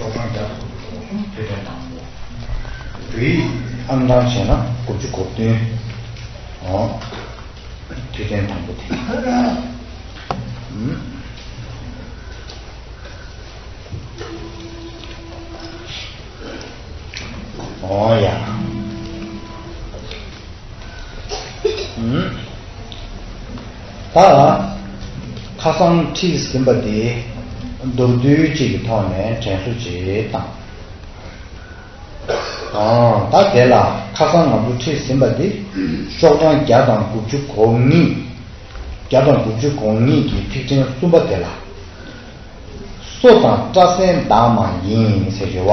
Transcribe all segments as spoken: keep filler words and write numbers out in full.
ཤོག་གྲངས་བརྒྱ་དང་དགུ་བཅུ་གོ་གསུམ་ཐོས་གྲངས་དང་པོ། བོད་ཡིག་ཨང་གྲངས་བྱས་ན་དགུ་བཅུ་གོ་བདུན། ཨོ། ཐོས་གྲངས་དང་པོ་དེ། ཨུམ། ཨོ་ཡ། ཨུམ། ད་ཁ་སང་ཁྲིད་ཟིན་པ་དེ་མདོར་བསྡུས་གཅིག་གི་ཐོག་ནས་དྲན་གསོ་བྱེད་དང་། ཨང་། ད་དེ་ལ་ཁ་སང་ང་ཚོ་ཁྲིད་ཟིན་པ་དེ་ཤོག་གྲངས་བརྒྱ་དང་དགུ་བཅུ་གོ་གཉིས། བརྒྱ་དང་དགུ་བཅུ་གོ་གཉིས་ཀྱི་ཐིག་ཕྲེང་གསུམ་པ་དེ་ལ། སོ་དང་སྐྲ་སེན་དག་མ་ཡིན་ཟེར་གྱི་བ།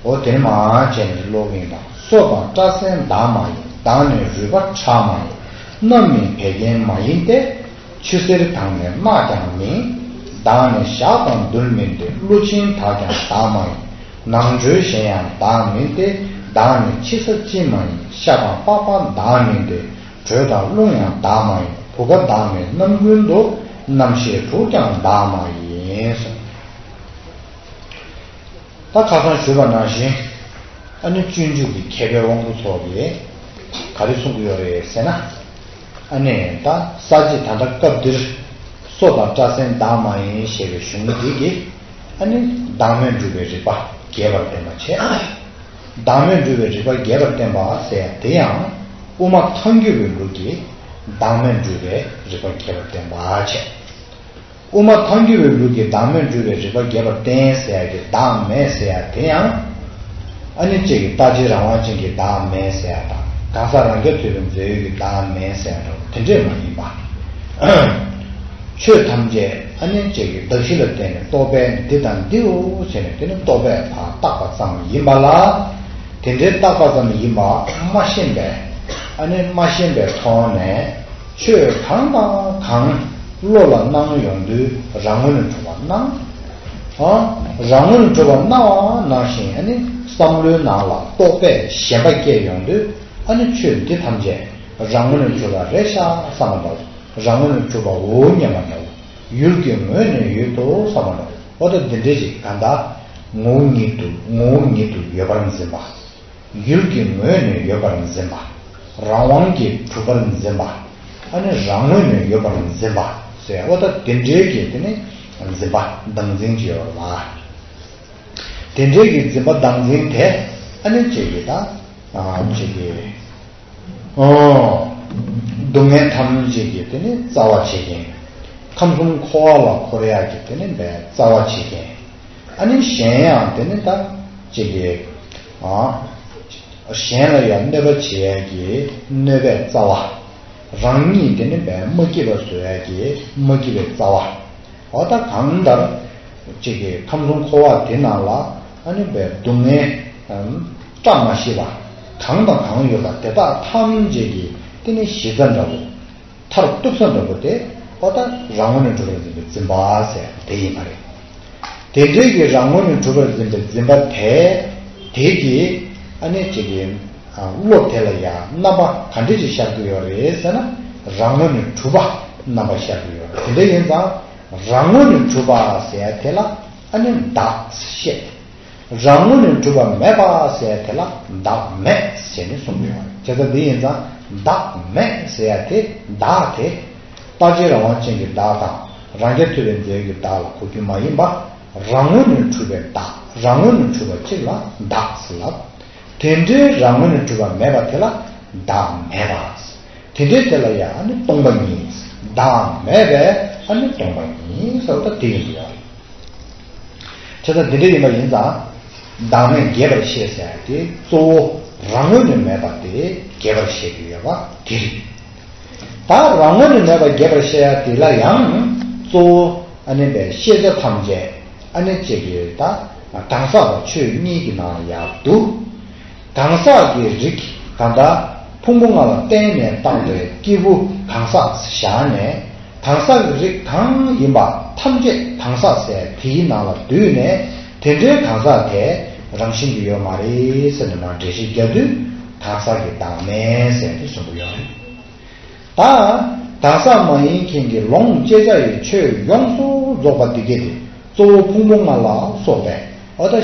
འོ་དེ་ནི་མ་བྱས་ནས་ཀློག་གི་ཡིན་པ། སོ་དང་སྐྲ་སེན་དག་མ་ཡིན། དག་ནི་རུས་པ་ཁྲག་མ་ཡིན། རྣམ་སྨིན་བད་ཀན་མ་ཡིན་ཏེ། ཆུ་སེར་དང་ནི་རྣག་ཀྱང་མིན། དག་ནི་ཞག་དང་རྡུལ་མིན་ཏེ། ཀླུ་ཆེན་དག་ཀྱང་དག་མ་ཡིན། ནང་ཁྲོལ་གཞན་ཡང་དག་མིན་ཏེ། དག་ནི་ཕྱི་ས་གཅིན་མ་ཡིན། ཤ་དང་པགས་པ་དག་མིན་ཏེ། དྲོད་དང་རླུང་ཡང་དག་མ་ཡིན། བུ་ག་དག་མིན་རྣམ་ཀུན་ཏུ། རྣམ་ཤེས་དྲུག་ཀྱང་དག་མ་ཡིན་གསུངས། ད་ཁ་སང་ཞུས་པ་ནང་བཞིན། ཨ་ནི་སྤྱོད་འཇུག་གི་མཁས་པའི་དབང་པོ་ཚོ་གིས་ག་རེ་གསུང་གི་ཡོད་རེད་ཟེར་ན། ཨ་ནི་ད་ས་བཅད་ད་ལྟ་སྐབས་འདིར་སོ་དང་སྐྲ་སེན་དག་མ་ཡིན་ཞེས་པའི་གཞུང་འདི་གིས། ཨ་ནི་བདག་མེད་སྒྲུབ་པའི་རིགས་པ་རྒྱས་པར་བསྟན་པ་བྱས། བདག་མེད་སྒྲུབ་པའི་རིགས་པ་རྒྱས་པར་བསྟན་པ་ཟེར་ཡ་དེ་ཡང་དབུ་མ་ཐལ་འགྱུར་བའི་ལུགས་ཀྱི་བདག་མེད་སྒྲུབ་པའི་རིགས་པ་རྒྱས་པར་བསྟན་པ་བྱས། དབུ་མ་ཐལ་འགྱུར་བའི་ལུགས་ཀྱི་བདག་མེད་སྒྲུབ་པའི་རིགས་པ་རྒྱས་པར་བསྟན་ཟེར་ཡ་གི་བདག་མེད་ཟེར་ཡ་དེ་ཡང་། ཨ་ནི་གཅིག་གི་རྟག་གཅིག་རང་དབང་ཅན་གྱི་བདག་མེད་ཟེར་ཡ་དང་གང་ཟག་རང་རྐྱ་ཐུབ་པའི་རྫས་ཡོད་ཀྱི་བདག་མེད་ཟེར་ཡ་འདྲ་བོ་དེ་འདྲས་མ་ཡིན་པ། ཆོས་ཐམས་ཅད་ཨ་ནི་གཅིག་གི་གདགས་གཞི་ལ་བརྟེན་ནས་རྟོག་པས་འདི་དང་འདིའོ་ཟེར་ནས་དེ་ནི་རྟོག་པས་ཕར་བཏགས་པ་ཙམ་ཡིན་པ་ལ། དེ་འདྲའི་བཏགས་པ་ཙམ་ཡིན་པ་མ་ཤེས་པས། ཨ་ནི་མ་ཤེས་པའི་ཐོག་ནས། ཆོས་གང་དང་གང་བློ་ལ་སྣང་ཡོང་དུས་རང་ངོས་ནས་གྲུབ་པ་སྣང་། ཨ། རང་ངོས་ནས་གྲུབ་པ་སྣང་བ་ནང་བཞིན་ཨ་ནི་བསམ་བློའི་ནང་ལ་རྟོག་པས་ཞེན་པ་སྐྱེས་ཡོང་དུས་ཨ་ནི་ཆོས་འདི་ཐམས་ཅད་རང་ངོས་ནས་གྲུབ་པ་རེད་ཤག་བསམ་པ་འདྲ་བོ། རང་ངོས་ནས་གྲུབ་པའོ་སྙམ་པ་འདྲ་བོ། ཡུལ་གྱི་ངོས་ནས་ཡོད་དོ་བསམ་པ་འདྲ་བོ། འོ་ད་འདི་འདྲའི་ཅིག་གང་ལྟར་ངོ་བོ་ཉིད་དུ་ངོ་བོ་ཉིད་དུ་ཡོད་པར་འཛིན་པ། ཡུལ་གྱི་ངོས་ནས་ཡོད་པར་འཛིན་པ། རང་དབང་གིས་གྲུབ་པར་འཛིན་པ། ཨ་ནི་རང་ངོས་ནས་ཡོད་པར་འཛིན་པ་ཟེར་བ་ད་དེ་འདྲའི་གི་དེ་ནི་འཛིན་པ་བདག་འཛིན་གྱི་ཡོད་པ། དེ་འདྲའི་གི་འཛིན་པ་བདག་འཛིན་དེ་ཨ་ནི་གཅིག་གི་ད་ཨ་གཅིག་གི་ཨོ། སྡུག་བསྔལ་ཐམས་ཅད་ཀྱི་དེ་ནི་རྩ་བ་བྱེད་མཁན། ཁམས་གསུམ་འཁོར་བ་ལ་འཁོར་ཡག་གི་དེ་ནི་བའི་རྩ་བ་བྱེད་མཁན། ཨ་ནི་གཞན་ཡང་དེ་ནི་ད་གཅིག་གི་ཨ། གཞན་ལ་ཡང་གནོད་པ་བྱེད་ཡག་གི་གནོད་པའི་རྩ་བ། རང་ཉིད་དེ་ནི་བའི་མ་སྐྱིད་པ་བཟོ་ཡག་གི་མ་སྐྱིད་པའི་རྩ་བ། འོ་ད་གང་ལྟར། གཅིག་གི་ཁམས་གསུམ་འཁོར་བ་དེ་ནང་ལ་ཨ་ནི་བའི་སྡུག་བསྔལ་བཀྲ་མ་ཤིས་པ་གང་དང་གང་ཡོད་པ་དེ་དག་ཐམས་ཅད་ཀྱི་དེ་ནི་གཞི་རྩ་འདྲ་བོ། མཐར་གཏུགས་ས་འདྲ་བོ་དེ་འོ་ད་རང་ངོས་ནས་གྲུབ་པར་འཛིན་པའི་འཛིན་པ་ཟེར་དེ་ཡིན་པ་རེད། དེ་འདྲའི་གི་རང་ངོས་ནས་གྲུབ་པར་འཛིན་པའི་འཛིན་པ་དེ། དེ་གི་ཨ་ནི་གཅིག་གི་བློ་དེ་ལ་ཡང་རྣམ་པ་ག་འདྲ་ཅིག་ཤར་གྱི་ཡོད་རེད་ཟེར་ན། རང་ངོས་ནས་གྲུབ་པ་རྣམ་པ་ཤར་གྱི་ཡོད་རེད། དེ་འདྲ་ཡིན་ཙང་། རང་ངོས་ནས་གྲུབ་པ་ཟེར་ཡ་དེ་ལ་ཨ་ནི་བདག་ཞེས། རང་ངོས་ནས་གྲུབ་པ་མེད་པ་ཟེར་ཡ་དེ་ལ་བདག་མེད་ཟེར་ནས་གསུངས་ཡོད་རེད། བྱས་ཙང་འདི་ཡིན་ཙང་བདག་མེད་ཟེར་ཡ་དེ་བདག་དེ། རྟག་གཅིག་རང་དབང་ཅན་གྱི་བདག་དང་རང་རྐྱ་ཐུབ་པའི་རྫས་ཀྱི་བདག་ལ་གོ་རྒྱུ་མ་ཡིན་པ། རང་ངོས་ནས་གྲུབ་པའི་བདག་རང་ངོས་ནས་གྲུབ་པ་གཅིག་ལ་བདག་ཟེར་ལབ། དེ་འདྲའི་རང་ངོས་ནས་གྲུབ་པ་མེད་པ་དེ་ལ་བདག་མེད་པ། དེ་འདྲའི་དེ་ལ་ཡང་ནི་སྟོང་པ་ཉིད། བདག་མེད་པས་ཨ་ནི་སྟོང་པ་ཉིད་ཟེར་བ་ད་དེ་ཡིན་པ་ཡོད་རེད། བྱས་ཙང་འདི་འདྲ་ཡིན་པ་ཡིན་ཙང་། བདག་མེད་རྒྱས་པར་བཤད་ཟེར་ཡ་དེ་གཙོ་བོ་རང་ངོས་ནས་མེད་པ་དེ་རྒྱས་པར་བཤད་ཀྱི་ཡོད་པ་དེ་རེད། ད་རང་ངོས་ནས་མེད་པ་རྒྱས་པར་བཤད་ཡ་དེ་ལ་ཡང་གཙོ་བོ་ཨ་ནི་པའི་ཤེས་བྱ་ཐམས་ཅད་ཨ་ནི་གཅིག་གི་ད་གང་ཟག་དང་ཆོས་གཉིས་ཀྱི་ནང་ཡང་འདུ། གང་ཟག་གི་རིགས་གང་ལྟར་ཕུང་པོ་ལྔ་ལ་བརྟེན་ནས་བཏགས་པའི་སྐྱེས་བུ་གང་ཟག་བཞག་ནས། གང་ཟག་གི་རིགས་གང་ཡིན་པ་ཐམས་ཅད་གང་ཟག་ཟེར་དེའི་ནང་ལ་འདུས་ནས་དེ་འདྲའི་གང་ཟག་དེ་རང་བཞིན་གྱིས་ཡོད་མ་རེད་ཟེར་ནས་མར་འགྲེལ་བཤད་རྒྱག་དུས་གང་ཟག་གི་བདག་མེད་ཟེར་དེ་གསུང་གི་ཡོད་རེད། ད་གང་ཟག་མ་ཡིན་མཁན་གྱི་ལོངས་སྤྱད་བྱ་ཡི་ཆོས་ཡོངས་སུ་རྫོགས་པ་འདི་སྐད་དེ་གཙོ་བོ་ཕུང་པོ་ལྔ་ལ་སོགས་པའི་ འོ་ད་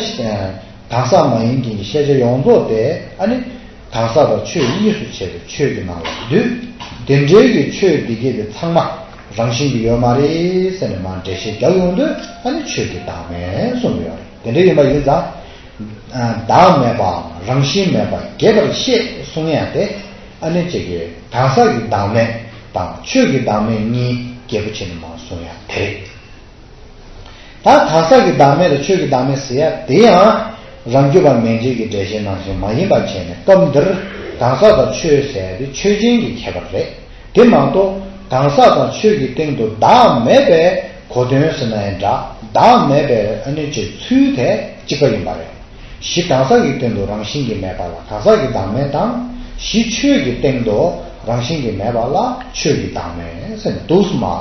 གང་ཟག་མ་ཡིན་མཁན་གྱི་ཤེས་བྱ་ཡོངས་རྫོགས་དེ་ཨ་ནི་གང་ཟག་དང་ཆོས་གཉིས་སུ་ཕྱེ་བའི་ཆོས་ཀྱི་ནང་ལ་འདུས། དེ་འདྲའི་གི་ཆོས་འདི་གས་དེ་ཚང་མ་རང་བཞིན་གྱི་ཡོད་མ་རེད་ཟེར་ནས་མར་འགྲེལ་བཤད་རྒྱག་ཡོང་དུས་ཨ་ནི་ཆོས་ཀྱི་བདག་མེད་གསུངས་ཡོད་རེད། དེ་འདྲ་ཡིན་པ་ཡིན་ཙང་། བདག་མེད་པའམ་རང་བཞིན་མེད་པ་རྒྱས་པར་བཤད་གསུང་ཡ་དེ་ཨ་ནི་གཅིག་གི་གང་ཟག་གི་བདག་མེད་དང་ཆོས་ཀྱི་བདག་མེད་གཉིས་རྒྱས་པོ་བྱས་ནས་མར་གསུང་ཡ་དེ་རེད། ད་གང་ཟག་གི་བདག་མེད་དང་ཆོས་ཀྱི་བདག་མེད་ཟེར་ཡ་དེ་ཡང་རང་རྒྱུད་པ་མན་ཆད་ཀྱི་འགྲེལ་བཤད་ནང་བཞིན་མ་ཡིན་པ་བྱས་ནས། སྐབས་འདིར་གང་ཟག་དང་ཆོས་ཟེར་ཡ་དེ་ཆོས་ཅན་གྱི་ཁྱད་པར་རེད། དེ་མ་གཏོགས་གང་ཟག་དང་ཆོས་ཀྱི་སྟེང་དུ་བདག་མེད་པའི་གོ་དོན་ཟེར་ན་ཡང་འདྲ། བདག་མེད་པའི་ཨ་ནི་ཅིག་ཚུལ་དེ་གཅིག་པ་ཡིན་པ་རེད། གཞི་གང་ཟག་གི་སྟེང་དུ་རང་བཞིན་གྱིས་མེད་པ་ལ་གང་ཟག་གི་བདག་མེད་དང་། གཞི་ཆོས་ཀྱི་སྟེང་དུ་རང་བཞིན་གྱིས་མེད་པ་ལ་ཆོས་ཀྱི་བདག་མེད་ཟེར་ནས་འདུག་སེ་མར་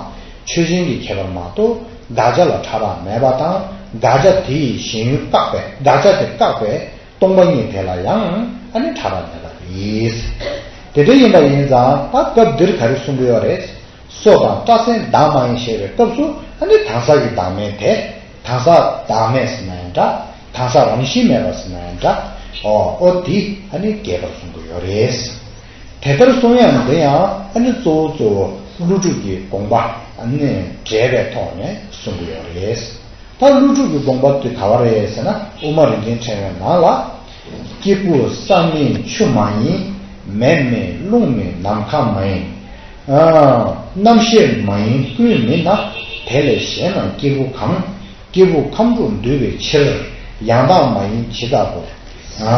ཆོས་ཅན་གྱི་ཁྱད་པར་མ་གཏོགས་དགག་བྱ་ལ་ཕྲ་རགས་མེད་པ་དང་། དགག་བྱ་དེ་ཡི་ཞེན་ཡུལ་བཀག་པའི། དགག་བྱ་དེ་བཀག་པའི་སྟོང་པ་ཉིད་དེ་ལ་ཡང་ཨ་ནི་ཕྲ་རགས་མེད་པ་རེད། དེ་འདྲ་ཡིན་པ་ཡིན་ཙང་ད་སྐབས་འདིར་ག་རེ་གསུང་གི་ཡོད་རེད། སོ་དང་སྐྲ་སེན་བདག་མ་ཡིན་ཞེས་པའི་སྐབས་སུ་ཨ་ནི་གང་ཟག་གི་བདག་མེད་དེ། གང་ཟག་བདག་མེད་ཟེར་ན་ཡང་འདྲ། གང་ཟག་རང་བཞིན་མེད་པ་ཟེར་ན་ཡང་འདྲ། ཨོ་ཨོ་དེ་ཨ་ནི་རྒྱས་པར་གསུང་གི་ཡོད་རེད། དེ་ལྟར་གསུང་ཡ་འདི་ཡང་ཨ་ནི་གཙོ་བོ་གཙོ་བོ་ཀླུ་སྒྲུབ་ཀྱི་དགོངས་པ་ཨ་ནི་འགྲེལ་པའི་ཐོག་ནས་གསུང་གི་ཡོད་རེད། ད་ཀླུ་སྒྲུབ་ཀྱི་དགོངས་པ་དེ་ག་བ་རེད་ཟེར་ན། དབུ་མ་རིན་ཆེན་ཕྲེང་བའི་ནང་ལ། སྐྱེས་བུ་ས་མིན་ཆུ་མ་ཡིན། མེ་མིན་རླུང་མིན་ནམ་མཁའ་མ་ཡིན། ཨ་རྣམ་ཤེས་མ་ཡིན་ཀུན་མིན་ན། དེ་ལས་གཞན་རྣམས་སྐྱེས་བུ་གང་། སྐྱེས་བུ་ཁམས་དྲུག་འདུས་པའི་ཕྱིར། ཡང་དག་མ་ཡིན་ཇི་ལྟ་བུར། ཨ་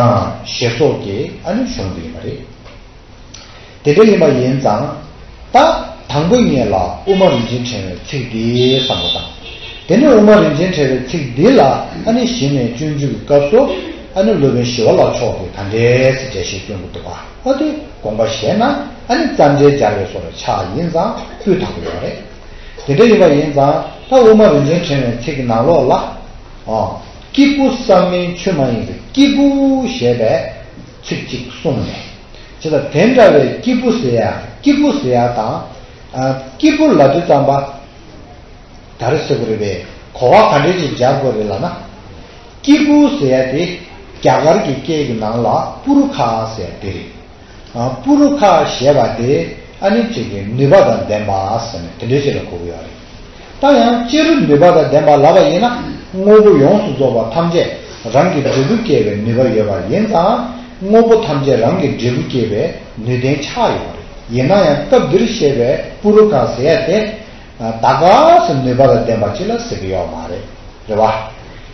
ཞེས་སོགས་ཀྱི་ཨ་ནི་གཞུང་དེ་ཡིན་པ་རེད། དེ་འདྲ་ཡིན་པ་ཡིན་ཙང་། ད་དང་པོ་ཉིད་ལ་དབུ་མ་རིན་ཆེན་ཕྲེང་བའི་ཚིག་འདི་བསམ་བློ་བཏང་། དེ་ནས་དབུ་མ་རིན་ཆེན་ཕྲེང་བའི་ཚིག་འདི་ལ་ཨ་ནི་གཞི་ནས་སྤྱོད་འཇུག་གི་སྐབས་སུ་ཨ་ནི་སློབ་དཔོན་ཞི་བ་ལྷ་མཆོག་གིས་ག་འདྲས་སེ་འགྲེལ་བཤད་སྐྱོན་གྱི་འདུག་པ། ཨ་དེ་དགོངས་པ་བཞེས་ན་ཨ་ནི་རྩ་འགྲེལ་སྦྱར་བའི་བཟོ་འདྲ་ཆགས་ཡིན་ཙང་སྤུས་དག་པོ་ཡོད་རེད། དེ་འདྲ་ཡིན་པ་ཡིན་ཙང་ད་དབུ་མ་རིན་ཆེན་ཕྲེང་བའི་ཚིག་གི་ནང་ལོགས་ལ། ཨ་སྐྱེས་བུ་ས་མིན་ཆུ་མ་ཡིན་ཟེར། སྐྱེས་བུ་ཞེས་པའི་ཚིག་གཅིག་གསུངས་ནས། བྱས་ཙང་དེ་འདྲ་བའི་སྐྱེས་བུ་ཟེར་ཡ། སྐྱེས་བུ་ཟེར་ཡ་དང་། ཨ་སྐྱེས་བུ་ལབ་དུས་ཙམ་པ། ག་རེ་ཟེར་དགོས་རེད་པས། གོ་བ་ག་འདྲས་ཅིག་སྦྱར་དགོས་རེད་ལབ་ན། སྐྱེས་བུ་ཟེར་ཡ་དེ་རྒྱ་གར་གྱི་སྐད་ཀྱི་ནང་ལ་པུ་རུ་ཁ་ཟེར་ཡ་དེ་རེད། ཨ་པུ་རུ་ཁ་ཞེས་པ་དེ་ཨ་ནི་གཅིག་གི་ནུས་པ་དང་ལྡན་པ་ཟེར་ནས་དེ་འདྲས་ཅིག་ལ་གོ་གི་ཡོད་རེད། ད་ཡང་སྤྱིར་ནུས་པ་དང་ལྡན་པ་ལབ་པ་ཡིན་ན། དངོས་པོ་ཡོངས་སུ་རྫོགས་པ་ཐམས་ཅད་རང་གི་འབྲས་བུ་སྐྱེ་བའི་ནུས་པ་ཡོད་པ་ཡིན་ཙང་། དངོས་པོ་ཐམས་ཅད་རང་གི་འབྲས་བུ་སྐྱེ་བའི་ནུས་ལྡན་ཆགས་ཡོད་རེད། ཡིན་ན་ཡང་སྐབས་འདིར་བཤད་པའི་པུ་རུ་ཁ་ཟེར་ཡ་དེ། ད་ག་སེ་ནུས་པ་དང་ལྡན་པ་ཅིག་ལ་ཟེར་གི་ཡོད་མ་རེད། རེད་བ།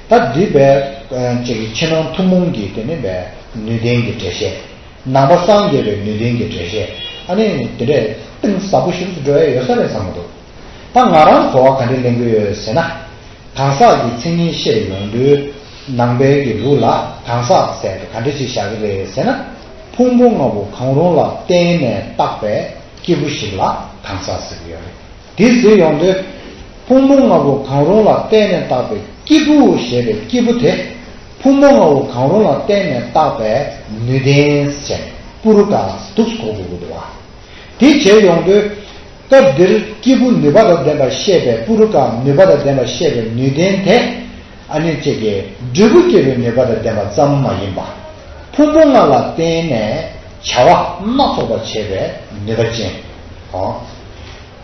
ད་འདི་བས་ཅིག་ཕྱི་ནང་ཐུན་མོང་གི་དེ་ནི་བས་ནུས་ལྡན་གྱི་འགྲེལ་བཤད། ནང་པ་སངས་རྒྱས་པའི་ནུས་ལྡན་གྱི་འགྲེལ་བཤད། ཨ་ནི་དེ་འདྲས་གཏིང་ཟབ་པོ་ཞིག་ཏུ་འགྲོ་ཡ་ཡོད་ས་རེད་བསམ་གྱི་འདུག་ད་ང་རང་གོ་བ་ག་འདྲས་ལེན་གྱི་ཡོད་ཟེར་ན། གང་ཟག་གི་མཚན་ཉིད་བཤད་ཡོང་དུས་ནང་པའི་གི་ལུགས་ལ་གང་ཟག་ཟེར་ཏེ་ག་འདྲས་ཅིག་བཞག་གི་རེད་ཟེར་ན། ཕུང་པོ་ལྔ་པོ་གང་རུང་ལ་བརྟེན་ནས་བཏགས་པའི་སྐྱེས་བུ་ཞིག་ལ་གང་ཟག་ཟེར་གྱི་ཡོད་རེད། དེ་ཟེར་ཡོང་དུས། ཕུང་པོ་ལྔ་པོ་གང་རུང་ལ་བརྟེན་ནས་བཏགས་པའི་སྐྱེས་བུ་ཞེས་པའི་སྐྱེས་བུ་དེ། ཕུང་པོ་ལྔ་པོ་གང་རུང་ལ་བརྟེན་ནས་བཏགས་པའི་ནུས་ལྡན་ཟེར་པུ་རུ་ཀ་འདུག་སེ་གོ་དགོས་ཀྱི་འདུག་བ། དེ་བྱས་ཡོང་དུས། སྐབས་འདིར་སྐྱེས་བུ་ནུས་པ་དང་ལྡན་པ་བཤད་པའི་པུ་རུ་ཀ་ནུས་པ་དང་ལྡན་པ་བཤད་པའི་ནུས་ལྡན་དེ། ཨ་ནི་གཅིག་གི་འབྲས་བུ་སྐྱེ་བའི་ནུས་པ་དང་ལྡན་པ་ཙམ་མ་ཡིན་པ། ཕུང་པོ་ལྔ་ལ་བརྟེན་ནས་བྱ་བ་སྣ་ཚོགས་པ་བྱེད་པའི་ནུས་པ་ཅན། ཨོ།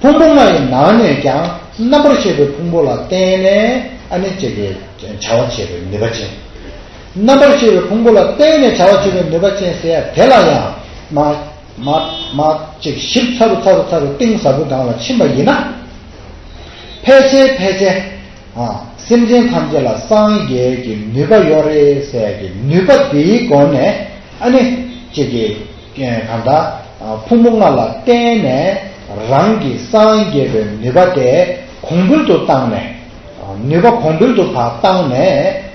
ཕུང་པོ་ལྔ་ཡི་ནང་ནས་ཀྱང་རྣམ་པར་ཤེས་པའི་ཕུང་པོ་ལ་བརྟེན་ནས་ཨ་ནི་གཅིག་གི་བྱ་བ་བྱེད་པའི་ནུས་པ་ཅན། རྣམ་པར་ཤེས་པའི་ཕུང་པོ་ལ་བརྟེན་ནས་བྱ་བ་བྱེད་པའི་ནུས་པ་ཅན་ཟེར་ཡ་དེ་ལ་ཡང་མ་མ་མ་གཅིག་ཞིབ་ཚ་རུ་ཚ་རུ་ཚ་རུ་གཏིང་ཟབ་པོའི་སྒང་ལ་ཕྱིན་པ་ཡིན་ན། ཕལ་ཆེར་ཕལ་ཆེར། ཨ། སེམས་ཅན་ཐམས་ཅད་ལ་སངས་རྒྱས་ཀྱི་ནུས་པ་ཡོད་རེད་ཟེར་གྱི་ནུས་པ་དེའི་སྒོ་ནས་ཨ་ནི་གཅིག་གི་གང་ལྟར་ཕུང་པོ་ལྔ་ལ་བརྟེན་ནས་རང་གི་སངས་རྒྱས་པའི་ནུས་པ་དེ་གོང་འཕེལ་དུ་བཏང་ནས། ནུས་པ་གོང་འཕེལ་དུ་ཕར་བཏང་ནས་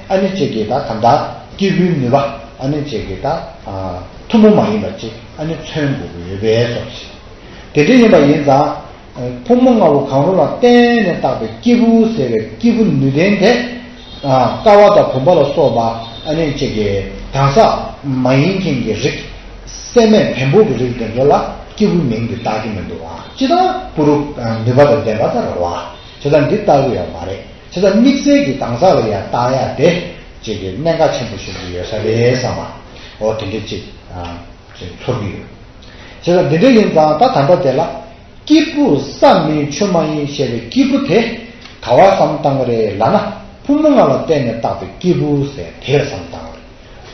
ཨ་ནི་གཅིག་གི་ད་གང་ལྟར་སྐྱེས་བུའི་ནུས་པ་ཨ་ནི་གཅིག་གི་ད་ཐུན་མོང་མ་ཡིན་པ་ཅིག་ཨ་ནི་མཚོན་དགོས་ཀྱི་ཡོད་པའི་བཟོ་ཞིག་དེ་འདྲ་ཡིན་པ་ཡིན་ཙང་། ཕུང་པོ་ལྔ་པོ་གང་རུང་ལ་བརྟེན་ནས་བཏགས་པའི་སྐྱེས་བུ་ཟེར་བའི་སྐྱེས་བུ་ནུས་ལྡན་དེ། ཀ་བ་དང་བུམ་པ་ལ་སོགས་པ་ཨ་ནི་གཅིག་གི་གང་ཟག་མ་ཡིན་མཁན་གྱི་རིགས། སྲེད་མེད་བེམ་པོ་གི་རིགས་དེ་ཚོ་ལ་སྐྱེས་བུ་མིང་དེ་བཏགས་ཀྱི་མི་འདུག་བ། ཅི་ལྟར་པུ་རུ་ནུས་པ་དང་ལྡན་པ་ལྟར་བ། ཇི་ལྟར་འདི་བཏགས་ཀྱི་ཡོད་མ་རེད། ཇི་ལྟར་དམིགས་བསལ་གྱི་གང་ཟག་ལ་ཡང་བཏགས་ཡ་དེ། ཅིག་གི་གནད་འགག་ཆེན་པོ་ཞིག་ཏུ་ཡོད་ས་རེད་བསམ་པ། འོ་དེ་འདྲ་ཅིག་ཨ་ཅིག་ཚོར་གྱི་ཡོད། བྱས་ཙང་འདི་འདྲ་ཡིན་ཙང་ད་ད་ལྟ་དེ་ལ། སྐྱེས་བུ་ས་མིན་ཆུ་མ་ཡིན་ཞེས་པའི་སྐྱེས་བུ་དེ་ག་བར་བསམ་བཏང་གི་རེད་ལབ་ན། ཕུང་པོ་ལྔ་ལ་བརྟེན་ནས་བཏགས་པའི་སྐྱེས་བུ་ཟེར་དེ་ལ་བསམ་བཏང་གི་རེད།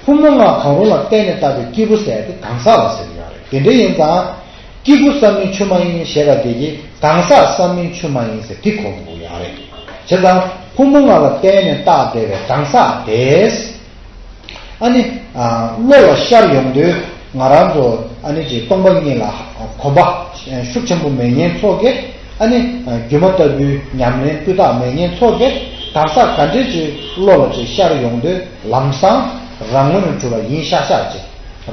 ཕུང་པོ་ལྔ་གང་རུང་ལ་བརྟེན་ནས་བཏགས་པའི་སྐྱེས་བུ་ཟེར་དེ་གང་ཟག་ལ་ཟེར་གྱི་ཡོད་རེད། དེ་འདྲ་ཡིན་ཙང་། སྐྱེས་བུ་ས་མིན་ཆུ་མ་ཡིན་ཞེས་པ་དེ་གིས་གང་ཟག་ས་མིན་ཆུ་མ་ཡིན་ཟེར་དེ་གོ་དགོས་ཡོད་རེད། བྱས་ཙང་ཕུང་པོ་ལྔ་ལ་བརྟེན་ནས་བཏགས་བསྡད་པའི་གང་ཟག་དེས། ཨ་ནི། ཨ། བློ་ལ་ཤར་ཡོང་དུས་ང་རང་ཚོ་ཨ་ནི་ཅིག་སྟོང་པ་ཉིད་ལ་གོམས་པ་ཤུགས་ཆེན་པོ་མེད་མཁན་ཚོ་གིས་ཨ་ནི་སྒྱུ་མ་ལྟ་བུའི་ཉམས་ལེན་སྤུས་དག་མེད་མཁན་ཚོ་གིས་གང་ཟག་ག་འདྲས་ཅིག་བློ་ལ་ཅིག་ཤར་ཡོང་དུས་ལམ་སང་རང་ངོས་ནས་གྲུབ་པ་ཡིན་ཤག་ཤག་ཅིག་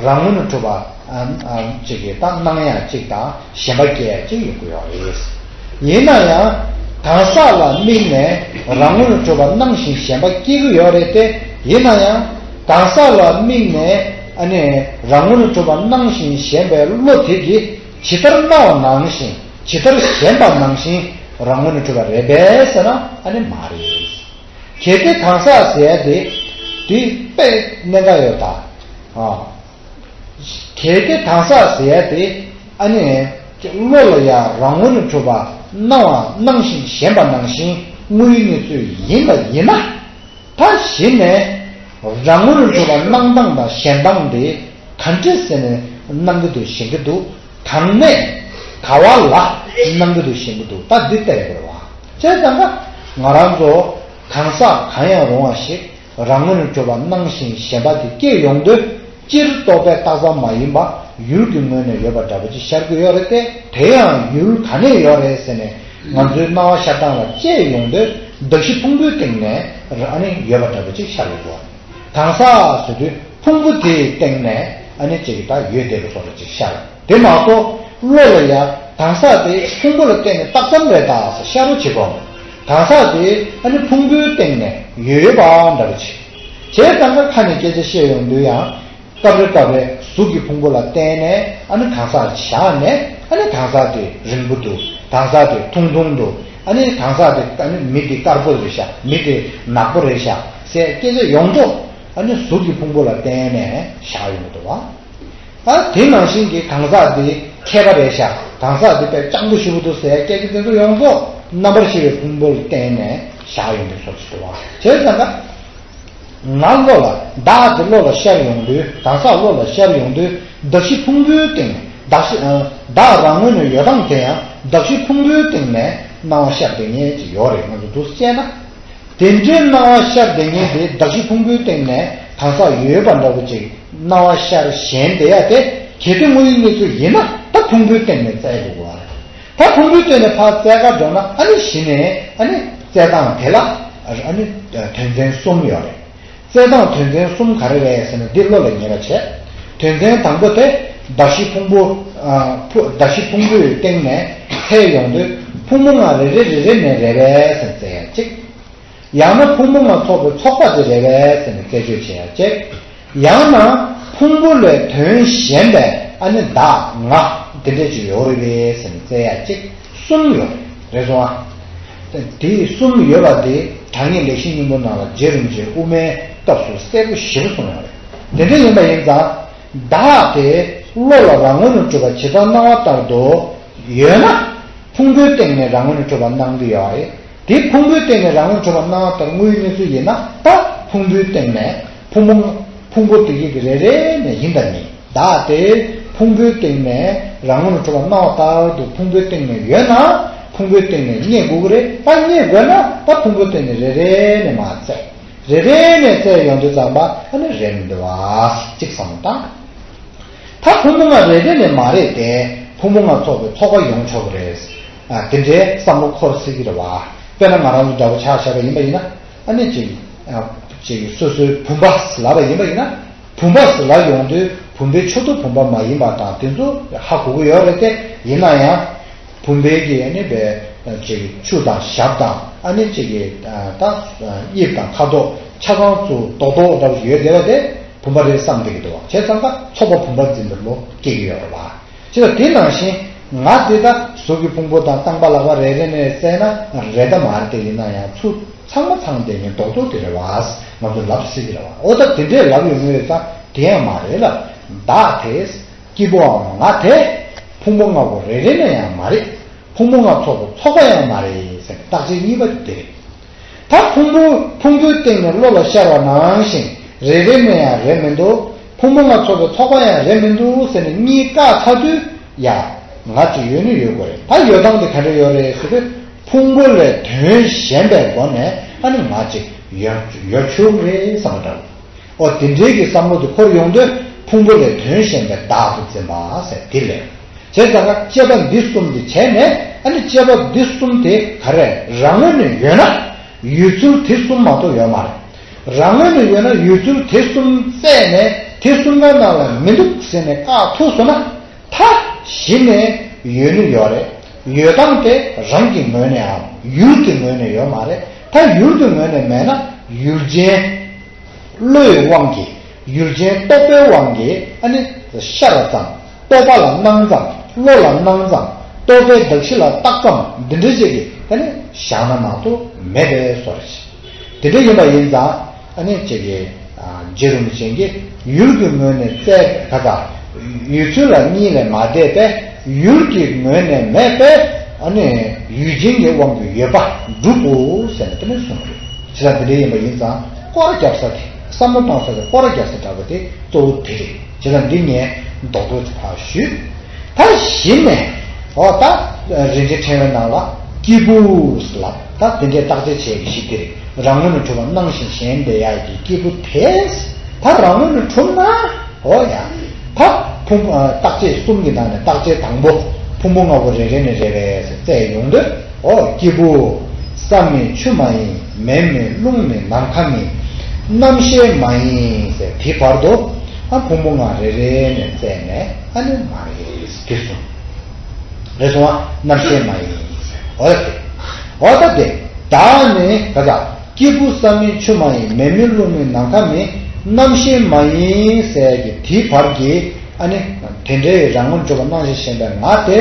རང་ངོས་ནས་གྲུབ་པ་ཨ་ཨ་ཅིག་གིས་ད་སྣང་ཡག་ཅིག་དང་། ཞེན་པ་སྐྱེ་ཡ་ཅིག་ཡོང་གི་ཡོད་རེད། ཡིན་ན་ཡང་གང་ཟག་ལ་དམིགས་ནས་རང་ངོས་ནས་གྲུབ་པ་སྣང་ཞིང་ཞེན་པ་སྐྱེ་གི་ཡོད་རེད་དེ། ཡིན་ན་ཡང་གང་ཟག་ལ་དམིགས་ནས་ཨ་ནི་རང་ངོས་ནས་གྲུབ་པ་སྣང་ཞིང་ཞེན་པའི་བློ་དེ་གིས་ཇི་ལྟར་སྣང་བ་ནང་བཞིན་ཇི་ལྟར་ཞེན་པ་ནང་བཞིན་རང་ངོས་ནས་གྲུབ་པ་རེད་པས་ཟེར་ན་ཨ་ནི་མ་རེད། གལ་ཏེ་གང་ཟག་ཟེར་ཡ་དེ་དེ་དཔེ་གནད་འགག་ཡོད་ད། ཨ། གལ་ཏེ་གང་ཟག་ཟེར་ཡ་དེ་ཨ་ནི་བློ་ལ་ཡང་རང་ངོས་ནས་གྲུབ་པ་སྣང་བ་སྣང་ཞིང་ཞེན་པ་ནང་བཞིན་དངོས་ཡོད་གནས་ཚུལ་ཡིན་པ་ཡིན་ན། ད་གཞི་ནས་རང་ངོས་ནས་གྲུབ་པ་སྣང་སྟངས་དང་ཞེན་སྟངས་དེ་ག་འདྲས་ཟེར་ནས་སྣང་གི་འདུག་ཞེན་གི་འདུག་གང་ནས་ག་བ་ལ་སྣང་གི་འདུག་ཞེན་གི་འདུག་ད་འདི་བལྟ་ཡ་དགོས་རེད་བ། བྱས་ཙང་ཀ་ང་རང་ཚོ་གང་ཟག་གང་ཡང་རུང་བ་ཞིག་རང་ངོས་ནས་གྲུབ་པ་སྣང་ཞིང་ཞེན་པ་དེ་སྐྱེ་ཡོང་དུས་སྤྱིར་རྟོག་པའི་རྟགས་ཙམ་མ་ཡིན་པ་ཡུལ་གྱི་ངོས་ནས་ཡོད་པ་འདྲ་པོ་ཅིག་ཤར་གྱི་ཡོད་རེད་དེ། དེ་ཡང་ཡུལ་ག་ནས་ཡོད་རེད་ཟེར་ནས་ང་ཚོའི་སྣང་བ་ཤར་སྟངས་ལ་དཔྱད་ཡོང་དུས་གདགས་གཞི་ཕུང་པོའི་སྟེང་ནས་ཨ་ནི་ཡོད་པ་འདྲ་པོ་ཅིག་ཤར་ཡོང་གི་ཡོད་རེད། གང་ཟག་ཟེར་དུས་ཕུང་པོ་དེའི་སྟེང་ནས་ཨ་ནི་ཅིག་ད་ཡོད་བསྡད་པའི་བཟོ་འདྲ་ཅིག་ཤར། དེ་མ་གཏོགས་བློ་ལ་ཡང་གང་ཟག་དེ་ཕུང་པོ་ལ་བརྟེན་ནས་རྟགས་ཙམ་རེད་ད་ཟེར་ཤར་རོ་བྱེད་དགོས། གང་ཟག་དེ་ཨ་ནི་ཕུང་པོའི་སྟེང་ནས་ཡོད་ཡོད་པ་འདྲ་པོ་ཅིག་བྱས་ཙང་ཀ་ཁ་ནས་སྐད་ཆ་བཤད་ཡོང་དུས་ཡང་སྐབས་རེ་སྐབས་རེ་གཟུགས་ཀྱི་ཕུང་པོ་ལ་བརྟེན་ནས་ཨ་ནི་གང་ཟག་བཞག་ནས་ཨ་ནི་གང་ཟག་དེ་རིང་པོ་འདུག་གང་ཟག་དེ་ཐུང་ཐུང་འདུག་ཨ་ནི་གང་ཟག་དེ་ཨ་ནི་མི་དེ་དཀར་པོ་རེད་ཤག་མི་དེ་ནག་པོ་རེད་ཤག་ཟེར་སྐད་ཆ་ཡོངས་རྫོགས་ཨ་ནི་གཟུགས་ཀྱི་ཕུང་པོ་ལ་བརྟེན་ནས་བཞག་ཡོང་གི་འདུག་བ། ད་དེ་ནང་བཞིན་གྱི་གང་ཟག་འདི་མཁས་པ་རེད་ཤག་གང་ཟག་འདི་དཔེ་སྤྱང་པོ་ཞེ་པོ་འདུག་ཟེར་སྐད་ཆ་དེ་ཚོ་ཡོངས་རྫོགས་རྣམ་པར་ཤེས་པའི་ཕུང་པོ་ལ་བརྟེན་ནས་བཞག་ཡོང་གི་བཟོ་ཞིག་འདུག་བ། བྱས་ཙང་ཀ་ང་བློ་ལ་བདག་དེ་བློ་ལ་ཤར་ཡོང་དུས་གང་ཟག་བློ་ལ་ཤར་ཡོང་དུས་གདགས་གཞི་ཕུང་པོའི་སྟེང་ནས་གདགས་གཞི་བདག་རང་ངོས་ནས་ཡོད་སྟངས་དེ་ཡང་གདགས་གཞི་ཕུང་པོའི་སྟེང་ནས་སྣང་བ་ཤར་བསྡད་མཁན་ཅིག་ཡོད་རེད། ང་ཚོ་འདུག་སེ་བཤད་ན། དེ་འདྲའི་སྣང་བ་ཤར་བསྡད་མཁན་དེ་གདགས་གཞི་ཕུང་པོའི་སྟེང་ནས་གང་ཟག་ཡོད་པ་འདྲ་པོ་ཅིག་སྣང་བ་ཤར་ཞེན་བསྡད་ཡ་དེ་གལ་ཏེ་དངོས་ཡོད་གནས་ཚུལ་ཡིན་ན་ད་ཕུང་པོའི་སྟེང་ནས་བཙལ་དགོས་པ་རེད། ད་ཕུང་པོའི་སྟེང་ནས་ཕར་བཙལ་ག་འགྲོ་ན་ཨ་ནི་གཞི་ནས་ཨ་ནི་བཙལ་སྟངས་དེ་ལ་ཨ་ནི་དོན་ཚན་གསུམ་ཡོད་རེད། བཙལ་སྟངས་དོན་ཚན་གསུམ་ག་རེ་རེད་ཟེར་ན་འདི་བློ་ལ་ངེས་པ་བྱས། དོན་ཚན་དང་པོ་དེ་གདགས་གཞི་ཕུང་པོ། ཨ་ཕུ་གདགས་གཞི་ཕུང་པོའི་སྟེང་ནས་འཐད་ཡོང་དུས་ཕུང་པོ་ལྔ་རེ་རེ་རེ་རེ་ནས་རེད་པས་ཟེར་བཙལ་ཡ་གཅིག་ཡང་ན་ཕུང་པོ་ལྔ་ཚོགས་པའི་ཚོགས་པ་དེ་རེད་པས་ཟེར་ནས་རྩད་གཅོད་བྱེད་ཡ་གཅིག་ཡང་ན་ཕུང་པོ་ལས་དོན་གཞན་པའི་ཨ་ནི་བདག་ང་དེ་འདྲས་ཅིག་ཡོད་རེད་པས་ཟེར་ནས་བཙལ་ཡ་གཅིག་གསུམ་ཡོད་རེད་སོང་ཨ། དེ་གསུམ་ཡོད་པ་དེ་དྲང་ངེས་ལེགས་བཤད་སྙིང་པོ་ནང་ལ་རྗེ་རིན་པོ་ཆེས་དབུ་མའི་སྐབས་སུ་གསལ་པོ་ཞེ་པོ་གསུངས་ཡོད་རེད། དེ་འདྲ་ཡིན་པ་ཡིན་ཙང་བདག་དེ་བློ་ལ་རང་ངོས་ནས་གྲུབ་པ་ཇི་ལྟར་སྣང་བ་ལྟར་དུ་ཡོད་ན་ཕུང་པོའི་སྟེང་ནས་རང་ངོས་ནས་གྲུབ་པ་སྣང་གི་ཡོད་རེད། དེ་ཕུང་པོའི་སྟེང་ནས་རང་ངོས་གྲུབ་པ་སྣང་བ་ལྟར་དངོས་ཡོད་གནས་ཚུལ་ཡིན་ན་ད་ཕུང་པོའི་སྟེང་ནས་ཕུང་པོ་ཕུང་པོ་དེ་གི་རེ་རེ་ནས་ཡིན་དང་མིན། བདག་དེ་ཕུང་པོའི་སྟེང་ནས་རང་ངོས་ནས་གྲུབ་པ་སྣང་བ་ལྟར་དུ་ཕུང་པོའི་སྟེང་ནས་ཡོད་ན་ཕུང་པོའི་སྟེང་ནས་རྙེད་དགོས་ཀྱི་རེད། ད་རྙེད་དགོས་ན་ད་ཕུང་པོའི་སྟེང་ནས་རེ་རེ་ནས་མར་བཙལ། རེ་རེ་ནས་བཙལ་ཡོང་དུས་ཙམ་པ་ཨ་ནི་རེད་མི་འདུག་བ། གཅིག་བསམ་བློ་བཏང་། ད་ཕུང་པོ་ལྔ་རེ་རེ་ནས་མ་རེད་དེ་ཕུང་པོ་ལྔ་ཚོགས་པའི་ཚོགས་པ་ཡོང་ཆོག་གི་རེད། ཨ་དེ་འདྲའི་བསམ་བློ་འཁོར་སྲིད་ཀྱི་རེད་བ། དཔེར་ན་ང་རང་ཚོ་འདྲ་པོ་ཆ་བཞག་པ་ཡིན་པ་ཡིན་ན་ཨ་ནི་ཅིག་ཨ་ཅིག་སོ་སོའི་བུམ་པ་ལབ་པ་ཡིན་པ་ཡིན་ན་བུམ་པ་ལབ་ཡོང་དུས་བུམ་པའི་ཆུ་ཏོ་བུམ་པ་མ་ཡིན་པ་དང་དེ་ཚོ་ཧ་གོ་གི་ཡོད་རེད་དེ། ཡིན་ན་ཡང་བུམ་པའི་གི་ཨ་ནི་བའི་ཅིག་ཆུ་དང་ཞབས་དང་ཨ་ནི་ཅིག་གི་ད་དབྱིབས་དང་ཁ་དོག་ཆ་ཚང་ཚུར་རྡོག་རྡོག་འདྲ་པོ་ཡོད་བསྡད་པ་དེ་བུམ་པ་རེད་བསམ་བསྡད་ཀྱི་འདུག་བ། བྱས་ཙང་ཀ་ཚོགས་པ་བུམ་པར་འཛིན་པའི་བློ་སྐྱེ་གི་ཡོད་རེད་བ། བྱས་ཙང་དེ་ནང་བཞིན་ང་དེ་ད་གཟུགས་ཀྱི་ཕུང་པོ་དང་རྐང་པ་ལག་པ་རེ་རེ་ནས་བཙལ་ན་རེད་ད་མ་རེད་དེ། ཡིན་ན་ཡང་ཚུར་ཚང་མ་ཚང་བསྡད་མཁན་རྡོག་རྡོག་དེ་རེད་བ། ང་ཚོ་ལབ་སྲིད་ཀྱི་རེད་བ། འོ་ད་དེ་འདྲས་ལབ་ཡོང་གི་ཡོད་ཙང་དེ་ཡང་མ་རེད་ལ། བདག་དེ་སྐྱེས་བུའམ་ང་དེ་ཕུང་པོ་ལྔ་པོ་རེ་རེ་ནས་ཡང་མ་རེད། ཕུང་པོ་ལྔ་ཚོགས་པའི་ཚོགས་པ་ཡང་མ་རེད་ཟེར་ནས་བརྟག་དཔྱད་གཉིས་པ་དེ་རེད། ད་ཕུང་པོ་ཕུང་པོའི་སྟེང་ནས་བློ་ལ་ཤར་བ་ནང་བཞིན་རེ་རེ་ནས་ཡང་རེད་མི་འདུག་ཕུང་པོ་ལྔ་ཚོགས་པའི་ཚོགས་པ་ཡང་རེད་མི་འདུག་ཟེར་ནས་གཉིས་བཀག་ཚར་དུས་ཡ། ང་ཅིག་ཡོད་ནི་ཡོད་དགོས་རེད། ད་ཡོད་སྟངས་དེ་ག་འདྲ་ཡོད་རེད་ཟེར་དུས་ཕུང་པོ་ལས་དོན་གཞན་པའི་སྒོ་ནས་ཨ་ནི་ང་ཅིག་ཡོད་ཡོད་ཆོག་གི་རེད་བསམ་པ་འདྲ་བོ། ཨོ་དེ་འདྲའི་གི་བསམ་བློ་དེ་འཁོར་ཡོང་དུས་ཕུང་པོ་ལས་དོན་གཞན་པའི་བདག་ཏུ་འཛིན་པ་ཟེར་དེ་ལས། བྱས་ཙང་ཀ་དཔྱད་པ་འདི་གསུམ་དེ་བྱས་ནས་ཨ་ནི་དཔྱད་པ་འདི་གསུམ་དེ་ག་རེ་རང་ངོས་ནས་ཡོད་ན་ཡོད་ཚུལ་དེ་གསུམ་མ་གཏོགས་ཡོད་མ་རེད། རང་ངོས་ནས་ཡོད་ན་ཡོད་ཚུལ་དེ་གསུམ་བཙལ་ནས་དེ་གསུམ་ག་ནང་ལ་མི་འདུག་ཟེར་ནས་བཀག་ཐུབ་སོང་ན་ད་གཞི་ནས་ཡོད་ནི་ཡོད་རེད། ཡོད་སྟངས་དེ་རང་གི་ངོས་ནས་འམ་ཡུལ་གྱི་ངོས་ནས་ཡོད་མ་རེད། ད་ཡུལ་གྱི་ངོས་ནས་མེད་ན་ཡུལ་ཅན། བློའི་དབང་གིས་ཡུལ་ཅན་རྟོག་པའི་དབང་གིས་ཨ་ནི་ཤར་བ་ཙམ། རྟོག་པ་ལ་སྣང་ཙམ། བློ་ལ་སྣང་ཙམ། རྟོག་པའི་གདགས་གཞི་ལ་བཏགས་ཙམ་འདི་འདྲ་ཅིག་གིས་ཨ་ནི་བཞག་ན་མ་གཏོགས་མེད་པའི་བཟོ་འདྲ་ཞིག་དེ་འདྲ་ཡིན་པ་ཡིན་ཙང་ཨ་ནི་ཅིག་གིས་རྗེ་རིན་པོ་ཆེ་གིས་ཡུལ་གྱི་ངོས་ནས་བཙལ་ག་ད་ཡོད་ཚུལ་ལ་གཉིས་ལས་མ་འདས་པས་ཡུལ་གྱི་ངོས་ནས་མེད་པས་ཨ་ནི་ཡུལ་ཅན་གྱི་དབང་གིས་ཡོད་པ་གྲུབ་བོ་ཟེར་ནས་དེ་ནས་གསུངས་པ་རེད། ཇི་ལྟར་འདི་འདྲ་ཡིན་པ་ཡིན་ཙང་སྐོར་ར་རྒྱབ་ས་དེ་བསམ་བློ་བཏང་ས་དེ་སྐོར་ར་རྒྱབ་ས་འདྲ་བོ་དེ་གཙོ་བོ་དེ་རེད། ཇི་ལྟར་འདི་ངས་རྡོག་རྡོག་ཅིག་ཕར་ཞུས། ད་གཞི་ནས་འོ་ད་རིན་ཆེན་ཕྲེང་བའི་ནང་ལ་སྐྱེས་བུ་ལབ་ད་དེ་འདྲའི་བརྟག་དཔྱད་བྱས་ཀྱི་གཞི་དེ་རེད། རང་ངོས་ནས་གྲུབ་པ་སྣང་ཞིང་ཞེན་བསྡད་ཡག་གི་སྐྱེས་བུ་དེ་ད་རང་ངོས་ནས་གྲུབ་ན། འོ་ཡ། ད་ཕུང་པོ་བརྟག་དཔྱད་གསུམ་གྱི་ནང་ནས་བརྟག་དཔྱད་དང་པོ་ཕུང་པོ་ལྔ་པོ་རེ་རེ་ནས་རེ་རེ་བཙལ་ཡོང་དུས་འོ་སྐྱེས་བུ། ས་མིན་ཆུ་མ་ཡིན་མེ་མིན་རླུང་མིན་ནམ་མཁའ་མིན། རྣམ་ཤེས་མ་ཡིན་ཟེར་དེ་བར་དུ་ཨ་ཕུང་པོ་ལྔ་རེ་རེ་ནས་བཙལ་ནས་ཨ་ནི་མ་རེད་དེ་གསུངས། རེད་སོང་ཨ་རྣམ་ཤེས་མ་ཡིན་ཟེར་འོ་ད་དེ་འོ་ད་དེ་བདག་ནི་ག་ད། སྐྱེས་བུ་ས་མིན་ཆུ་མ་ཡིན་མེ་མིན་རླུང་མིན་ནམ་མཁའ་མིན། རྣམ་ཤེས་མ་ཡིན་ཟེར་གྱི་དེའི་བར་གྱི་ཨ་ནི་དེ་འདྲའི་རང་ངོས་གྲུབ་པ་སྣང་ཞིང་ཞེན་པའི་ང་དེ་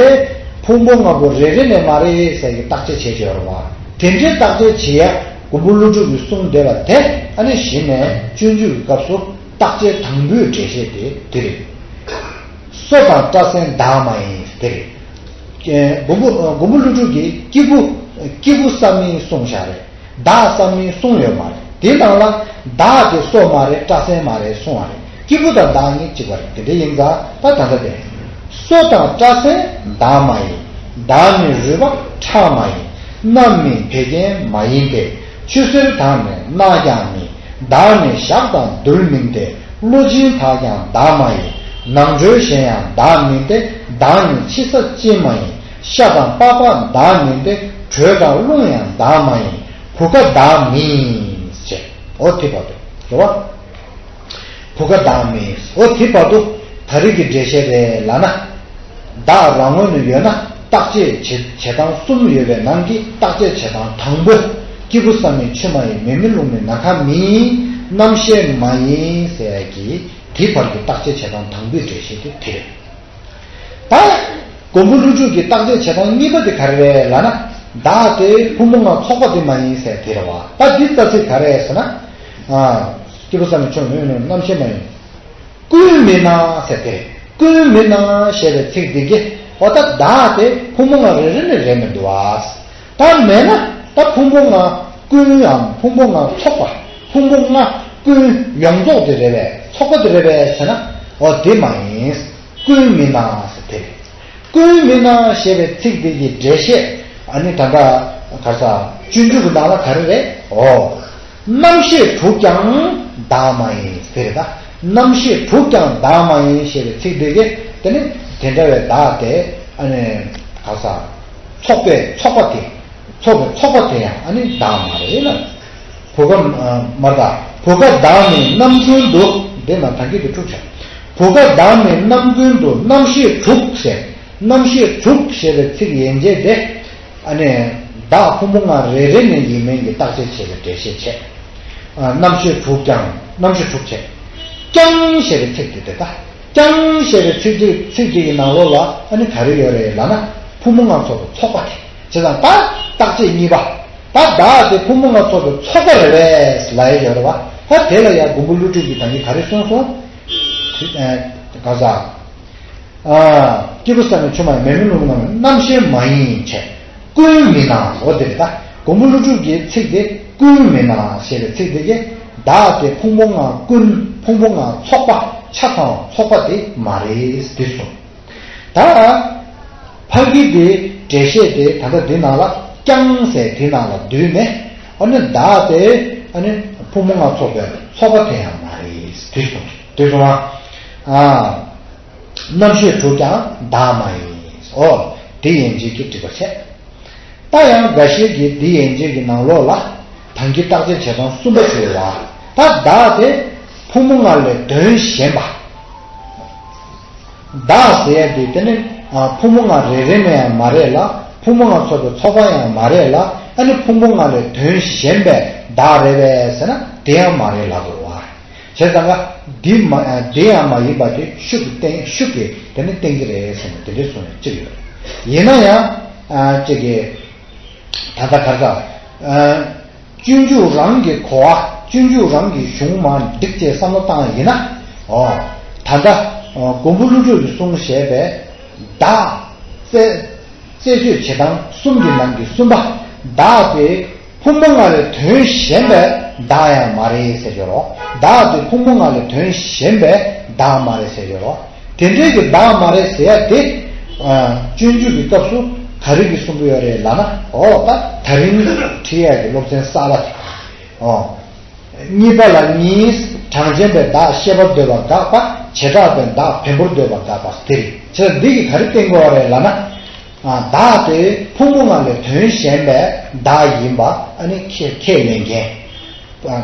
ཕུང་པོ་ལྔ་པོ་རེ་རེ་ནས་མ་རེད་ཟེར་གྱི་བརྟག་དཔྱད་བྱེད་ཀྱི་ཡོད་རེད་བ། དེ་འདྲའི་བརྟག་དཔྱད་བྱེད་ཡ་མགོན་པོ་ཀླུ་སྒྲུབ་ཀྱིས་གསུངས་བསྡད་པ་དེ་ཨ་ནི་གཞི་ནས་སྤྱོད་འཇུག་གི་སྐབས་སུ་བརྟག་དཔྱད་དང་པོའི་འགྲེལ་བཤད་དེ་དེ་རེད། སོ་དང་སྐྲ་སེན་འདག་མ་ཡིན་དེ་རེད། མགོན་པོ་མགོན་པོ་ཀླུ་སྒྲུབ་ཀྱིས་སྐྱེས་བུ་སྐྱེས་བུ་ས་མིན་གསུངས་བཞག་རེད། བདག་ས་མིན་གསུངས་ཡོད་མ་རེད། དེའི་ནང་ལ་བདག་དེ་སོ་མ་རེད་སྐྲ་སེན་མ་རེད་གསུངས་པ་རེད། སྐྱེས་བུ་དང་བདག་གཉིས་གཅིག་པ་རེད། དེ་འདྲ་ཡིན་ཙང་ད་ད་ལྟ་དེ། སོ་དང་སྐྲ་སེན་འདག་མ་ཡིན། བདག་མིན་རུས་པ་ཁྲག་མ་ཡིན། རྣམ་སྨིན་བད་ཀན་མ་ཡིན་ཏེ། ཆུ་སེར་དག་ནི་རྣག་ཀྱང་མིན། བདག་ནི་ཞག་དང་རྡུལ་མིན་ཏེ། གློ་སྦྱིན་དག་ཀྱང་བདག་མ་ཡིན། ནང་ཁྲོལ་གཞན་ཡང་བདག་མིན་ཏེ། བདག་ནི་ཕྱི་ས་ཅན་མ་ཡིན། ཤ་དང་པགས་པ་བདག་མིན་ཏེ། དྲོད་དང་རླུང་ཡང་བདག་མ་ཡིན། བུ་ག་བདག་མིན། ཞེས་འོ་དེ་བར་དུ་རེད་བ། བུ་ག་བདག་མིན། འོ་དེ་བར་དུ་ད་རེས་ཀྱི་འགྲེལ་བཤད་རེད་ལབ་ན། བདག་རང་ངོས་ནས་ཡོད་ན་བརྟག་དཔྱད་བྱེད་བྱེད་སྟངས་གསུམ་ཡོད་པའི་ནང་གི་བརྟག་དཔྱད་བྱེད་སྟངས་དང་པོ། སྐྱེས་བུ་ས་མིན་ཆུ་མ་ཡིན་མེ་མིན་རླུང་མིན་ནམ་མཁའ་མིན། རྣམ་ཤེས་མ་ཡིན་ཟེར་ཡ་གི་དེ་བར་གྱི་བརྟག་དཔྱད་བྱེད་སྟངས་དང་པོའི་འགྲེལ་བཤད་དེ་དེ་རེད། ད་མགོན་པོ་ཀླུ་སྒྲུབ་ཀྱི་བརྟག་དཔྱད་བྱེད་སྟངས་གཉིས་པ་དེ་ག་རེ་རེད་ལབ་ན། བདག་དེ་ཕུང་པོ་ལྔ་ཚོགས་པ་དེ་མ་ཡིན་ཟེར་དེ་རེད་བ། ད་འདི་རྩ་ཚིག་ག་རེ་རེད་ཟེར་ན། སྐྱེས་བུ་ས་མིན་ཆུ་མིན་རྣམ་ཤེས་མ་ཡིན། ཀུན་མིན་ན་ཟེར་དེ་རེད། ཀུན་མིན་ན་ཞེས་པའི་ཚིག་འདི་གིས་འོ་ད་བདག་དེ་ཕུང་པོ་ལྔ་རེ་རེ་ནས་རེད་མི་འདུག་བ། ད་མེད་ན་ད་ཕུང་པོ་ལྔ་ཀུན་ཡང་ཕུང་པོ་ལྔ་ཚོགས་པ་ཕུང་པོ་ལྔ་ཀུན་ཡོངས་རྫོགས་དེ་རེད་པས་ཚོགས་པ་དེ་རེད་པས་ཟེར་ན་འོ་དེ་མ་ཡིན། ཀུན་མིན་ན་ཟེར་དེ་རེད། ཀུན་མིན་ན་ཞེས་པའི་ཚིག་འདི་གི་འགྲེལ་བཤད་ཨ་ནི་ད་ལྟ་ག་ས་སྤྱོད་འཇུག་གི་ནང་ལ་ག་རེ་རེད། འོ། རྣམ་ཤེས་དྲུག་ཀྱང་བདག་མ་ཡིན་ཟེར་རེད་ད། རྣམ་ཤེས་དྲུག་ཀྱང་བདག་མ་ཡིན་ཞེས་པའི་ཚིག་འདི་གིས་དེ་ནི་དེ་འདྲ་བའི་བདག་དེ་ཨ་ནི་ག་ས་ཚོགས་པའི་ཚོགས་པ་དེ་ཚོགས་པའི་ཚོགས་པ་དེ་ཡང་ཨ་ནི་བདག་མ་རེད་ལ། བུ་ག་མར་ད་བུ་ག་བདག་མིན་རྣམ་ཀུན་ཏུ་འདི་ན་ད་གི་དེ་དྲུག་བྱ། བུ་ག་བདག་མིན་རྣམ་ཀུན་ཏུ་རྣམ་ཤེས་དྲུག་ཟེར། རྣམ་ཤེས་དྲུག་ཞེས་པའི་ཚིག་ཡན་ཆད་དེ། ཨ་ནི་བདག་ཕུང་པོ་ལྔ་རེ་རེ་ནས་ཡིན་མིན་གྱི་བརྟག་དཔྱད་བྱེད་པའི་འགྲེལ་བཤད་བྱས། ཨ་རྣམ་ཤེས་དྲུག་ཀྱང་རྣམ་ཤེས་དྲུག་བྱས། ཀྱང་ཞེས་པའི་ཚིག་དེ་དེ་ད། ཀྱང་ཞེས་པའི་ཚིག་དེ་ཚིག་དེ་གི་ནང་ལོགས་ལ་ཨ་ནི་ག་རེ་ཡོད་རེད་ལབ་ན་ཕུང་པོ་ལྔ་ཚོགས་པའི་ཚོགས་པ་དེ་བྱས་ཙང་ད་བརྟག་དཔྱད་གཉིས་པ། ད་བདག་དེ་ཕུང་པོ་ལྔ་ཚོགས་པའི་ཚོགས་པ་རེད་པས་ལབ་ཡ་ཡོད་རེད་བ། ད་དེ་ལ་ཡང་མགོན་པོ་ཀླུ་སྒྲུབ་ཀྱིས་ད་གིན་ག་རེ་གསུངས་སོང་། ཨ་ག་ས། ཨ། སྐྱེས་བུ་བསམ་ཡས་མཆོག་མ་ཡིན། མེ་མེ་རླུང་རྣམས་རྣམ་ཤེས་མ་ཡིན་ཕྱིར། ཀུན་མིན་ན། འོ་དེ་རེད་ད། མགོན་པོ་ཀླུ་སྒྲུབ་ཀྱི་ཚིག་དེ་ཀུན་མིན་ན་ཞེས་པའི་ཚིག་དེ་གིས་བདག་དེ་ཕུང་པོ་ལྔ་ཀུན། ཕུང་པོ་ལྔ་ཚོགས་པ་ཆ་ཚང་བ་ཚོགས་པ་དེ་མ་རེད་དེ་གསུངས། ད་ཕ་གི་དེ་འགྲེལ་བཤད་དེ་ད་ལྟ་འདི་ནང་ལ་ཀྱང་ཟེར་དེ་ནང་ལ་བསྡུས་ནས། ཨ་ནི་བདག་དེ་ཨ་ནི་ཕུང་པོ་ལྔ་ཚོགས་པའི་ཚོགས་པ་དེ་ཡང་མ་རེད་དེ་གསུངས། དེ་གསུངས་པ། ཨ། རྣམ་ཤེས་དྲུག་ཀྱང་བདག་མ་ཡིན། ཨོ། དེ་ཡན་ཆད་ཀྱིས་འགྲིག་པ་བྱས། ད་ཡང་འགའ་ཤས་ཀྱིས་འདི་ཡན་ཆད་ཀྱི་ནང་ལོགས་ལ་དང་གི་རྟགས་ཆོས་བྱེད་སྟངས་གསུམ་པ་བྱས་པ། ད་བདག་དེ་ཕུང་པོ་ལྔ་ལས་དོན་གཞན་པ། བདག་ཟེར་ཡ་དེ་དེ་ནི་ཨ་ཕུང་པོ་ལྔ་རེ་རེ་ནས་ཡང་མ་རེད་ལ། ཕུང་པོ་ལྔ་ཚོགས་པའི་ཚོགས་པ་ཡང་མ་རེད་ལ། ཨ་ནི་ཕུང་པོ་ལྔ་ལས་དོན་གཞན་པའི་བདག་རེད་པས་ཟེར་ན་དེ་ཡང་མ་རེད་ལབ་དགོས་པ། བྱས་ཙང་ཀ་འདི་མ་འདི་ཡང་མ་ཡིན་པ་དེ་ཤུགས་ཀྱིས་བསྟན། ཤུགས་ཀྱིས་དེ་ནི་བསྟན་གྱི་རེད་ཟེར་ནས་དེ་འདྲའི་གསུངས་ནས་གཅིག་ཡོད། ཡིན་ན་ཡང་ཨ་གཅིག་གིས་ད་ལྟ་ག་རེ་ཟ། ཨ་སྤྱོད་འཇུག་རང་གི་གོ་བ། སྤྱོད་འཇུག་རང་གི་གཞུང་མ་འགྲིག་ཅེས་བསམ་བློ་བཏང་ཡིན་ན། ཨོ། ད་ལྟ་ཨ་མགོན་པོ་ཀླུ་སྒྲུབ་ཀྱིས་གསུངས་བཞག་པའི་བདག་རྩད་རྩད་གཅོད་བྱེད་སྟངས་གསུམ་གྱི་ནང་གི་གསུམ་པ། བདག་དེ་ཕུང་པོ་ལྔ་ལས་དོན་གཞན་པའི་བདག་ཡང་མ་རེད་ཟེར་གྱི་རོ། བདག་དེ་ཕུང་པོ་ལྔ་ལས་དོན་གཞན་པའི་བདག་མ་རེད་ཟེར་གྱི་རོ། དེ་འདྲའི་གི་བདག་མ་རེད་ཟེར་ཡ་དེ། ཨ་སྤྱོད་འཇུག་གི་སྐབས་སུ་ག་རེ་གི་གསུང་གི་ཡོད་རེད་ལབ་ན། ཨོ་ད་ད་རིང་ཁྲིད་ཡ་གི་སློབ་ཚན་གསར་པ་དེ། ཨོ། གཉིས་པ་ལ་གཉིས། གྲངས་ཅན་པའི་བདག་ཤེས་པར་འདོད་པ་དགག་པ། བྱེ་བྲག་པའི་བདག་བེམ་པོར་འདོད་པ་དགག་པ་དེ་རེད། བྱས་ཙང་འདི་གིས་ག་རེ་བསྟན་དགོས་པ་རེད་ལབ་ན། ཨ་བདག་དེ་ཕུང་པོ་ལྔ་ལས་དོན་གཞན་པའི་བདག་ཡིན་པ་ཨ་ནི་ཁས་ཁས་ལེན་མཁན།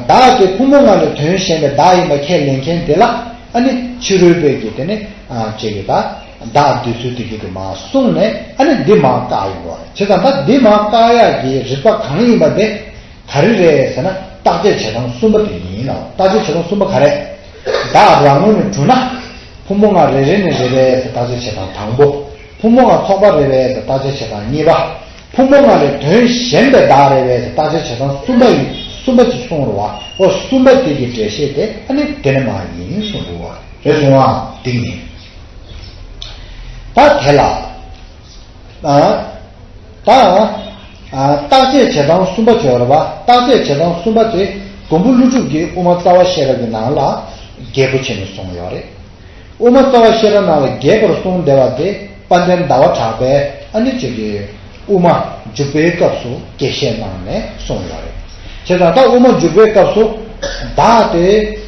བདག་དེ་ཕུང་པོ་ལྔ་ལས་དོན་གཞན་པའི་བདག་ཡིན་པ་ཁས་ལེན་མཁན་དེ་ལ་ཨ་ནི་ཕྱི་རོལ་པའི་གི་དེ་ནི་ཨ་ཅིག་གི་ད་བདག་འདོད་ཚུལ་དེ་གི་དེ་མར་གསུངས་ནས་ཨ་ནི་འདི་མར་བཀག་ཡོང་དགོས་པ་རེད། བྱས་ཙང་ད་འདི་མར་བཀག་ཡག་གི་རིགས་པ་གང་ཡིན་པ་དེ། ག་རེ་རེད་ཟེར་ན་རྟག་དཔྱད་བྱེད་སྟངས་གསུམ་པ་དེ་ཡིན་ལ། རྟག་དཔྱད་བྱེད་སྟངས་གསུམ་པ་ག་རེ། བདག་རང་ངོས་ནས་གྲུབ་ན། ཕུང་པོ་ལྔ་རེ་རེ་ནས་རེད་པས་ཟེར་རྟག་དཔྱད་བྱེད་སྟངས་དང་པོ། ཕུང་པོ་ལྔ་ཚོགས་པ་རེད་པས་ཟེར་རྟག་དཔྱད་བྱེད་སྟངས་གཉིས་པ། ཕུང་པོ་ལྔ་ལས་དོན་གཞན་པའི་བདག་རེད་པས་ཟེར་རྟག་དཔྱད་བྱེད་སྟངས་གསུམ་པ་ཡིན། གསུམ་པ་ཅིག་གསུངས་རེད་པ། འོ་གསུམ་པ་དེ་གི་འགྲེལ་བཤད་དེ་ཨ་ནི་དེ་ནས་མར་ཡིན་གསུངས་འདུག་པ། རེད་སོང་ཨ། འདི་ཡིན། ད་དེ་ལ། ཨ། ད། ཨ། རྟག་དཔྱད་བྱེད་སྟངས་གསུམ་པ་བྱས་པ་རེད་པ། རྟག་དཔྱད་བྱེད་སྟངས་གསུམ་པ་དེ་མགོན་པོ་ཀླུ་སྒྲུབ་ཀྱིས་དབུ་མ་རྩ་བ་ཤེས་རབ་ཀྱི་ནང་ལ་རྒྱས་པོ་བྱས་ནས་གསུངས་ཡོད་རེད། དབུ་མ་རྩ་བ་ཤེས་རབ་ནང་ལ་རྒྱས་པར་གསུངས་བསྡད་པ་དེ་དཔལ་ལྡན་ཟླ་བ་གྲགས་པས་ཨ་ནི་ཅིག་གི་དབུ་མ་འཇུག་པའི་སྐབས་སུ་རྒྱས་བཤད་གནང་ནས་གསུངས་ཡོད་རེད། བྱས་ཙང་ད་དབུ་མ་འཇུག་པའི་སྐབས་སུ་བདག་དེ་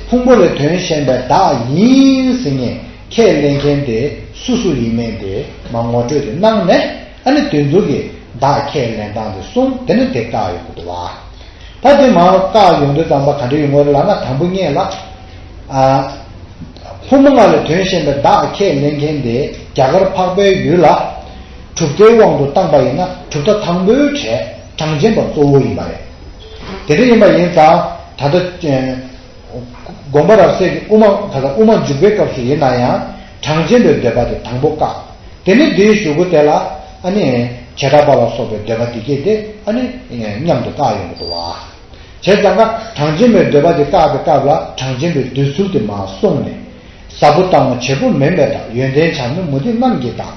ཕུང་པོ་ལས་དོན་གཞན་པའི་བདག་ཡིན་ཟེར་ནས། ཁས་ལེན་མཁན་དེ་སུ་སུ་ཡིན་མིན་དེ་མར་ངོ་སྤྲོད་དེ་གནང་ནས་ཨ་ནི་དེ་ཚོ་གི་བདག་ཁས་ལེན་སྟངས་དེ་གསུངས། དེ་ནི་དེ་བཀག་ཡོང་གི་འདུག་བ། ད་དེ་མར་བཀག་ཡོང་དུས་ཙམ་པ་ག་འདྲ་ཡོང་གི་རེད་ལབ་ན། དང་པོ་ཉིད་ལ། ཨ། ཕུང་པོ་ལྔ་ལས་དོན་གཞན་པའི་བདག་ཁས་ལེན་མཁན་དེ་རྒྱ་གར་འཕགས་པའི་ཡུལ་ལ་གྲུབ་མཐའི་དབང་དུ་བཏང་པ་ཡིན་ན་གྲུབ་མཐའ་དང་པོའི་གྲས་གྲངས་ཅན་པ་གཙོ་བོ་ཡིན་པ་རེད། དེ་འདྲ་ཡིན་པ་ཡིན་ཙང་ད་ལྟ། དགོངས་པ་རབ་གསལ་གྱི་དབུ་མ་ག་ད་དབུ་མ་འཇུག་པའི་སྐབས་སུ་ཡིན་ན་ཡང་གྲངས་ཅན་པའི་འདོད་པ་དེ་དང་པོ་བཀག་དེ་ནས་དེའི་གཞུག་གུ་དེ་ལ་ཨ་ནི་བྱེ་བྲག་པ་ལ་སོགས་པའི་འདོད་པ་དེ་སྐད་དེ་ཨ་ནི་མཉམ་དུ་བཀག་ཡོང་གི་འདུག་བ། བྱས་ཙང་ཀ་གྲངས་ཅན་པའི་འདོད་པ་དེ་བཀག་པའི་སྐབས་ལ་གྲངས་ཅན་པའི་འདོད་ཚུལ་དེ་མར་གསུངས་ནས། ཟབ་པོ་ལྟ་བ་བྱེད་པོ་མིན་པའི་བདག་ཡོན་ཏན་བྱམས་སྙིང་མུ་སྟེགས་རྣམས་ཀྱི་བདག་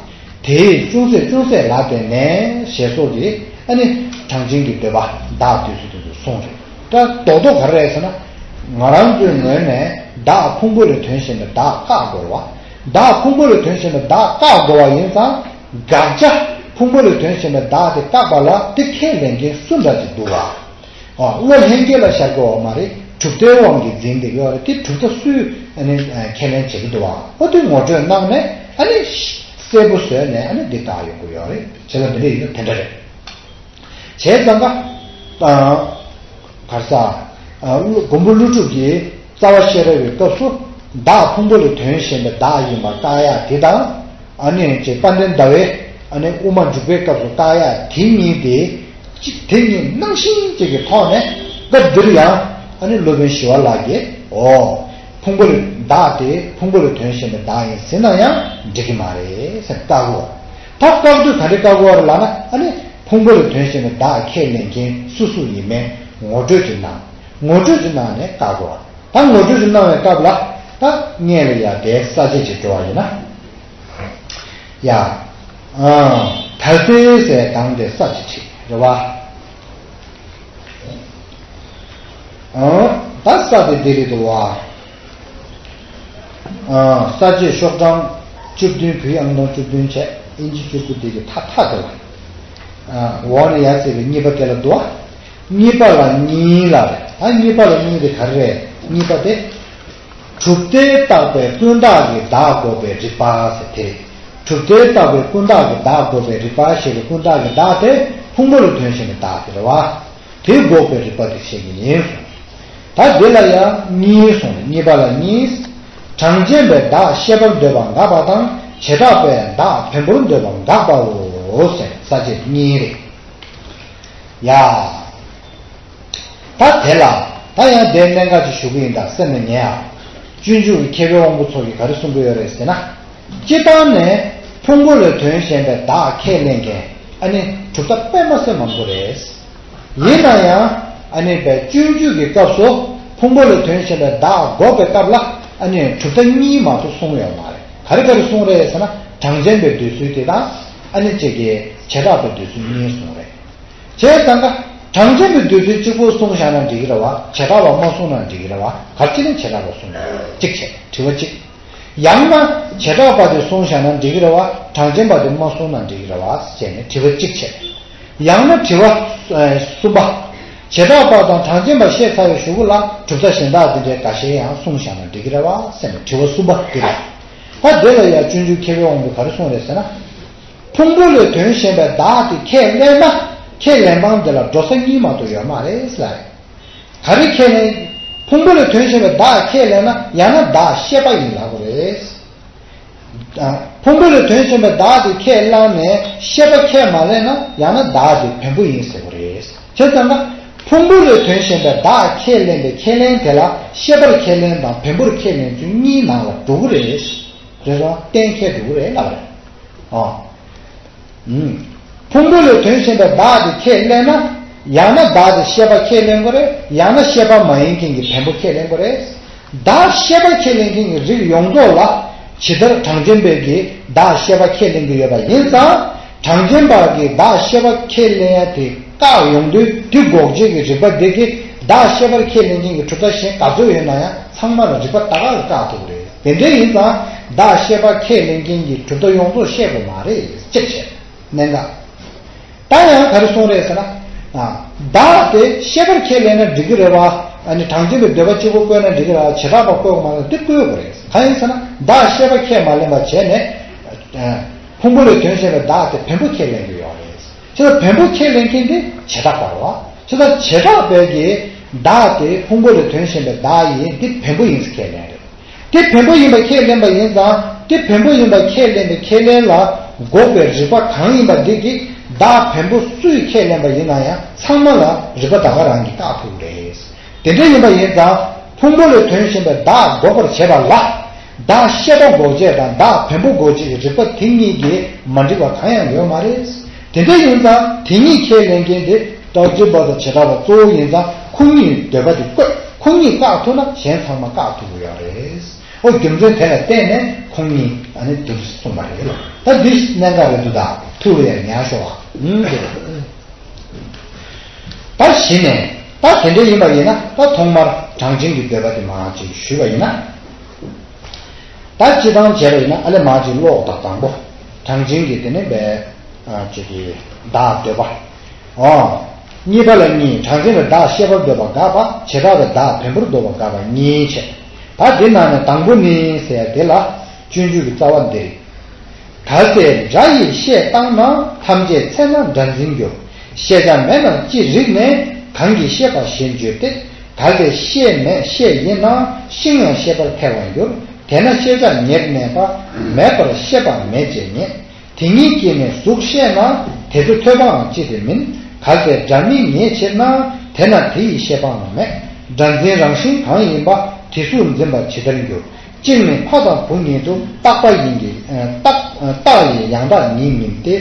དེས་ཅུང་ཟད་ཅུང་ཟད་ལ་བརྟེན་ནས་ཞེས་སོགས་ཀྱི་ཨ་ནི་གྲངས་ཅན་གྱི་འདོད་པ་བདག་འདོད་ཚུལ་དེ་ཚོ་གསུངས་རེད། ད་རྡོག་རྡོག་ག་རེ་རེད་ཟེར་ན། ང་རང་ཚོའི་ངོས་ནས་བདག་ཕུང་པོ་ལས་དོན་གཞན་པའི་བདག་བཀག་དགོས་རེད་བ། བདག་ཕུང་པོ་ལས་དོན་གཞན་པའི་བདག་བཀག་དགོས་པ་ཡིན་ཙང་། དགག་བྱ་ཕུང་པོ་ལས་དོན་གཞན་པའི་བདག་དེ་བཀག་པ་ལ་དེ་ཁས་ལེན་མཁན་སུ་འདྲ་ཅིག་འདུག་བ། ཨ། བློ་ལྷན་སྐྱེས་ལ་ཤར་དགོས་པ་མ་རེད། གྲུབ་མཐའི་དབང་གིས་འཛིན་བསྡད་ཡོད་རེད། དེ་གྲུབ་མཐའ་སུས་ཨ་ནི་ཁས་ལེན་བྱེད་ཀྱི་འདུག་བ། ཨོ་དེ་ངོ་སྤྲོད་གནང་ནས་ཨ་ནི་གསལ་པོ་བཟོས་ནས་ཨ་ནི་འདི་བཏགས་ཡོང་གི་ཡོད་རེད། བྱས་ཙང་འདི་འདྲ་ཡིན་ན་དེ་འདྲ་རེད། བྱས་ཙང་ཀ། ཨ། ག་རེ་ཟ། ཨ། མགོན་པོ་ཀླུ་སྒྲུབ་ཀྱིས་རྩ་བ་ཤེས་རབ་ཀྱི་སྐབས་སུ་བདག་ཕུང་པོ་ལས་དོན་གཞན་པའི་བདག་ཡིན་པ་བཀག་ཡག་དེ་དང་། ཨ་ནི་ཅེས་དཔལ་ལྡན་ཟླ་བས་ཨ་ནི་དབུ་མ་འཇུག་པའི་སྐབས་སུ་བཀག་ཡག་དེ་གཉིས་དེ། གཅིག་དེ་གཉིས་ནང་བཞིན་གཅིག་གི་ཐོག་ནས་སྐབས་འདིར་ཡང་ཨ་ནི་སློབ་དཔོན་ཞི་བ་ལྷ་གིས། ཨོ། ཕུང་པོ་ལས་བདག་དེ་ཕུང་པོ་ལས་དོན་གཞན་པའི་བདག་ཡིན་ཟེར་ན་ཡང་འགྲིག་གི་མ་རེད་ཟེར་བཀག་གོ། ད་བཀག་དུས་ག་རེ་བཀག་གོ་རེད་ལབ་ན། ཨ་ནི་ཕུང་པོ་ལས་དོན་གཞན་པའི་བདག་ཁས་ལེན་མཁན་སུ་སུ་ཡིན་མིན་ངོ་སྤྲོད་ཅིག་གནང་། ངོ་སྤྲོད་ཅིག་གནང་ནས་བཀག་གོ། ད་ངོ་སྤྲོད་ཅིག་གནང་བའི་སྐབས་ལ་ད་སྔོན་ལ་ཡ་དེ་ས་བཅད་ཅིག་འགྲོ་བ་ཡིན་ན། ཡ། ཨ། ད་ཟེར་ཟེར་གང་དེ་ས་ཅིག་བྲིས་རེད་བ། ཨ། ད་ས་དེ་འདི་རེད་འདུག་བ། ཨ། ས་བཅད་ཤོག་གྲངས་བཅུ་བདུན། བོད་ཨང་གྲངས་བཅུ་བདུན་བྱས། ཨིན་ཇི་བཅུ་དགུ་དེ་གི་མཐའ་མཐའ་དེ་ལ། ཨ། འོག་ནས་ཡར་བརྩིས་པའི་གཉིས་པ་དེ་ལ་འདུག་བ། གཉིས་པ་ལ་གཉིས་ལ་རེད། ད་གཉིས་པ་ལ་གཉིས་དེ་ག་རེ་རེད། གཉིས་པ་དེ། གྲུབ་མཐས་བཏགས་པའི་ཀུན་བཏགས་ཀྱི་བདག་འགོག་པའི་རིགས་པ་ཟེར་དེ་རེད། གྲུབ་མཐས་བཏགས་པའི་ཀུན་བཏགས་ཀྱི་བདག་འགོག་པའི་རིགས་པ་ཞེས་པའི་ཀུན་བཏགས་ཀྱི་བདག་དེ་ཕུང་པོ་ལ་དོན་གཞན་པའི་བདག་དེ་རེད་བ། དེ་འགོག་པའི་རིགས་པ་དེ་བཤད་ཀྱི་ཡིན་གསུངས། ད་འདི་ལ་ཡང་གཉིས་གསུངས། གཉིས་པ་ལ་གཉིས། གྲངས་ཅན་པའི་བདག་ཤེས་པར་འདོད་པ་འགག་པ་དང་བྱེ་བྲག་པའི་བདག་བེམ་པོར་འདོད་པ་འགག་པའོ་ཟེར་ས་བཅད་གཉིས་རེད། ཡ། ད་དེ་ལ་ད་ཡང་དེའི་གནད་འགག་ཅིག་ཞུ་གི་ཡིན། ད་སེམས་ནས་ཉན་ཨ། སྤྱོད་འཇུག་གི་མཁས་པའི་དབང་པོ་ཚོ་གིས་ག་རེ་གསུང་གི་ཡོད་རེད་ཟེར་ན། སྤྱིར་བཏང་ནས་ཕུང་པོ་ལས་དོན་གཞན་པའི་བདག་ཁས་ལེན་མཁན་ཨ་ནི་གྲུབ་མཐའ་དཔེ་མ་སྲིད་མང་པོ་རེད། ཡིན་ན་ཡང་ཨ་ནི་པའི་སྤྱོད་འཇུག་གི་སྐབས་སུ་ཕུང་པོ་ལས་དོན་གཞན་པའི་བདག་འགོག་པའི་སྐབས་ལ་ཨ་ནི་གྲུབ་མཐའ་གཉིས་མ་གཏོགས་གསུངས་ཡོད་མ་རེད། ག་རེ་ག་རེ་གསུངས་རེད་ཟེར་ན། གྲངས་ཅན་པའི་འདོད་ཚུལ་དེ་དང་ཨ་ནི་གཅིག་གི་བྱེ་བྲག་པའི་འདོད་ཚུལ་གཉིས་གསུངས་རེད། བྱས་ཙང་ཀ། གྲངས་ཅན་པའི་འདོད་ཚུལ་གཅིག་པོ་གསུངས་བཞག་ན་འགྲིག་གི་རེད་བ། བྱེ་བྲག་པ་མ་གསུངས་ན་འགྲིག་གི་རེད་བ། ག་རེ་བྱས་ནས་བྱེ་བྲག་པ་གསུངས་རེད། གཅིག་བྱས། དྲི་བ་གཅིག། ཡང་ན་བྱེ་བྲག་པ་དེ་གསུངས་བཞག་ན་འགྲིག་གི་རེད་བ། གྲངས་ཅན་པ་དེ་མ་གསུངས་ན་འགྲིག་གི་རེད་བ་ཟེར་ནས་དྲི་བ་གཅིག་བྱས། ཡང་ན་དྲི་བ་གསུམ་པ། བྱེ་བྲག་པ་དང་གྲངས་ཅན་པ་བཤད་ཚར་བའི་གཞུག་གུ་ལ་གྲུབ་མཐའ་གཞན་དག་དེ་འདྲའི་འགའ་ཤས་ཡང་གསུངས་བཞག་ན་འགྲིག་གི་རེད་བ་ཟེར་ནས་དྲི་བ་གསུམ་པ་དེ་རེད། ད་དེ་ལ་ཡང་སྤྱོད་འཇུག་མཁས་པའི་དབང་པོས་ག་རེ་གསུངས་རེད་ཟེར་ན། ཕུང་པོ་ལས་དོན་གཞན་པའི་བདག་དེ་ཁས་ལེན་ན། ཁས་ལེན་སྟངས་དེ་ལ་འགྲོ་ས་གཉིས་མ་གཏོགས་ཡོད་མ་རེད་ལ། ག་རེ་ཁས་ལེན། ཕུང་པོ་ལས་དོན་གཞན་པའི་བདག་ཁས་ལེན་ན་ཡང་ན་བདག་ཤེས་པ་ཡིན་ལབ་དགོས་རེད། ཨ། ཕུང་པོ་ལས་དོན་གཞན་པའི་བདག་དེ་ཁས་བླངས་ནས་ཤེས་པ་ཁས་མ་ལེན་ན་ཡང་ན་བདག་དེ་བེམ་པོ་ཡིན་ཟེར་དགོས་རེད། བྱས་ཙང་ན། ཕུང་པོ་ལས་དོན་གཞན་པའི་བདག་ཁས་ལེན་པའི་ཁས་ལེན་དེ་ལ་ཤེས་པར་ཁས་ལེན་དང་བེམ་པོར་ཁས་ལེན་ཚུལ་གཉིས་ནང་ལ་འགྲོ་གི་རེད། རེད་རོ། གཏན་འཁེལ་འགྲོ་གི་རེད་ལབ་རེད། ཨོ། ཨུམ། ཕུང་པོ་ལས་དོན་གཞན་པའི་བདག་དེ་ཁས་ལེན་ན། ཡང་ན་བདག་དེ་ཤེས་པ་ཁས་ལེན་དགོས་རེད། ཡང་ན་ཤེས་པ་མ་ཡིན་མཁན་གྱི་བེམ་པོ་ཁས་ལེན་དགོས་རེད། བདག་ཤེས་པ་ཁས་ལེན་མཁན་གྱི་རིགས་ཡོངས་རྫོགས་ལ་ཇི་ལྟར་གྲངས་ཅན་པས་ཀྱི་བདག་ཤེས་པ་ཁས་ལེན་གྱི་ཡོད་པ་ཡིན་ཙང་། གྲངས་ཅན་པ་གི་བདག་ཤེས་པ་ཁས་ལེན་ཡ་དེ་བཀག་ཡོང་དུས་དེ་འགོག་བྱེད་ཀྱི་རིགས་པ་དེ་གིས་བདག་ཤེས་པར་ཁས་ལེན་མཁན་གྱི་གྲུབ་མཐའ་གཞན་ག་ཚོད་ཡོད་ན་ཡང་ཚང་མ་ལ་རིགས་པ་ད་ག་གིས་བཀག་ཐུབ་ཀྱི་རེད། དེ་འདྲ་ཡིན་ཙང་བདག་ཤེས་པ་ཁས་ལེན་མཁན་གྱི་གྲུབ་མཐའ་ཡོངས་རྫོགས་བཤད་དགོས་མ་རེད། གཅིག་བྱས། གནད་འགག་ད་ཡང་ག་རེ་གསུངས་རེད་ཟེར་ན། ཨ། བདག་དེ་ཤེས་པར་ཁས་ལེན་ན་འགྲིག་གི་རེད་བ། ཨ་ནི་གྲངས་ཅན་པའི་འདོད་པ་གཅིག་པོ་བཀོད་ན་འགྲིག་གི་རེད་བ། བྱེ་བྲག་པ་བཀོད་དགོས་མ་རེད། དེ་བཀོད་དགོས་རེད། གང་ཡིན་ཟེར་ན་བདག་ཤེས་པ་ཁས་མ་ལེན་པ་བྱས་ནས། ཨ། ཕུང་པོ་ལས་དོན་གཞན་པའི་བདག་དེ་བེམ་པོ་ཁས་ལེན་གྱི་ཡོད་རེད། བྱས་ཙང་བེམ་པོ་ཁས་ལེན་མཁན་དེ་བྱེ་བྲག་པ་རེད་བ། བྱས་ཙང་བྱེ་བྲག་པའི་གི་བདག་དེ་ཕུང་པོ་ལས་དོན་གཞན་པའི་བདག་ཡིན། དེ་བེམ་པོ་ཡིན་ཟེར་ཁས་ལེན་རེད། དེ་བེམ་པོ་ཡིན་པ་ཁས་ལེན་པ་ཡིན་ཙང་། དེ་བེམ་པོ་ཡིན་པ་ཁས་ལེན་པའི་ཁས་ལེན་ལ་འགོག་པའི་རིགས་པ་གང་ཡིན་པ་འདི་གིས་བདག་བེམ་པོ་སུས་ཁས་ལེན་པ་ཡིན་ན་ཡང་ཚང་མ་ལ་རིགས་པ་ད་ག་རང་གིས་བཀག་ཐུབ་ཀྱི་རེད། དེ་འདྲ་ཡིན་པ་ཡིན་ཙང་ཕུང་པོ་ལས་དོན་གཞན་པའི་བདག་འགོག་པར་བྱེད་པ་ལ། བདག་ཤེས་པ་འགོག་བྱེད་དང་བདག་བེམ་པོ་འགོག་བྱེད་ཀྱི་རིགས་པ་དེ་གཉིས་ཀྱིས་མ་འགྲིག་པ་གང་ཡང་ཡོད་མ་རེད། དེ་འདྲ་ཡིན་ཙང་དེ་གཉིས་ཁས་ལེན་མཁན་དེ་གྲངས་ཅན་པ་དང་བྱེ་བྲག་པ་གཙོ་བོ་ཡིན་ཙང་ཁོ་གཉིས་འདོད་པ་དེ་བཀོད། ཁོ་གཉིས་བཀག་ཐུབ་ན་གཞན་ཚང་མ་བཀག་ཐུབ་ཀྱི་ཡོད་རེད། ཨོ། རྒྱུ་མཚན་དེ་ལ་བརྟེན་ནས་ཁོང་གཉིས་ཨ་ནི་འདི་འདྲ་གསུངས་པ་རེད་ལ། ད་འདི་གནད་འགག་རེད་འདུག་ད་ཐུགས་ལ་ཡང་ཉར་ཤོག་ཨ། ཨུམ། དེ་ད་གཞི་ནས་ད་དེ་འདྲ་ཡིན་པ་ཡིན་ན་ད་ཐོག་མར་གྲངས་ཅན་གྱི་འདོད་པ་དེ་མར་ཅིག་ཞུས་པ་ཡིན་ན། ད་སྤྱི་བཏང་བྱས་པ་ཡིན་ན་ཨ་ལས་མར་ཅིག་ཀློག་དང་། དང་པོ་གྲངས་ཅན་གྱི་དེ་ནས་པའི་ཅིག་གི་བདག་འདོད་པ། ཨོ། གཉིས་པ་ལ་གཉིས། གྲངས་ཅན་པའི་བདག་ཤེས་པར་འདོད་པ་འགག་པ། བྱེ་བྲག་པའི་བདག་བེམ་པོར་འདོད་པ་འགག་པ་གཉིས་བྱས། ད་འདི་ནང་ནས་དང་པོ་ནི་ཟེར་དེ་ལ་སྤྱོད་འཇུག་གི་རྩ་བ་འདི་རེད། གལ་ཏེ་སྒྲ་ཡིས་བཤད་བཏང་ན། ཐམས་ཅད་ཚད་ན་སྒྲ་འཛིན་འགྱུར། ཤེས་བྱ་མེད་ན་ཅི་རིགས་ནས། གང་གིས་ཤེས་པ་ཞེས་བརྗོད་དེ། གལ་ཏེ་ཤེས་མེད་ཤེས་ཡིན་ན། ཤིང་ཡང་ཤེས་པར་ཐལ་བར་འགྱུར། དེས་ན་ཤེས་བྱ་ཉེར་གནས་པ། མེད་པར་ཤེས་པ་མེད་ཅེས་ངེས། དེ་ཉིད་ཀྱིས་ནི་གཟུགས་ཤེས་ན། དེ་ཚེ་ཐོས་པའང་ཅི་སྟེ་མིན། གལ་ཏེ་སྒྲ་མི་རྙེད་ཕྱིར་ན། དེས་ན་དེ་ཡི་ཤེས་པའང་མེད། སྒྲ་འཛིན་རང་བཞིན་གང་ཡིན་པ། དེ་གཟུགས་འཛིན་པ་ཇི་ལྟར་འགྱུར། གཅིག་ནི་ཕ་དང་བུ་ཉིད་དུ། རྟག་པ་ཡིན་གྱི་རྟག་རྟག་ཡིན་ཡང་དག་ཉིད་མིན་ཏེ།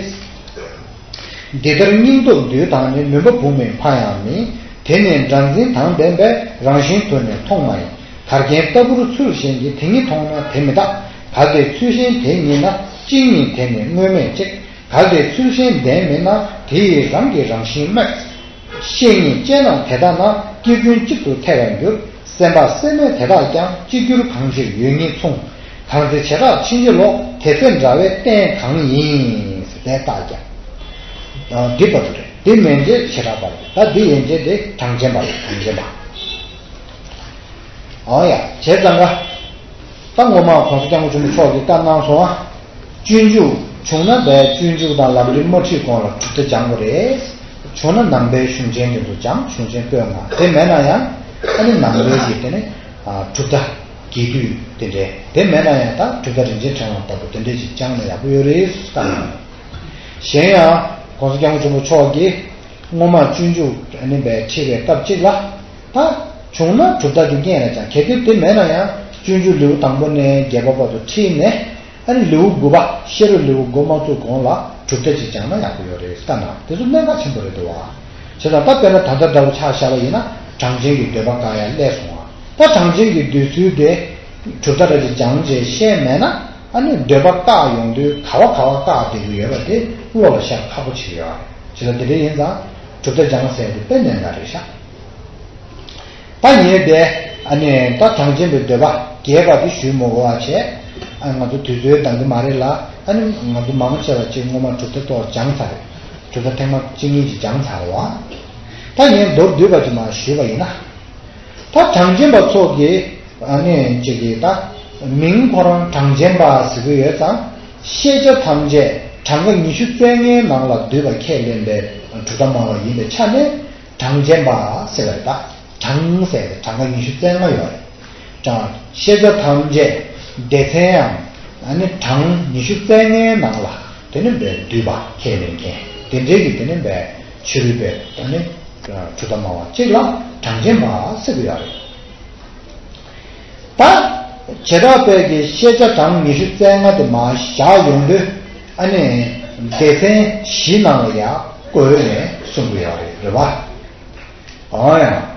འདི་ལྟར་སྙིང་སྟོབས་འདུལ་དང་ནི། མུན་པ་བུ་མིན་ཕ་ཡང་མིན། དེ་ནི་སྒྲ་འཛིན་དང་ལྡན་པས། རང་བཞིན་དུ་ནི་མཐོང་མ་ཡིན། གར་མཁན་ལྟ་བུར་ཚུལ་གཞན་གྱི། དེ་ཉིད་མཐོང་ན་དེ་མི་རྟག་གལ་ཏེ་ཚུལ་གཞན་དེ་ཉིད་ན། གཅིག་ཉིད་དེ་ནི་དངོས་མེད་ཅིག་གལ་ཏེ་ཚུལ་གཞན་ལྡན་མིན་ན། དེ་ཡི་རང་གི་རང་བཞིན་སྨོས། ཤེས་ཉིད་ཅན་རྣམས་དེ་ལྟ་ན། སྐྱེ་ཀུན་གཅིག་ཏུ་ཐལ་བར་འགྱུར། སེམས་དཔའ་སེམས་མེད་དེ་དག་ཀྱང་། གཅིག་གྱུར་གང་ཕྱིར་ཡོད་ཉིད་མཚུངས། གང་ཚེ་བྱེ་བྲག་ཕྱིན་ཅི་ལོག་དེ་ཚེ་འདྲ་བའི་རྟེན་གང་ཡིན། ཟེར་དེ་ལྟ་ཀྱང་། འདི་བར་དུ་རེད། འདི་མན་ཆད་བྱེ་བྲག་པ་རེད། ད་འདི་ཡན་ཆད་དེ་གྲངས་ཅན་པ་རེད། གྲངས་ཅན་པ། ཨོ་ཡ། བྱས་ཙང་ཀ་ད་ངོ་མ་༸གོང་ས་༸སྐྱབས་མགོན་ཆེན་པོ་མཆོག་གིས་བཀའ་གནང་སོང་ཨ། སྤྱོད་འཇུག་བྱུང་ན་བས་སྤྱོད་འཇུག་དང་ལམ་རིམ་མ་ཁྲིད་གོང་ལ་གྲུབ་མཐའ་སྦྱང་དགོས་རེད། བྱུང་ན་ནང་པའི་གཞུང་ཆེན་དེ་ཚོ་སྦྱང་། གཞུང་ཆེན་པོད་ལྔ་དེ་མེད་ན་ཡང་ཨ་ནི་ནང་པའི་གི་དེ་ནི་གྲུབ་མཐའ་རྒྱས་བསྡུས་དེ་འདྲས། དེ་མེད་ན་ཡང་ད་གྲུབ་མཐའ་རིན་ཆེན་ཕྲེང་བ་ལྟ་བུ་དེ་འདྲས་ཅིག་སྦྱངས་ན་ཡག་པོ་ཡོད་རེད་བསམ། གཞན་ཡང་༸གོང་ས་༸སྐྱབས་མགོན་ཆེན་པོ་མཆོག་གིས་སྔོན་མ་སྤྱོད་འཇུག་ཨ་ནི་བས་ཁྲིད་པའི་སྐབས་གཅིག་ལ། ད་བྱུང་ན་གྲུབ་མཐའ་དེ་སྙན་ལ་སྦྱང་། གལ་ཏེ་དེ་མེད་ན་ཡང་སྤྱོད་འཇུག་ལེའུ་དང་པོ་ནས་བརྒྱད་པ་བར་དུ་ཁྲིད་ནས། ཨ་ནི་ལེའུ་དགུ་པ་ཤེས་རབ་ལེའུ་དགུ་མ་བཙུགས་གོང་ལ་གྲུབ་མཐའ་ཅིག་སྦྱངས་ན་ཡག་པོ་ཡོད་རེད་བསམ་ན། དེ་ཚོ་གནད་འགག་ཆེན་པོ་རེད་འདུག་བ། བྱས་ཙང་ད་དཔེར་ན་ད་ལྟ་འདྲ་བོ་ཆ་བཞག་པ་ཡིན་ན་གྲངས་ཅན་གྱི་འདོད་པ་བཀག་ཡ་སླེབས་སོང་བ། ད་གྲངས་ཅན་གྱི་འདོད་ཚུལ་དེ་གྲུབ་མཐའ་འདྲ་ཅིག་སྦྱངས་རྗེས་ཤེས་མེད་ན། ཨ་ནི་འདོད་པ་བཀག་ཡོང་དུས་ག་བ་ག་བ་བཀག་བསྡད་ཀྱི་ཡོད་པ་དེ་བློ་ལ་ཤར་ཁག་པོ་ཆགས་ཡོད་རེད། བྱས་ཙང་དེ་འདྲ་ཡིན་ཙང་གྲུབ་མཐའ་སྦྱང་ཟེར་དེ་དཔེ་གནད་འགག་རེད་ཤག་ད་ངས་དེ་ཨ་ནི་ད་གྲངས་ཅན་པའི་འདོད་པ་རྒྱས་པ་དེ་ཞུས་མི་དགོས་པ་བྱས། ཨ་ང་ཚོ་དུས་ཚོད་འདང་གི་མ་རེད་ལ། ཨ་ནི་ང་ཚོ་མང་ཆེ་བ་ཅིག་སྔོན་མ་གྲུབ་མཐའ་ཐོག་སྦྱངས་ཚར་རེད། གྲུབ་མཐའ་ཐེངས་མ་གཅིག་གཉིས་ཅིག་སྦྱངས་ཚར་བ། ད་ངས་མདོར་བསྡུས་པ་ཅིག་མར་ཞུས་པ་ཡིན་ན། ད་གྲངས་ཅན་པ་ཚོ་གི་ཨ་ནི་ཅིག་གི་ད་མིང་ཁོ་རང་གྲངས་ཅན་པ་ཟེར་གི་ཡོད་ཙང་། ཤེས་བྱ་ཐམས་ཅད་གྲངས་ཀ་ཉི་ཤུ་རྩ་ལྔའི་ནང་ལ་འདུས་པ་ཁས་ལེན་པའི་གྲུབ་མཐའ་སྨྲ་བ་ཡིན་པའི་ཆ་ནས། གྲངས་ཅན་པ་ཟེར་བ་རེད་ད། གྲངས་ཟེར་བའི་གྲངས་ཀ་ཉི་ཤུ་རྩ་ལྔ་ཡོད་རེད། གྲངས་ཤེས་བྱ་ཐམས་ཅད་སྡེ་ཚན་ཡང་ཨ་ནི་གྲངས་ཉི་ཤུ་རྩ་ལྔའི་ནང་ལ་དེ་ནི་བས་འདུས་པ་ཁས་ལེན་མཁན་དེ་འདྲའི་གི་དེ་ནི་བས་ཕྱི་རོལ་པའི་ཨ་ནི་གྲུབ་མཐའ་སྨྲ་བ་གཅིག་ལ་གྲངས་ཅན་པ་ཟེར་གི་ཡོད་རེད། ད་བྱེ་བྲག་པའི་གི་ཤེས་བྱ་གྲངས་ཉི་ཤུ་རྩ་ལྔ་དེ་མར་བཞག་ཡོང་དུས་ཨ་ནི་སྡེ་ཚན་བཞི་ནང་ལ་ཡང་བགོས་ནས་གསུང་གི་ཡོད་རེད། རེད་བ། ཨང་ཡང་།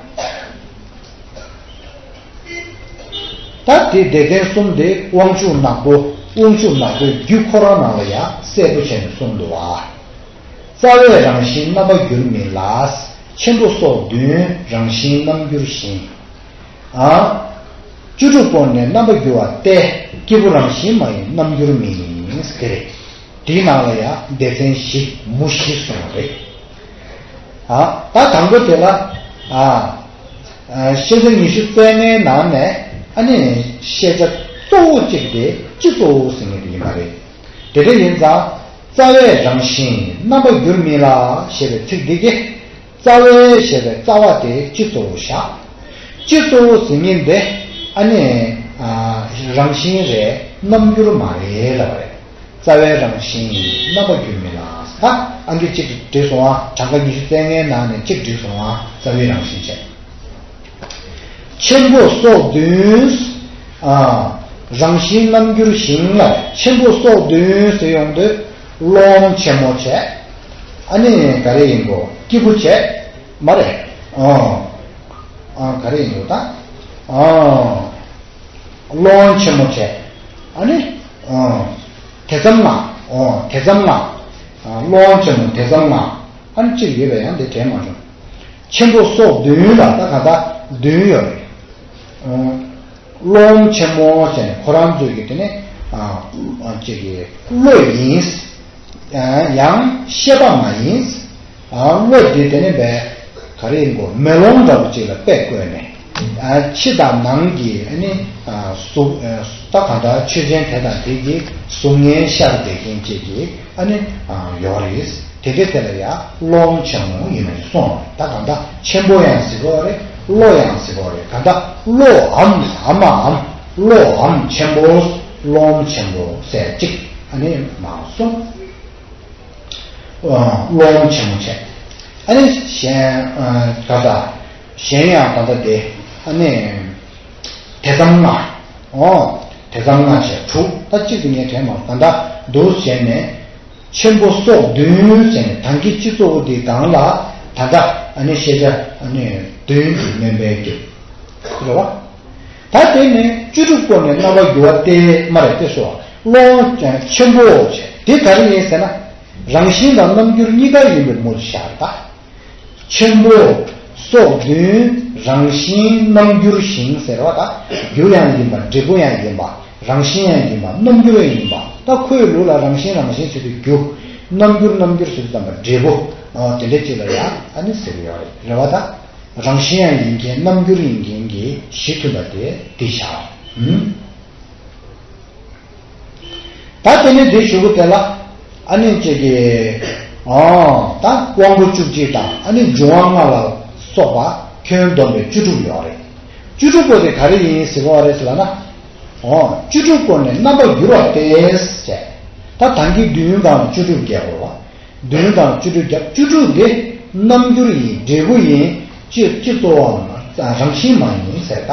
ད་དེ་སྡེ་ཚན་གསུམ་དེ་དབང་ཕྱུག་ནག་པོ། དབང་ཕྱུག་ནག་པོའི་རྒྱུད་ཁོ་རང་ནང་ལ་ཡང་གསལ་པོ་བྱས་ནས་གསུངས་འདུག་བ། རྩ་བའི་རང་བཞིན་རྣམ་པ་འགྱུར་མིན་ལ། ཆེན་པོ་སོགས་བདུན་རང་བཞིན་རྣམ་འགྱུར་བཞིན། ཨ། བཅུ་དྲུག་པོ་ནི་རྣམ་པ་འགྱུར་བ་སྟེ། སྐྱེས་བུ་རང་བཞིན་མ་ཡིན་རྣམ་འགྱུར་མིན། ཟེར་གི་རེད། དེའི་ནང་ལ་ཡང་སྡེ་ཚན་བཞི་མུ་བཞི་གསུངས་པ་རེད། ཨ། ད་དང་པོ་དེ་ལ། ཨ། ཨ། ཤེས་བྱ་ཉི་ཤུ་རྩ་ལྔའི་ནང་ནས་ཨ་ནི་ཤེས་བྱ་གཙོ་བོ་གཅིག་དེ་སྤྱི་གཙོ་བོ་ཟེར་མཁན་དེ་ཡིན་པ་རེད། དེ་འདྲ་ཡིན་ཙང་། རྩ་བའི་རང་བཞིན་རྣམ་པ་འགྱུར་མིན་ལ་ཞེས་པའི་ཚིག་འདི་གིས། རྩ་བའི་ཞེས་པའི་རྩ་བ་དེ་སྤྱི་གཙོ་བོ་བཞག་སྤྱི་གཙོ་བོ་ཟེར་མཁན་དེ་ཨ་ནི། ཨ། རང་བཞིན་རེད། རྣམ་འགྱུར་མ་རེད་ལབ་པ་རེད། རྩ་བའི་རང་བཞིན་རྣམ་པ་འགྱུར་མིན་ལ། ད་ཨ་འདི་གཅིག་བསྒྲིགས་སོང་ཨ། གྲངས་ཀ་ཉི་ཤུ་རྩ་ལྔའི་ནང་ནས་གཅིག་བསྒྲིགས་སོང་ཨ། རྩ་བའི་རང་བཞིན་བྱས། ཆེན་པོ་སོགས་བདུན། ཨ། རང་བཞིན་རྣམ་འགྱུར་བཞིན་ལ། ཆེན་པོ་སོགས་བདུན་ཟེར་ཡོང་དུས་སློབ་མ་ཆེན་མོ་བྱས། ཨ་ནི་ག་རེ་ཡིན་གོ། སྐྱེས་བུ་བྱས། མ་རེད། ཨ། ཨ། ག་རེ་ཡིན་གོ་ད། ཨ། སློབ་མ་ཆེན་མོ་བྱས། ཨ་ནི། ཨ། དེ་ཙམ་ལ། ཨོ། དེ་ཙམ་ལ། ཨ། སློབ་མ་ཆེན་མོ་དེ་ཙམ་ལ། ཨ་ནི་གཅིག་ཡོད་པ་ཡང་དེ་དྲན་མ་བྱུང་། ཆེན་པོ་སོགས་བདུན་ལ་ད་ག་ད་བདུན་ཡོད་རེད། ཨོ། སློབ་མ་ཆེན་མོ་ཟེར་ནས་ཁོ་རང་ཚོས་ཀྱི་དེ་ནི། ཨ། ཨ། གཅིག་གི་བློ་ཡིན། ཡང་ཤེས་པ་མ་ཡིན། ཨ། བློ་དེ་དེ་ནི་བས་ག་རེ་ཡིན་གོ། མེ་ལོང་འདྲ་པོ་ཅིག་ལ་དཔེ་བཀོད་ནས། ཨ། ཕྱི་དང་ནང་གི་ཨ་ནི། ཨ། གཟུགས། ཨ། ད་གང་ལྟར་ཆོས་ཅན་དེ་དང་དེ་གི་གཟུགས་བརྙན་ཤར་བསྡད་མཁན་ཅིག་གི་ཨ་ནི། ཨ། ཡོད་རེད། དེ་འདྲའི་དེ་ལ་ཡང་སློབ་མ་ཆེན་མོ་ཡིན་ནས་སོང་། ད་གང་ལྟར་ཆེན་པོ་ཡང་ཟེར་གོ་རེད། བློ་ཡང་ཟེར་གོ་རེད། གང་ལྟར་བློ་འམ་འམ་མ་འམ། བློ་འམ་ཆེན་པོ། སློབ་མ་ཆེན་པོ་ཟེར་གཅིག་ཨ་ནི་མ་སོང་། སློབ་མ་ཆེན་མོ་བྱས། ཨ་ནི་གཞན། ཨ། ག་ད། གཞན་ཡང་ད་ལྟ་དེ། ཨ་ནི། དེ་ཙམ་ལྔ། ཨོ། དེ་ཙམ་ལྔ་བྱས་དྲུག་ད་གཅིག་ཏུ་ངས་དྲན་མ་ད་ལྟ་འདུག་བྱས་ནས། ཆེན་པོ་སོགས་བདུན་བྱས་ནས་དང་གི་སྤྱི་གཙོ་བོ་དེ་སྒང་ལ་ད་ལྟ་ཨ་ནི་ཤེས་བྱ་ཨ་ནི་བདུན་གྱི་སྨོན་པའི་རྒྱུ། རེད་བ། ད་དེ་ནས་བཅུ་དྲུག་པོ་ནས་རྣམ་པར་འགྱུར་བ་སྟེ་མ་རེད་དེ་སོ། ཀློང་ཆེན་པོ་ཆེ་དེ་ག་རེ་ཡིན་ཟེར་ན། རང་བཞིན་དང་རྣམ་འགྱུར་གཉིས་ཀ་ཡིན་པའི་མུར་ཤར་ད། ཆེན་པོ། སོགས་བདུན། རང་བཞིན་རྣམ་འགྱུར་ཞིང་ཟེར་བ་ད། རྒྱུ་ཡང་ཡིན་པ། འབྲས་བུ་ཡང་ཡིན་པ། རང་བཞིན་ཡང་ཡིན་པ། རྣམ་འགྱུར་ཡང་ཡིན་པ། ད་ཁོའི་ལུགས་ལ་རང་བཞིན་རང་བཞིན་ཟེར་དུས་རྒྱུ། རྣམ་འགྱུར་རྣམ་འགྱུར་ཟེར་དུས་ཙམ་པ་འབྲས་བུ། ཨོ་དེ་འདྲ་ཅིག་ལ་ཡང་ཨ་ནི་ཟེར་གྱི་ཡོད་རེད། རེད་བ་ད། རང་བཞིན་ཡང་ཡིན་མཁན་རྣམ་འགྱུར་ཡིན་མཁན་གྱི་གཞི་མཐུན་པ་དེ་འདི་བཞག་ཨུམ། ད་དེ་ནས་དེ་ཞུ་གི་དེ་ལ་ཨ་ནི་ཅིག་གི་ཨོ་ད་དབང་པོ་བཅུ་གཅིག་དང་ཨ་ནི་འབྱུང་བ་ལྔ་ལ་སོགས་པ་ཁྱོན་བསྡོམས་པའི་བཅུ་དྲུག་ཡོད་རེད། བཅུ་དྲུག་པོ་དེ་ག་རེ་ཡིན་ཟེར་བ་རེད་ཟེར་ལ་ན། ཨོ་བཅུ་དྲུག་པོ་ནས་རྣམ་པར་འགྱུར་བ་སྟེ་ཟེར། ད་ད་གིན་བདུན་དང་བཅུ་དྲུག་བརྒྱབ་པ། བདུན་དང་བཅུ་དྲུག་བརྒྱབ། བཅུ་དྲུག་དེ་རྣམ་འགྱུར་ཡིན། འབྲས་བུ་ཡིན། སྤྱི་སྤྱི་གཙོ་བོའམ་རང་བཞིན་མ་ཡིན་ཟེར་ད།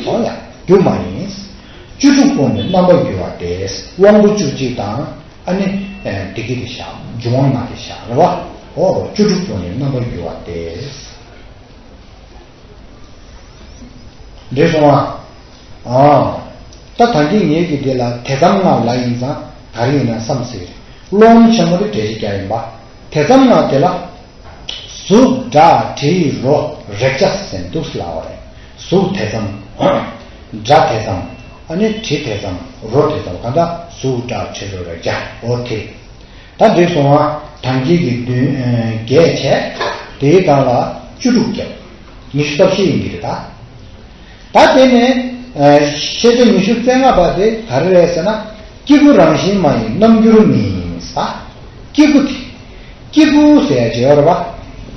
ཨོ་ཡ། རྒྱུ་མ་ཡིན། བཅུ་དྲུག་པོ་ནི་རྣམ་པར་འགྱུར་བ་སྟེ། དབང་པོ་བཅུ་གཅིག་དང་ཨ་ནི་བདེ་སྐྱིད་དེ་བཞག་འབྱུང་བ་ལྔ་དེ་བཞག་རེད་བ། ཨོ་བཅུ་དྲུག་པོ་ནི་རྣམ་པར་འགྱུར་བ་སྟེ། འགྲིག་སོང་ཨ། ཨ། ད་ད་གིན་ངེད་ཀྱིས་དེ་ལ་དེ་ཙམ་ལྔ་ལ་ཡིན་ཙང་ག་རེ་ཡིན་ན་བསམ་སྲིད། ཀློང་ཆེན་མོ་དེ་འགྲེལ་བཤད་རྒྱག་ཡིན་པ། དེ་ཙམ་ལྔ་དེ་ལ། གཟུགས་སྒྲ་དྲི་རོ་རེག་བྱ་ཟེར་འདུག་ལབ་པ་རེད། གཟུགས་དེ་ཙམ། སྒྲ་དེ་ཙམ། ཨ་ནི་དྲི་དེ་ཙམ། རོ་དེ་ཙམ། གང་ལྟར་གཟུགས་སྒྲ་དྲི་རོ་རེག་བྱ་འོ་དེ། ད་འགྲིག་སོང་ཨ། ད་གིན་གྱི་བདུན་ཨ་བརྒྱད་བྱས། དེའི་སྒང་ལ་བཅུ་དྲུག་བརྒྱབ། ཉི་ཤུ་རྩ་བཞི་ཡིན་གྱི་རེད་ད། ད་དེ་ནས་ཨ་ཤེས་བྱ་ཉི་ཤུ་རྩ་ལྔ་པ་དེ་ག་རེ་རེད་ཟེར་ན། སྐྱེས་བུ་རང་བཞིན་མ་ཡིན་རྣམ་འགྱུར་མིན་ཟེར། སྐྱེས་བུ་དེ། སྐྱེས་བུ་ཟེར་ཡ་ཅིག་ཡོད་རེད་པ།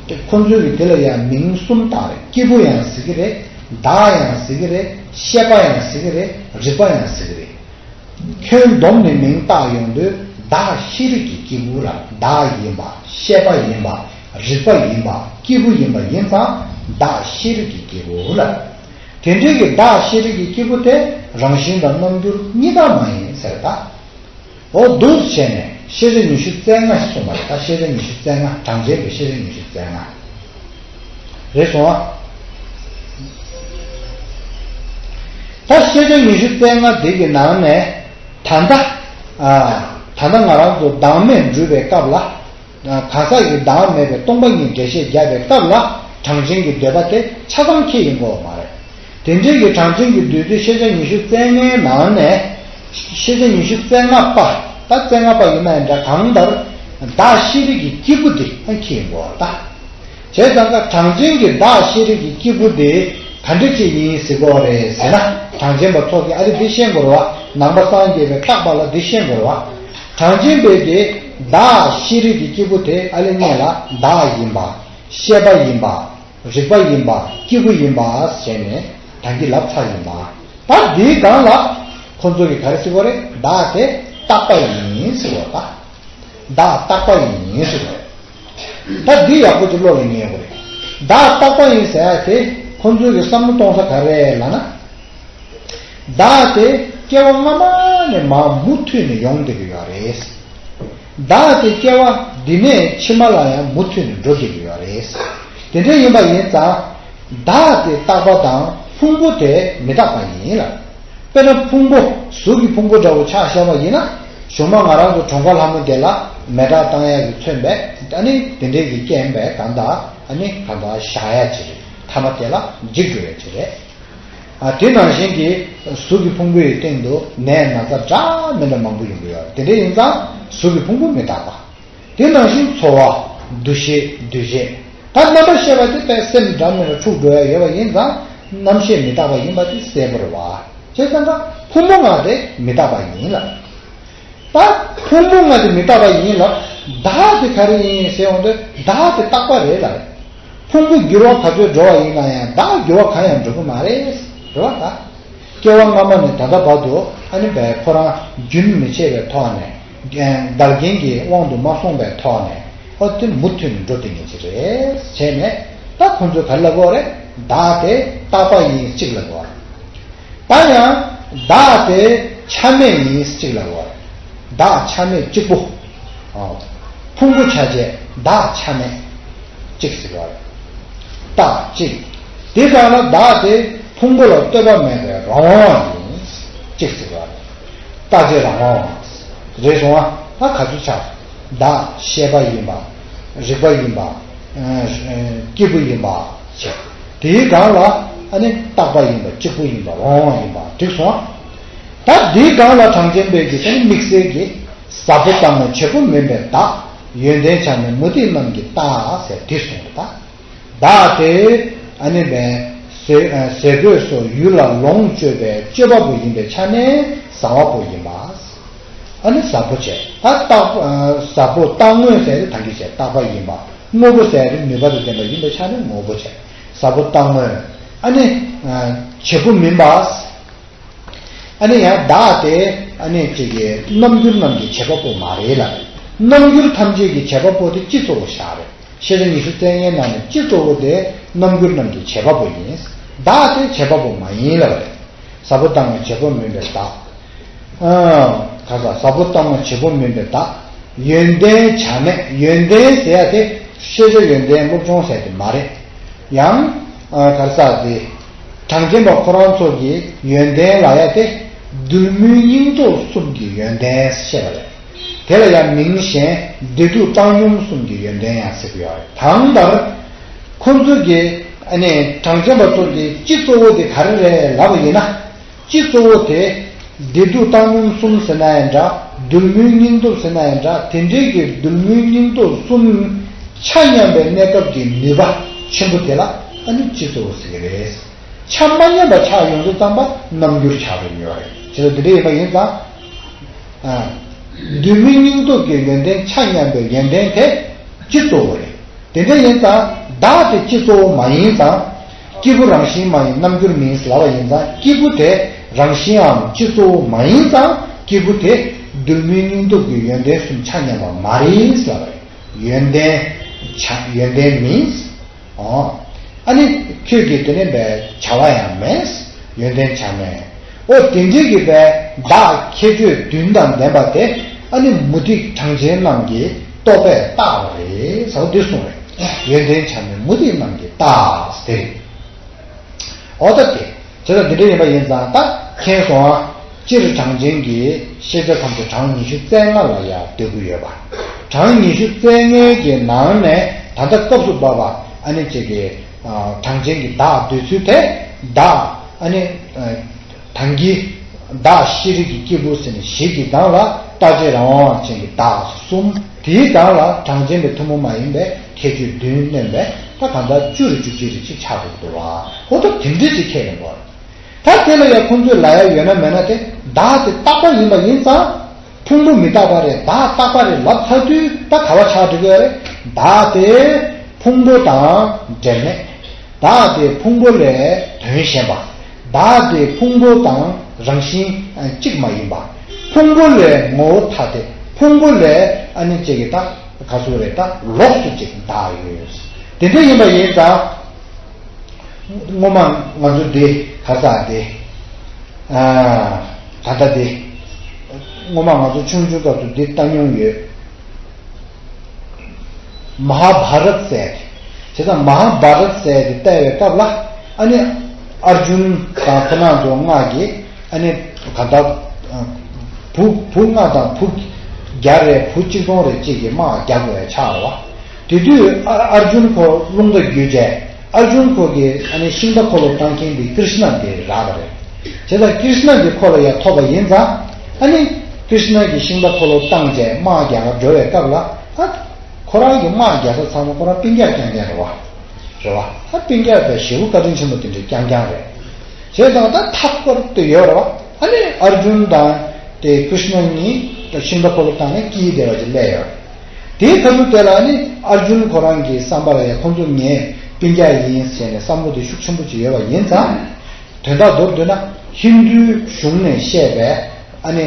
དེ་ཁོ་ཚོས་ཀྱི་དེ་ལ་ཡང་མིང་གསུམ་བཏགས་རེད། སྐྱེས་བུ་ཡང་ཟེར་གྱི་རེད། བདག་ཡང་ཟེར་གྱི་རེད། ཤེས་པ་ཡང་ཟེར་གྱི་རེད། རིག་པ་ཡང་ཟེར་གྱི་རེད། ཁྱོན་བསྡོམས་ནས་མིང་བཏགས་ཡོང་དུས་བདག་ཤེས་རིག་གི་སྐྱེས་བུ་ལ་བདག་ཡིན་པ། ཤེས་པ་ཡིན་པ། རིག་པ་ཡིན་པ། སྐྱེས་བུ་ཡིན་པ་ཡིན་ཙང་བདག་ཤེས་རིག་གི་སྐྱེས་བུ་ལ། དེ་འདྲའི་གི་བདག་ཤེས་རིག་གི་སྐྱེས་བུ་དེ་རང་བཞིན་དང་རྣམ་འགྱུར་གཉིས་ཀ་མ་ཡིན་ཟེར་ད། འོ་འདུག་བྱས་ནས་ཤེས་བྱ་ཉི་ཤུ་རྩ་ལྔ་གསུངས་པ་རེད། ད་ཤེས་བྱ་ཉི་ཤུ་རྩ་ལྔ་གྲངས་ཅན་གྱི་ཤེས་བྱ་ཉི་ཤུ་རྩ་ལྔ། རེད་སོང་ཨ། ད་ཤེས་བྱ་ཉི་ཤུ་རྩ་ལྔ་འདི་གི་ནང་ནས་ད་ལྟ་ཨ་ད་ལྟ་ང་རང་ཚོ་བདག་མེད་སྒྲུབ་པའི་སྐབས་ལ། གང་ཟག་གི་བདག་མེད་པའི་སྟོང་པ་ཉིད་འགྲེལ་བཤད་རྒྱག་པའི་སྐབས་ལ་གྲངས་ཅན་གྱི་འདོད་པ་དེ་ཆ་ཚང་འཁྱེར་ཡོང་དགོས་པ་མ་རེད། དེ་འདྲའི་གི་གྲངས་ཅན་གྱི་འདོད་ཚུལ་ཤེས་བྱ་ཉི་ཤུ་རྩ་ལྔའི་ནང་ནས་ཤེས་བྱ་ཉི་ཤུ་རྩ་ལྔ་པ། ད་རྩ་ལྔ་པ་ཡིན་ན་ཡང་འདྲ་གང་ལྟར་བདག་ཤེས་རིག་གི་སྐྱེས་བུ་དེ་འཁྱེར་ཡོང་དགོས་པ་ད། བྱས་ཙང་ཀ་གྲངས་ཅན་གྱི་བདག་ཤེས་རིག་གི་སྐྱེས་བུ་དེ་ག་འདྲ་ཅིག་ཡིན་ཟེར་དགོས་རེད་ཟེར་ན། གྲངས་ཅན་པ་ཚོ་གིས་ཨ་ལེ་འདི་ཤེས་དགོས་རེད་བ། ནང་པ་སངས་རྒྱས་པའི་བརྟག་པ་ལ་འདི་ཤེས་དགོས་རེད་བ། གྲངས་ཅན་པའི་གི་བདག་ཤེས་རིག་གི་སྐྱེས་བུ་དེ་ཨ་ལེ་གཉིས་ལ་བདག་ཡིན་པ། ཤེས་པ་ཡིན་པ། རིག་པ་ཡིན་པ། སྐྱེས་བུ་ཡིན་པ་ཟེར་ནས་ད་གིན་ལབ་ཚར་ཡིན་པ། ད་འདིའི་སྒང་ལ་ཁོ་ཚོ་གིས་ག་རེ་ཟེར་དགོས་རེད། བདག་དེ་བརྟག་པ་ཡིན་ཟེར་བ་ད། བདག་བརྟག་པ་ཡིན་ཟེར་བ། ད་འདི་ཡག་པོ་ཅིག་བློ་ལ་ངེས་དགོས་རེད། བདག་བརྟག་པ་ཡིན་ཟེར་ཡ་དེ་ཁོ་ཚོས་ཀྱི་བསམ་བློ་གཏོང་ས་ག་རེ་ལབ་ན། བདག་དེ་སྐྱེ་བ་སྔ་མ་ནས་མར་མུ་མཐུད་ནས་ཡོང་བསྡད་ཀྱི་ཡོད་རེད། བདག་དེ་སྐྱེ་བ་འདི་ནས་ཕྱི་མ་ལ་ཡང་མུ་མཐུད་ནས་འགྲོ་བསྡད་ཀྱི་ཡོད་རེད། དེ་འདྲ་ཡིན་པ་ཡིན་ཙང་། བདག་དེ་རྟག་པ་དང་ཕུང་པོ་དེ་མི་རྟག་པ་ཡིན་ལ། དཔེར་ན་ཕུང་པོ་གཟུགས་ཀྱི་ཕུང་པོ་འདྲ་བོ་ཆ་བཞག་པ་ཡིན་ན། གཞུག་མ་ང་རང་ཚོ་གྲོངས་ཁ་ལྷ་མོ་དེ་ལ་མེ་སྲེག་བཏང་ཡག་གི་མཚོན་པས་ཨ་ནི་དེ་འདྲའི་གི་རྐྱེན་པས་གང་ལྟར་ཨ་ནི་གང་ལྟར་བཞག་ཡག་ཅིག་རེད། ཐ་མ་དེ་ལ་འཇིག་འགྲོ་ཡག་ཅིག་རེད། ཨ་དེ་ནང་བཞིན་གྱི་གཟུགས་ཀྱི་ཕུང་པོའི་སྟེང་དུ་ནད་ན་ཚ་འདྲ་མི་འདྲ་མང་པོ་ཡོང་གི་ཡོད་རེད། དེ་འདྲ་ཡིན་ཙང་གཟུགས་ཀྱི་ཕུང་པོ་མི་རྟག་པ། དེ་ནང་བཞིན་ཚོར་བ། འདུ་ཤེས། འདུ་བྱེད། ད་རྣམ་པར་ཤེས་པ་དེ་དཔེ་སེམས་འདྲ་མི་འདྲ་འཁྲུག་འགྲོ་ཡ་ཡོད་པ་ཡིན་ཙང་རྣམ་ཤེས་མི་རྟག་པ་ཡིན་པ་དེ་གསལ་པོ་རེད་བ། བྱས་ཙང་ཀ་ཕུང་པོ་ལྔ་དེ་མི་རྟག་པ་ཡིན་ལ། ད་ཕུང་པོ་ལྔ་དེ་མི་རྟག་པ་ཡིན་ལ། བདག་དེ་ག་རེ་ཡིན་ཟེར་འོང་དུས་བདག་དེ་རྟག་པ་རེད་ལ། ཕུང་པོ་འགྱུར་བ་ག་ཚོད་འགྲོ་བ་ཡིན་ན་ཡང་བདག་འགྱུར་བ་གང་ཡང་འགྲོ་གི་མ་རེད། རེད་བ་ད། སྐྱེ་བ་སྔ་མ་ནས་ད་ལྟ་བར་དུ་ཨ་ནི་བས་ཁོ་རང་རྒྱུན་མི་ཆད་པའི་ཐོག་ནས། འགལ་རྐྱེན་གྱི་དབང་དུ་མ་སོང་བའི་ཐོག་ནས་ཨོ་དེ་མུ་མཐུད་ནས་འགྲོ་བསྡད་མཁན་ཅིག་རེད་བྱས་ནས། ད་ཁོང་ཚོས་ག་རེ་ལབ་དགོས་རེད། བདག་དེ་རྟག་པ་ཡིན་གཅིག་ལབ་དགོས་རེད། ད་ཡང་བདག་དེ་ཆ་མེད་ཡིན་གཅིག་ལབ་དགོས་རེད། བདག་ཆ་མེད་གཅིག་པོ། ཨོ། ཕུང་པོ་ཆ་བཅས་བདག་ཆ་མེད་གཅིག་ཟེར་བ་རེད། རྟག་གཅིག་དེ་ག་ལ་བདག་དེ། ཕུང་པོ་ལ་ལྟོས་པ་མེད་པའི་རང་དབང་ཡིན། གཅིག་ཟེར་བ་རེད། རྟག་སྟེ་རང་དབང་། རེད་སོང་ཨ། ད་ག་ཚོད་ཆགས། བདག་ཤེས་པ་ཡིན་པ། རིག་པ་ཡིན་པ། ཨ་སྐྱེས་བུ་ཡིན་པ། ཞེས། དེའི་སྒང་ལ་ཨ་ནི་རྟག་པ་ཡིན་པ། གཅིག་པུ་ཡིན་པ། རང་དབང་ཡིན་པ། འགྲིག་སོང་ཨ། ད་དེའི་སྒང་ལ་གྲངས་ཅན་པའི་གི་དེ་ནི་དམིགས་བསལ་གྱི་ཟབ་པོ་ལྟ་སྔོན་བྱེད་པོ་མིན་པའི་བདག་ཡོན་ཏན་ཆ་མེད་མུ་སྟེགས་རྣམས་ཀྱི་རྟགས་ཟེར་དེ་གསུངས་པ་ད། བདག་དེ་ཨ་ནི་བས་ཟས་ཟས་གོས་སོགས་ཡུལ་ལ་ལོངས་སྤྱོད་པའི་སྤྱོད་པ་པོ་ཡིན་པའི་ཆ་ནས་ཟ་བ་པོ་ཡིན་པ། ཨ་ནི་ཟབ་པོ་བྱས། ད་རྟག་ཨ་ཟབ་པོ་རྟག་དངོས་ཟེར་ཏེ་ད་གིན་བྱས་རྟག་པ་ཡིན་པ། དངོས་པོ་ཟེར་ཏེ་ནུས་པ་དང་ལྡན་པ་ཡིན་པའི་ཆ་ནས་དངོས་པོ་བྱས། ཟབ་པོ་རྟག་དངོས། ཨ་ནི་ཨ་བྱེད་པོ་མིན་པ། ཨ་ནི་ཡང་བདག་དེ་ཨ་ནི་གཅིག་གི་རྣམ་འགྱུར་རྣམས་ཀྱི་བྱེད་པ་པོ་མ་རེད་ལ། རྣམ་འགྱུར་ཐམས་ཅད་ཀྱི་བྱེད་པ་པོ་དེ་སྤྱི་གཙོ་བོ་བཞག་རེད། ཤེས་བྱ་ཉི་ཤུ་རྩ་ལྔའི་ནང་ནས་སྤྱི་གཙོ་བོ་དེ་རྣམ་འགྱུར་རྣམས་ཀྱི་བྱེད་པ་པོ་ཡིན། བདག་དེ་བྱེད་པ་པོ་མ་ཡིན་ལབ་རེད། ཟབ་པོ་ལྟ་སྔོན་བྱེད་པོ་མིན་པའི་བདག་ཨ། ག་ས་ཟབ་པོ་ལྟ་སྔོན་བྱེད་པོ་མིན་པའི་བདག་ཡོན་ཏན་བྱ་མེད། ཡོན་ཏན་ཟེར་ཡ་དེ་ཤེས་བྱ་ཡོན་ཏན་སློབ་སྦྱོང་ཟེར་དེ་མ་རེད། ཡང་ཨ་ག་ས་དེ་གྲངས་ཅན་པ་ཁོ་རང་ཚོ་གི་ཡོན་ཏན་ལབ་ཡ་དེ་གདོད་མའི་སྙིང་སྟོབས་གསུམ་གྱི་ཡོན་ཏན་བཤད་པ་རེད། དེ་ལ་ཡང་མིང་གཞན་བདེ་སྡུག་བཏང་སྙོམས་གསུམ་གྱི་ཡོན་ཏན་ཡང་ཟེར་གྱི་ཡོད་རེད། གང་ལྟར་ཁོ་ཚོ་གི་ཨ་ནི་གྲངས་ཅན་པ་ཚོ་གི་སྤྱི་གཙོ་བོ་དེ་ག་རེ་རེད་ལབ་པ་ཡིན་ན། སྤྱི་གཙོ་བོ་དེ་བདེ་སྡུག་བཏང་སྙོམས་གསུམ་ཟེར་ན་ཡང་འདྲ། གདོད་མའི་སྙིང་སྟོབས་ཟེར་ན་ཡང་འདྲ། དེ་འདྲའི་གི་གདོད་མའི་སྙིང་སྟོབས་གསུམ་ཆ་མཉམ་པའི་གནས་སྐབས་ཀྱི་ནུས་པ་ཆེན་པོ་དེ་ལ་ཨ་ནི་སྤྱི་གཙོ་བོ་ཟེར་གྱི་རེད། ཆ་མ་མཉམ་པ་ཆགས་ཡོང་དུས་ཙམ་པ་རྣམ་འགྱུར་ཆགས་པའི་ནུས་པ་རེད། བྱས་ཙང་དེ་འདྲ་ཡིན་པ་ཡིན་ཙང་། ཨ། གདོད་མའི་སྙིང་སྟོབས་ཀྱི་ཡོན་ཏན་ཆ་མཉམ་པའི་ཡོན་ཏན་དེ་སྤྱི་གཙོ་བོ་རེད། དེ་འདྲ་ཡིན་ཙང་བདག་དེ་སྤྱི་གཙོ་བོ་མ་ཡིན་ཙང་། སྐྱེས་བུ་རང་བཞིན་མ་ཡིན་རྣམ་འགྱུར་མིན་ལབ་པ་ཡིན་ཙང་། སྐྱེས་བུ་དེ་རང་བཞིན་འམ་སྤྱི་གཙོ་བོ་མ་ཡིན་ཙང་། སྐྱེས་བུ་དེ་གདོད་མའི་སྙིང་སྟོབས་ཀྱི་ཡོན་ཏན་གསུམ་ཆ་མཉམ་པ་མ་རེད་ལབ་པ་རེད། ཡོན་ཏན་ཆ་ཡོན་ཏན་མིན། ཨོ། ཨ་ནི་ཁྱོད་ཀྱིས་དེ་ནས་བས་བྱ་བ་ཡང་མེད། ཡོན་ཏན་ཆ་མེད། ཨོ་དེ་འདྲའི་གི་བས་བདག་ཁྱད་ཆོས་བདུན་དང་ལྡན་པ་དེ་ཨ་ནི་མུ་སྟེགས་གྲངས་ཅན་རྣམས་ཀྱི་རྟོག་པས་བཏགས་པ་རེད་ཟེར་བ་འདི་གསུངས་རེད། ཡོན་ཏན་ཆ་མེད་མུ་སྟེགས་རྣམས་ཀྱི་རྟགས་དེ་རེད། ཨོ་ད་དེ། བྱས་ཙང་འདི་འདྲ་ཡིན་པ་ཡིན་ཙང་ད་མཁྱེན་སོང་ཨ། སྤྱིར་གྲངས་ཅན་གྱི་ཤེས་བྱ་ཐམས་ཅད་གྲངས་ཉི་ཤུ་རྩ་ལྔ་ལ་ཡང་ལྟོས་ཀྱི་ཡོད་པ། གྲངས་ཉི་ཤུ་རྩ་ལྔའི་གི་ནང་ནས་ད་ལྟ་སྐབས་སུ་བབ་པ་ཨ་ནི་ཅིག་གི་ཨ་གྲངས་ཅན་གྱི་བདག་འདོད་ཚུལ་དེ་བདག་ཨ་ནི་ཨ་དང་གི་བདག་ཤེས་རིག་གི་སྐྱེས་བུ་ཟེར་ནས་བཞི་གི་སྒང་ལ་རྟག་གཅིག་རང་དབང་ཅན་གྱི་བདག་གསུམ། དེའི་སྒང་ལ་གྲངས་ཅན་པའི་ཐུན་མོང་མ་ཡིན་པའི་ཁྱད་ཆོས་བདུན་བསྣན་པས་ད་གང་ལྟར་བཅུ་རེ་བཅུ་གཅིག་རེ་གཅིག་ཆགས་འགྲོ་གི་འདུག་བ། ཨོ་ད་དེ་འདྲའི་ཅིག་ཁྱད་ཡོང་གི་རེད། ད་དེ་ལ་ཡང་ཁོང་ཚོས་ལབ་ཡ་ཡོད་ན་མེད་ན་དེ་བདག་དེ་རྟག་པ་ཡིན་པ་ཡིན་ཙང་། ཕུང་པོ་མི་རྟག་པ་རེད། བདག་རྟག་པ་རེད་ལབ་ཚར་དུས་ད་ག་བ་ཆགས་འགྲོ་གི་རེད། བདག་དེ་ཕུང་པོ་དང་འབྲེལ་མེད། བདག་དེ་ཕུང་པོ་ལས་དོན་གཞན་པ། བདག་དེ་ཕུང་པོ་དང་རང་བཞིན་གཅིག་མ་ཡིན་པ། ཕུང་པོ་ལས་ངོ་བོ་ཐ་དད། ཕུང་པོ་ལས་ཨ་ནི་ཅིག་གི་ད་ག་ཚོད་རེད། ད་ལོགས་སུ་ཅིག་བདག་ཡོད། དེ་འདྲ་ཡིན་པ་ཡིན་ཙང་། སྔོན་མ་ང་ཚོ་འདི་ག་ས་འདི། ཨ། ད་ལྟ་འདི། སྔོན་མ་ང་ཚོ་ཆུང་ཆུང་སྐབས་སུ་འདི་བལྟ་མྱོང་ཡོད། མ་ཧཱ་བྷ་རད་ཟེར་ཏེ། བྱས་ཙང་མ་ཧཱ་བྷ་རད་ཟེར་ཏེ་བལྟ་བའི་སྐབས་ལ་ཨ་ནི་ཨར་ཇུན་དང་ཁོ་རང་ཚོ་ལྔ་གིས་ཨ་ནི་ག་ད། བུ་བུ་ལྔ་དང་བུ་བརྒྱ་རེ་བུ་གཅིག་སྟོང་རེ་གཅིག་གིས་དམག་རྒྱག་དགོས་ཡ་ཆགས་རེད་བ། དེ་དུས་ཨ་ཨར་ཇུན་ཁོ་རླུང་རྟ་བརྒྱུད་བྱས། ཨར་ཇུན་ཁོ་གིས་ཨ་ནི་ཤིང་རྟ་འཁོར་ལོ་བཏང་མཁན་དེ་ཀྲིཤ་ན་དེ་རག་པ་རེད། བྱས་ཙང་ཀྲིཤ་ན་དེ་ཁོ་ལ་ཡ་ཐོབ་པ་ཡིན་ཙང་། ཨ་ནི་ཀྲིཤ་ན་གིས་ཤིང་རྟ་འཁོར་ལོ་བཏང་བྱས་དམག་རྒྱག་ག་འགྲོ་བའི་སྐབས་ལ་ཨ། ཁོ་རང་གིས་དམག་རྒྱག་ས་ཚང་མ་ཁོ་རང་སྤུན་ཀྱག་རྐྱང་རྐྱང་རེད་བ། རེད་བ། ཨ་སྤུན་ཀྱག་དང་ཞེ་པོ་བཀའ་དྲིན་ཆེན་པོ་དེ་འདྲའི་རྐྱང་རྐྱང་རེད། བྱས་ཙང་ད་ཐག་པར་དུ་ཡོད་རེད་བ། ཨ་ནི་ཨར་ཇུན་དང་དེ་ཀྲིཤ་ན་གཉིས་ཤིང་རྟ་འཁོར་ལོ་བཏང་ནས་སྐྱིད་བསྡད་པ་ཅིག་སླེབས་ཡོད་རེད། དེའི་ཁ་ཐུག་དེ་ལ་ནི་ཨར་ཇུན་ཁོ་རང་གི་བསམ་པ་ལ་ཡང་ཁོང་ཚོ་ངའི་སྤུན་ཀྱག་ཡིན་ཟེར་ནས་བསམ་བློ་དེ་ཤུགས་ཆེན་པོ་ཅིག་ཡོད་པ་ཡིན་ཙང་། དོན་དག་མདོར་བསྡུས་ན་ཧིན་རྡུའི་གཞུང་ནས་བཤད་པའི་ཨ་ནི་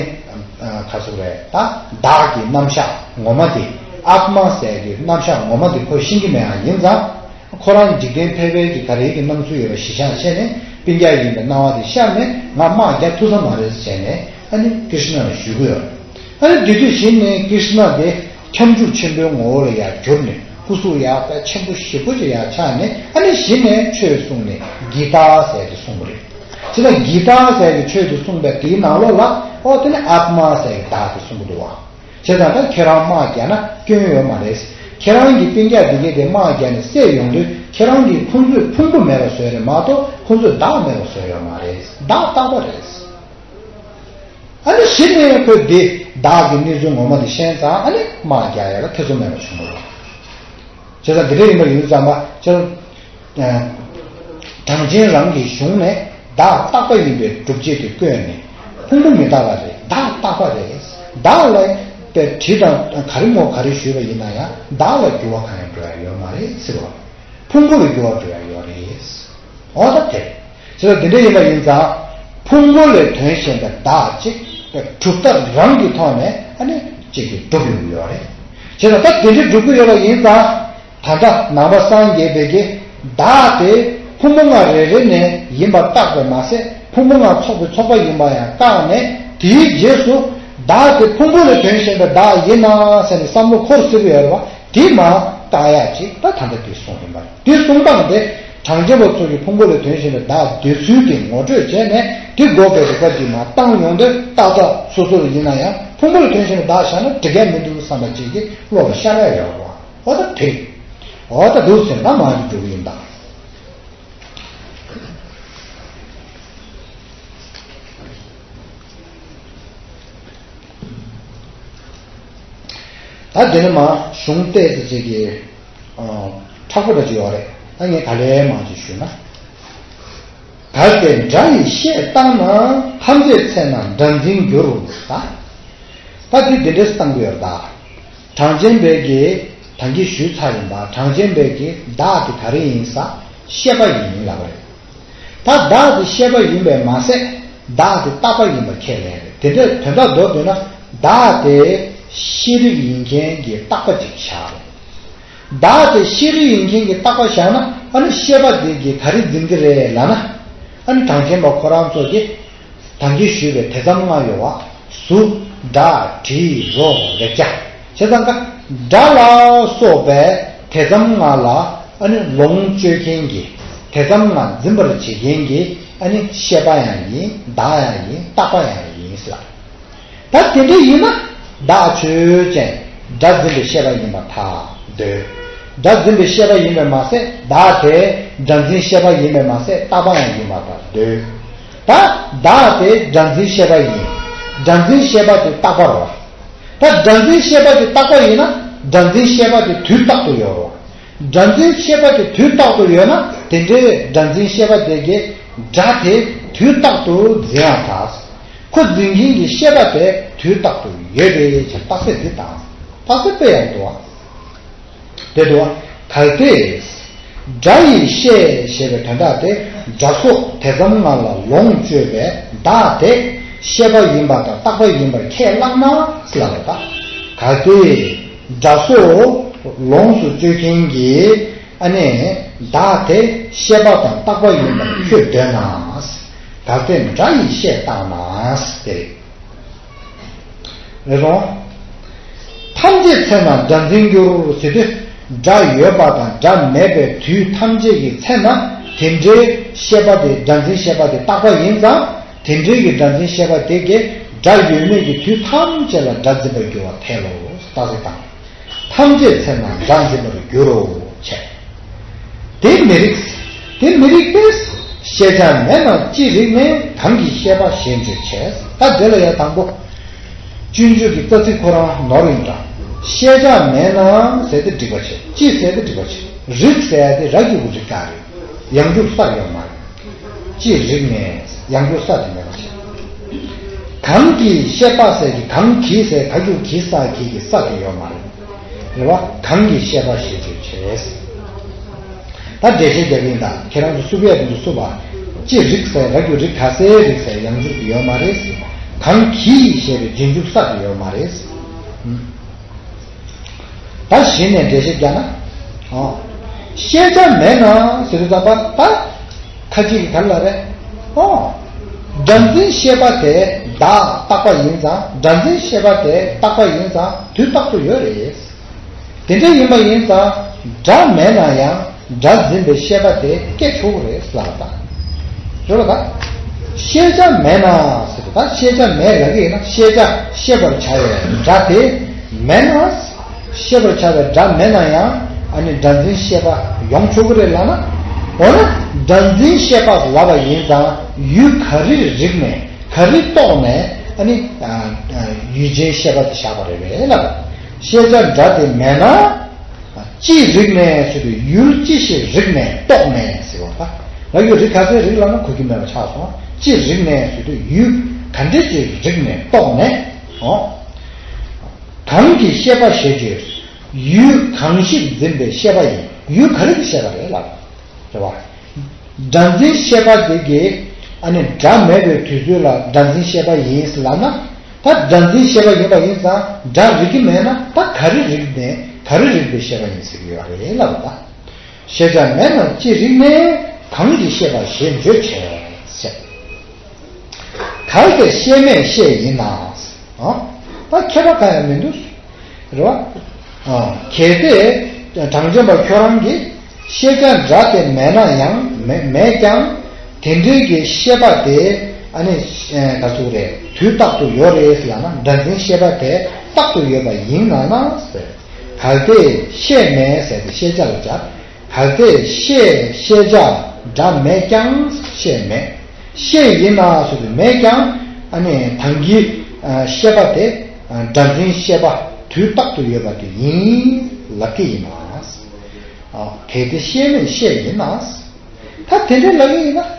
ག་ཟེར་རེད། ད་བདག་གི་རྣམ་གཞག་ངོ་མ་དེ། ཨཱཏྨ་ཟེར་གྱི་རྣམ་གཞག་ངོ་མ་དེ་ཁོས་ཤེས་ཀྱི་མེད་པ་ཡིན་ཙང་། ཁོ་རང་འཇིག་རྟེན་ཕལ་པའི་གི་ག་རེ་གི་སྣང་ཚུལ་ཡོད་པ་གཞི་བཞག་བྱས་ནས་སྤུན་ཀྱག་ཡིན་པའི་སྣང་བ་དེ་ཤར་ནས་ང་དམག་རྒྱག་ཐུབ་ས་མ་རེད་ཟེར་ནས་ཨ་ནི་ཀྲིཤ་ན་ལ་ཞུ་གི་ཡོད། ཨ་ནི་དེ་དུས་གཞི་ནས་ཀྲིཤ་ན་དེ་ཁྱབ་འཇུག་ཆེན་པོའི་ངོ་བོ་ལ་ཡར་གྱུར་ནས་ སྐུ་གཟུགས་ཡག་པ་ཆེན་པོ་ཞེ་པོ་ཅིག་ཡང་ཆགས་ནས། ཨ་ནི་གཞི་ནས་ཆོས་གསུངས་ནས་གི་ཏཱ་ཟེར་གྱི་གསུངས་པ་རེད། དེ་ལ་གི་ཏཱ་ཟེར་གྱི་ཆོས་དེ་གསུངས་པའི་དེའི་ནང་ལོགས་ལ། ཨོ་དེ་ནི་ཨཱཏྨ་ཟེར་གྱི་བདག་དེ་གསུངས་ཀྱི་འདུག་བ། བྱས་ཙང་ད་ཁྱེད་རང་དམག་རྒྱག་ན་སྐྱོན་ཡོད་མ་རེད། ཁྱེད་རང་གི་སྤུན་ཀྱག་དེ་གས་དེ་དམག་རྒྱག་ནས་བསད་ཡོང་དུས། ཁྱེད་རང་གིས་ཁོང་ཚོས་ཕུང་པོ་མེད་པ་བཟོས་རེད་མ་གཏོགས། ཁོང་ཚོས་བདག་མེད་པ་བཟོས་ཡོད་མ་རེད། བདག་རྟག་པ་རེད། ཨ་ནི་གཞི་ནས་ཁོས་འདི་བདག་གི་གནས་ཚུལ་ངོ་མ་དེ་ཤེས་ཙང་། ཨ་ནི་དམག་རྒྱག་ཡ་ལ་ཐེ་ཚོམ་མེད་པ་བྱུང་བ་རེད། བྱས་ཙང་འདི་འདྲ་ཡིན་པ་ཡིན་ཙང་མ་ཁྱེད། ཨ། གྲངས་ཅན་རང་གི་གཞུང་ནས་བདག་རྟག་པ་ཡིན་པའི་སྒྲུབ་བྱེད་དེ་བཀོད་ནས། ཕུང་པོ་མི་རྟག་པ་རེད། བདག་རྟག་པ་རེད། བདག་ལ་དེ་དྲི་དང་ག་རེ་མོ་ག་རེ་ཞུས་པ་ཡིན་ན་ཡང་། བདག་ལ་འགྱུར་བ་གང་ཡང་འགྲོ་ཡ་ཡོད་མ་རེད་ཟེར་བ། ཕུང་པོ་ལ་འགྱུར་བ་འགྲོ་ཡ་ཡོད་རེད། འོ་ད་དེ། བྱས་ཙང་འདི་འདྲ་ཡིན་པ་ཡིན་ཙང་། ཕུང་པོ་ལས་དོན་གཞན་པའི་བདག་ཅིག་གྲུབ་མཐའ་རང་གི་ཐོག་ནས། ཨ་ནི་གཅིག་གིས་གྲུབ་ཡོང་གི་ཡོད་རེད། བྱས་ཙང་ད་དེ་འདྲ་གྲུབ་ཀྱི་ཡོད་པ་ཡིན་ཙང་། ད་ལྟ་ནང་པ་སངས་རྒྱས་པའི་གི་བདག་དེ་ཕུང་པོ་ལྔ་རེ་རེ་ནས་ཡིན་པར་བརྟགས་པས་མ་ཟད། ཕུང་པོ་ལྔ་ཚོགས་པའི་ཚོགས་པ་ཡིན་པ་ཡང་བཀག་ནས། དེའི་རྗེས་སུ། བདག་དེ་ཕུང་པོ་ལས་དོན་གཞན་པའི་བདག་ཡིན་ན་ཟེར་ནས་བསམ་བློ་འཁོར་སྲིད་པ་ཡོད་རེད་བ། དེ་མར་བཀག་ཡག་ཅིག་ད་ད་ལྟ་དེ་གསུངས་ཡིན་པ་རེད། དེ་གསུངས་སྟངས་དེ། གྲངས་ཅན་པ་ཚོ་གིས་ཕུང་པོ་ལས་དོན་གཞན་པའི་བདག་འདོད་ཚུལ་དེ་ངོ་སྤྲོད་བྱས་ནས། དེ་འགོག་པའི་རིགས་པ་ཅིག་མར་བཏང་ཡོང་དུས། ཏག་ཏག་སོ་སོ་ལ་ཡིན་ན་ཡང་ཕུང་པོ་ལས་དོན་གཞན་པའི་བདག་བཞག་ན་འགྲིག་གི་མི་འདུག་བསམ་པ་ཅིག་གི་བློ་ལ་ཤར་ཡ་ཡོད་རེད་བ། འོ་ད་དེ། འོ་ད་འདུག་ཟེར་ན་མར་གྱི་འགྲོ་གི་ཡིན་ད། ད་འདི་ནི་མ་གཞུང་ཏོག་ཙམ་ཅིག་གི། ཨ། མཁྲེགས་པོ་འདྲ་ཅིག་ཡོད་རེད། ད་ངས་ག་ལེར་མང་ཅིག་ཞུས་ན། གལ་ཏེ་སྒྲ་ཡི་ཤས་བརྟགས་ན། ཐམས་ཅད་ཚད་ན་སྒྲ་འཛིན་འགྱུར་རོ། ད། ད་འདི་འདི་འདྲས་བཏང་གི་ཡོད་རེད་ད། གྲངས་ཅན་པའི་གི་ད་གིན་ཞུས་ཚར་ཡིན་པ། གྲངས་ཅན་པའི་གི་བདག་དེ་ག་རེ་ཡིན་ས། ཤེས་པ་ཡིན་ལབ་པ་རེད། ད་བདག་དེ་ཤེས་པ་ཡིན་པས་མ་ཟད། བདག་དེ་རྟག་པ་ཡིན་པ་ཁས་ལེན་རེད། དེ་འདྲའི་དོན་དག་མདོར་བསྡུས་ན། བདག་དེ་ཤེས་རིག་ཡིན་མཁན་གྱི་རྟག་པ་ཅིག་བཞག་རེད། བདག་དེ་ཤེས་རིག་ཡིན་མཁན་གྱི་རྟག་པ་བཞག་ན། ཨ་ནི་ཤེས་པ་དེ་གིས་ག་རེ་འཛིན་གྱི་རེད་ལབ་ན། ཨ་ནི་གྲངས་ཅན་པ་ཁོ་རང་ཚོ་གིས་ད་གིན་ཞུས་པའི་དེ་ཙམ་ལྔ་ཡོད་བ། གཟུགས། སྒྲ། དྲི། རོ། རེག་བྱ། བྱས་ཙང་ཀ། སྒྲ་ལ་སོགས་པའི་དེ་ཙམ་ལྔ་ལ། ཨ་ནི་ལོངས་སྤྱོད་མཁན་གྱི། དེ་ཙམ་ལྔ་འཛིན་པར་བྱེད་མཁན་གྱི། ཨ་ནི་ཤེས་པ་ཡང་ཡིན། བདག་ཡང་ཡིན། རྟག་པ་ཡང་ཡིན་ཟེར། ད་དེ་འདྲ་ཡིན་ན། བདག་ཆོས་ཅན། སྒྲ་འཛིན་པའི་ཤེས་པ་ཡིན་པར་ཐལ། འདོད། སྒྲ་འཛིན་པའི་ཤེས་པ་ཡིན་པས་མ་ཟད། བདག་དེ་སྒྲ་འཛིན་ཤེས་པ་ཡིན་པས་མ་ཟད། རྟག་པ་ཡང་ཡིན་པར་ཐལ། འདོད། ད་བདག་དེ་སྒྲ་འཛིན་ཤེས་པ་ཡིན། སྒྲ་འཛིན་ཤེས་པ་དེ་རྟག་པ་རེད། ད་སྒྲ་འཛིན་ཤེས་པ་དེ་རྟག་པ་ཡིན་ན། སྒྲ་འཛིན་ཤེས་པ་དེ་དུས་རྟག་ཏུ་ཡོད་རེད། སྒྲ་འཛིན་ཤེས་པ་དེ་དུས་རྟག་ཏུ་ཡོད་ན། དེ་འདྲའི་སྒྲ་འཛིན་ཤེས་པ་དེ་གིས་སྒྲ་དེ་དུས་རྟག་ཏུ་འཛིན་ཡང་ཐལ། ཁོ་འཛིན་མཁན་གྱི་ཤེས་པ་དེ་དུས་རྟག་ཏུ་ཡོད་པའི་ཕྱིར། རྟགས་གསལ་འདི་དང་། རྟགས་གསལ་དཔེ་ཡང་འདུག་བ། དེ་འདུག་བ། གལ་ཏེ། སྒྲ་ཡི་ཤས་ཞེས་པའི་དོན་དག་དེ། སྒྲ་སོགས་དེ་ཙམ་ལྔ་ལ་ལོངས་སྤྱོད་པའི་བདག་དེ་ཤེས་པ་ཡིན་པ་དང་རྟག་པ་ཡིན་པར་ཁས་བླངས་ན་ལབ་པ་དང་། གལ་ཏེ། སྒྲ་སོགས་ལོངས་སུ་སྤྱོད་མཁན་གྱི། ཨ་ནི། བདག་དེ་ཤེས་པ་དང་རྟག་པ་ཡིན་པར་ཁྱོད་འདོད་ན། གལ་ཏེ་སྒྲ་ཡི་ཤས་བརྟགས་ན། དེ་རེད། རེད་སོང་། ཐམས་ཅད་ཚད་ན་སྒྲ་འཛིན་འགྱུར་ཟེར་དུས། སྒྲ་ཡོད་པ་དང་སྒྲ་མེད་པའི་དུས་ཐམས་ཅད་ཀྱི་ཚད་ན། དེ་འདྲའི་ཤེས་པ་དེ། སྒྲ་འཛིན་ཤེས་པ་དེ་རྟག་པ་ཡིན་ཙང་། དེ་འདྲའི་གི་སྒྲ་འཛིན་ཤེས་པ་དེ་གིས་སྒྲ་ཡོད་མེད་ཀྱི་དུས་ཐམས་ཅད་ལ་སྒྲ་འཛིན་པར་འགྱུར་བར་ཐལ་ལོ། རྟགས་གསལ་དང་། ཐམས་ཅད་ཚད་ན་སྒྲ་འཛིན་པར་འགྱུར་རོ། བྱས། དེ་མི་རིགས། དེ་མི་རིགས་ཏེ། ཤེས་བྱ་མེད་ན་ཅི་རིགས་ནས། གང་གིས་ཤེས་པ་ཞེས་བརྗོད་བྱས། ད་དེ་ལ་ཡང་དང་པོ། སྤྱོད་འཇུག་གི་རྩ་ཚིག་ཁོ་རང་ནོར་ཡིན་ཀྱང་། ཤེས་བྱ་མེད་ན་ཟེར་ཏེ་འགྲིག་པ་བྱས། ཅི་ཟེར་ཏེ་འགྲིག་པ་བྱས། རིགས་ཟེར་ཡ་དེ་ར་གི་གུ་རིགས་ག་རེད། ཡང་འཇུག་ས་ཡོད་མ་རེད། ཅི་རིགས་ནས་ཡང་འཇུག་ས་དེ་མེད་པ་བྱས། གང་གིས་ཤེས་པ་ཟེར་གི། གང་གིས་ཟེར་ག་གི་གུ་གི་ས་གི་གི་ས་དེ་ཡོད་མ་རེད། རེད་བ། གང་གིས་ཤེས་པ་ཞེས་བརྗོད་བྱས། ད་འགྲེལ་བཤད་རྒྱག་གི་ཡིན་ད། ཁྱེད་རང་ཚོ་བསུབ་ཡས་དེ་ཚོ་བསུབ་པ། ཅི་རིགས་ཟེར་ར་གི་གུ་རིགས་ག་སའི་རིགས་ཟེར་ཡང་འཇུག་དེ་ཡོད་མ་རེད། གང་གིས་ཞེས་པའི་རྗེས་འཇུག་ས་དེ་ཡོད་མ་རེད། ཨུམ། ད་གཞི་ནས་འགྲེལ་བཤད་རྒྱག་ན། ཨོ། ཤེས་བྱ་མེད་ན་ཟེར་དུས་ཙམ་པ་ད། ཁ་ཅིག་གིས་ག་རེ་ལབ་རེད། ཨོ། སྒྲ་འཛིན་ཤེས་པ་དེ་བདག་རྟག་པ་ཡིན་ཙང་། སྒྲ་འཛིན་ཤེས་པ་དེ་རྟག་པ་ཡིན་ཙང་དུས་རྟག་ཏུ་ཡོད་རེད། དེ་འདྲ་ཡིན་པ་ཡིན་ཙང་ སྒྲ་མེད་ན་ཡང་སྒྲ་འཛིན་པའི་ཤེས་པ་དེ་སྐྱེ་ཆོག་གི་རེད་ལབ་པ་དང་། ཤེས་པ་དང་། ཤེས་བྱ་མེད་ན་ཟེར་ཏེ། ད་ཤེས་བྱ་མེད་ལབ་ཀྱི་ཡིན་ན། ཤེས་བྱ་ཤེས་པར་བྱ་བའི་སྒྲ་དེ་མེད་ན། ཤེས་པར་བྱ་བའི་སྒྲ་མེད་ན་ཡང་ཨ་ནི་སྒྲ་འཛིན་ཤེས་པ་ཡོང་ཆོག་གི་རེད་ལབ་ན། འོ་ན་སྒྲ་འཛིན་ཤེས་པ་ལབ་པ་ཡིན་ཙང་ཡུལ་ག་རེ་རིག་ནས་ག་རེ་རྟོགས་ནས་ཨ་ནི་ཡུལ་ཅན་ཤེས་པ་དེ་བཞག་པ་རེད་པས་ལབ། ཤེས་བྱ་སྒྲ་དེ་མེད་ན། ཅི་རིག་ནས་ཟེར་དུས་ཡུལ་ཅི་ཞིག་རིག་ནས་རྟོགས་ནས་ཟེར་བ་ད། ང་ཡུལ་རིག་ག་ཚད་རིག་ལབ་ན་གོ་རྒྱུ་མེད་པ་ཆགས་སོང་། ཅི་རིག་ནས་ཟེར་དུས་ཡུལ་ག་འདྲ་ཅིག་རིག་ནས་རྟོགས་ནས། འོ། གང་གི་ཤེས་པ་ཞེས་བརྗོད། ཡུལ་གང་ཞིག་འཛིན་པའི་ཤེས་པ་ཡིན། ཡུལ་ག་རེ་གི་ཤེས་པ་རེད་ལབ། རེད་བ། སྒྲ་འཛིན་ཤེས་པ་དེ་གིས་ཨ་ནི་སྒྲ་མེད་པའི་དུས་ཚོད་ལ་སྒྲ་འཛིན་ཤེས་པ་ཡིན་ལབ་ན། ད་སྒྲ་འཛིན་ཤེས་པ་ཡིན་པ་ཡིན་ཙང་སྒྲ་རིག་གི་མེད་ན་ད་ག་རེ་རིག་ནས་ག་རེ་རིག་པའི་ཤེས་པ་ཡིན་ཟེར་གྱི་ཡོད་རེད་ལབ་པ། ཤེས་བྱ་མེད་ན་ཅི་རིག་ནས་གང་གི་ཤེས་པ་ཞེས་བརྗོད་བྱས་ཟེར། གལ་ཏེ་ཤེས་མེད་ཤེས་ཡིན་ན། ཨ། ད་ཁྱད་པར་གང་ཡང་མི་འདུག་རེད་བ། ཨ། གལ་ཏེ་གྲངས་ཅན་པ་ཁྱོད་རང་གིས་ཤེས་བྱ་སྒྲ་དེ་མེད་ན་ཡང་མེད་མེད་ཀྱང་དེ་འདྲའི་གི་ཤེས་པ་དེ་ཨ་ནི་ཨེ་ག་ཚོད་རེད། དུས་རྟག་ཏུ་ཡོད་རེད་ལབ་ན་སྒྲ་འཛིན་ཤེས་པ་དེ་རྟག་ཏུ་ཡོད་པ་ཡིན་ན་ན་ཟེར། གལ་ཏེ་ཤེས་མེད་ཟེར་ཏེ་ཤེས་བྱ་ལ་སྦྱར། གལ་ཏེ་ཤེས་ཤེས་བྱ་སྒྲ་མེད་ཀྱང་ཤེས་མེད། ཤེས་ཡིན་ན་ཟེར་དུས་མེད་ཀྱང་ཨ་ནི་དང་གི་ཨ་ཤེས་པ་དེ་ཨ་སྒྲ་འཛིན་ཤེས་པ་དུས་རྟག་ཏུ་ཡོད་པ་དེ་ཡིན་ལབ་ཀྱི་ཡིན་ན། ཨ་གལ་ཏེ་ཤེས་མེད་ཤེས་ཡིན་ན། ད་དེ་འདྲའི་ལབ་ཀྱི་ཡིན་ན།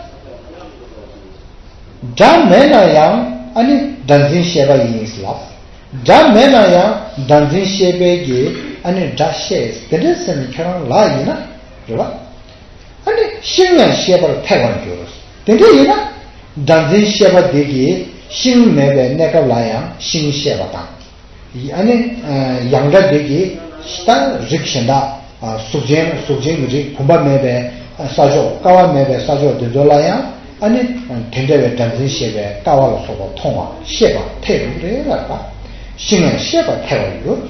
སྒྲ་མེད་ན་ཡང་ཨ་ནི་སྒྲ་འཛིན་ཤེས་པ་ཡིན་ལབ། སྒྲ་མེད་ན་ཡང་སྒྲ་འཛིན་ཤེས་པའི་གི་ཨ་ནི་སྒྲ་ཤེས་དེ་འདྲའི་སེམས་ནི་ཁྱོད་རང་ལ་ཡིན་ན་རེད་བ། ཨ་ནི་ཤིང་ཡང་ཤེས་པར་ཐལ་བར་འགྱུར། དེ་འདྲ་ཡིན་ན་སྒྲ་འཛིན་ཤེས་པ་དེ་གིས་ཤིང་མེད་པའི་གནས་སྐབས་ལ་ཡང་ཤིང་ཤེས་པ་དང་། ཨ་ནི་ཡང་སྒྲ་དེ་གིས་ད་རིགས་གཞན་དག་གཟུགས་ཅན་གཟུགས་ཅན་གྱི་རིགས་བུམ་པ་མེད་པའི་ས་ཕྱོགས་ཀ་བ་མེད་པའི་ས་ཕྱོགས་དེ་ཚོ་ལ་ཡང་ཨ་ནི་དེ་འདྲ་བའི་སྒྲ་འཛིན་ཤེས་པའི་ཀ་བ་ལ་སོགས་པ་མཐོང་བ་ཤེས་པ་ཐལ་འགྱུར་རེད་ལབ་པ། ཤིང་ཡང་ཤེས་པ་ཐལ་བར་འགྱུར།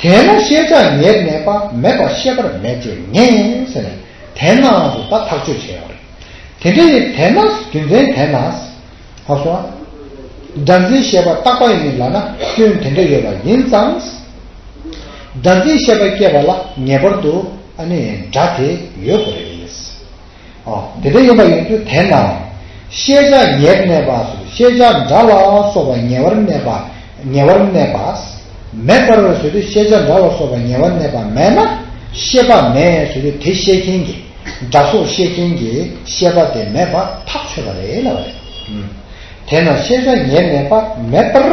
དེས་ན་ཤེས་བྱ་ཉེར་གནས་པ་མེད་པ་ཤེས་པར་མེད་ཅེས་ངེས་ཟེར་ནས་དེས་ན་དུ་ད་ཐག་གཅོད་བྱས་ཡོད་རེད། དེ་འདྲ་ཡིན་དེས་ན་རྒྱུ་མཚན་དེས་ན། ཧ་སོ། སྒྲ་འཛིན་ཤེས་པ་རྟག་པ་ཡིན་ལབ་ན་སྐྱོན་དེ་འདྲ་ཡོད་པ་ཡིན་ཙང་། སྒྲ་འཛིན་ཤེས་པ་སྐྱེས་པ་ལ་ངེས་པར་དུ་ཨ་ནི་སྒྲ་དེ་ཡོད་དགོས་རེད། ཨོ། དེ་འདྲ་ཡིན་པ་ཡིན་དུས་དེས་ན། ཤེས་བྱ་ཉེར་གནས་པ་སོགས་ཤེས་བྱ་སྒྲ་ལ་སོགས་པ་ཉེ་བར་གནས་པ། ཉེ་བར་གནས་པ། མེད་པར་ཟེར་དུས་ཤེས་བྱ་སྒྲ་ལ་སོགས་པ་ཉེ་བར་གནས་པ་མེད་ན་ཤེས་པ་མེད་ཟེར་དུས་དེ་ཤེས་མཁན་གྱི་སྒྲ་སོགས་ཤེས་མཁན་གྱི་ཤེས་པ་དེ་མེད་པ་ཐག་ཆོད་པ་རེད་ལབ་པ་རེད། དེས་ན་ཤེས་བྱ་ཉེར་གནས་པ་མེད་པར་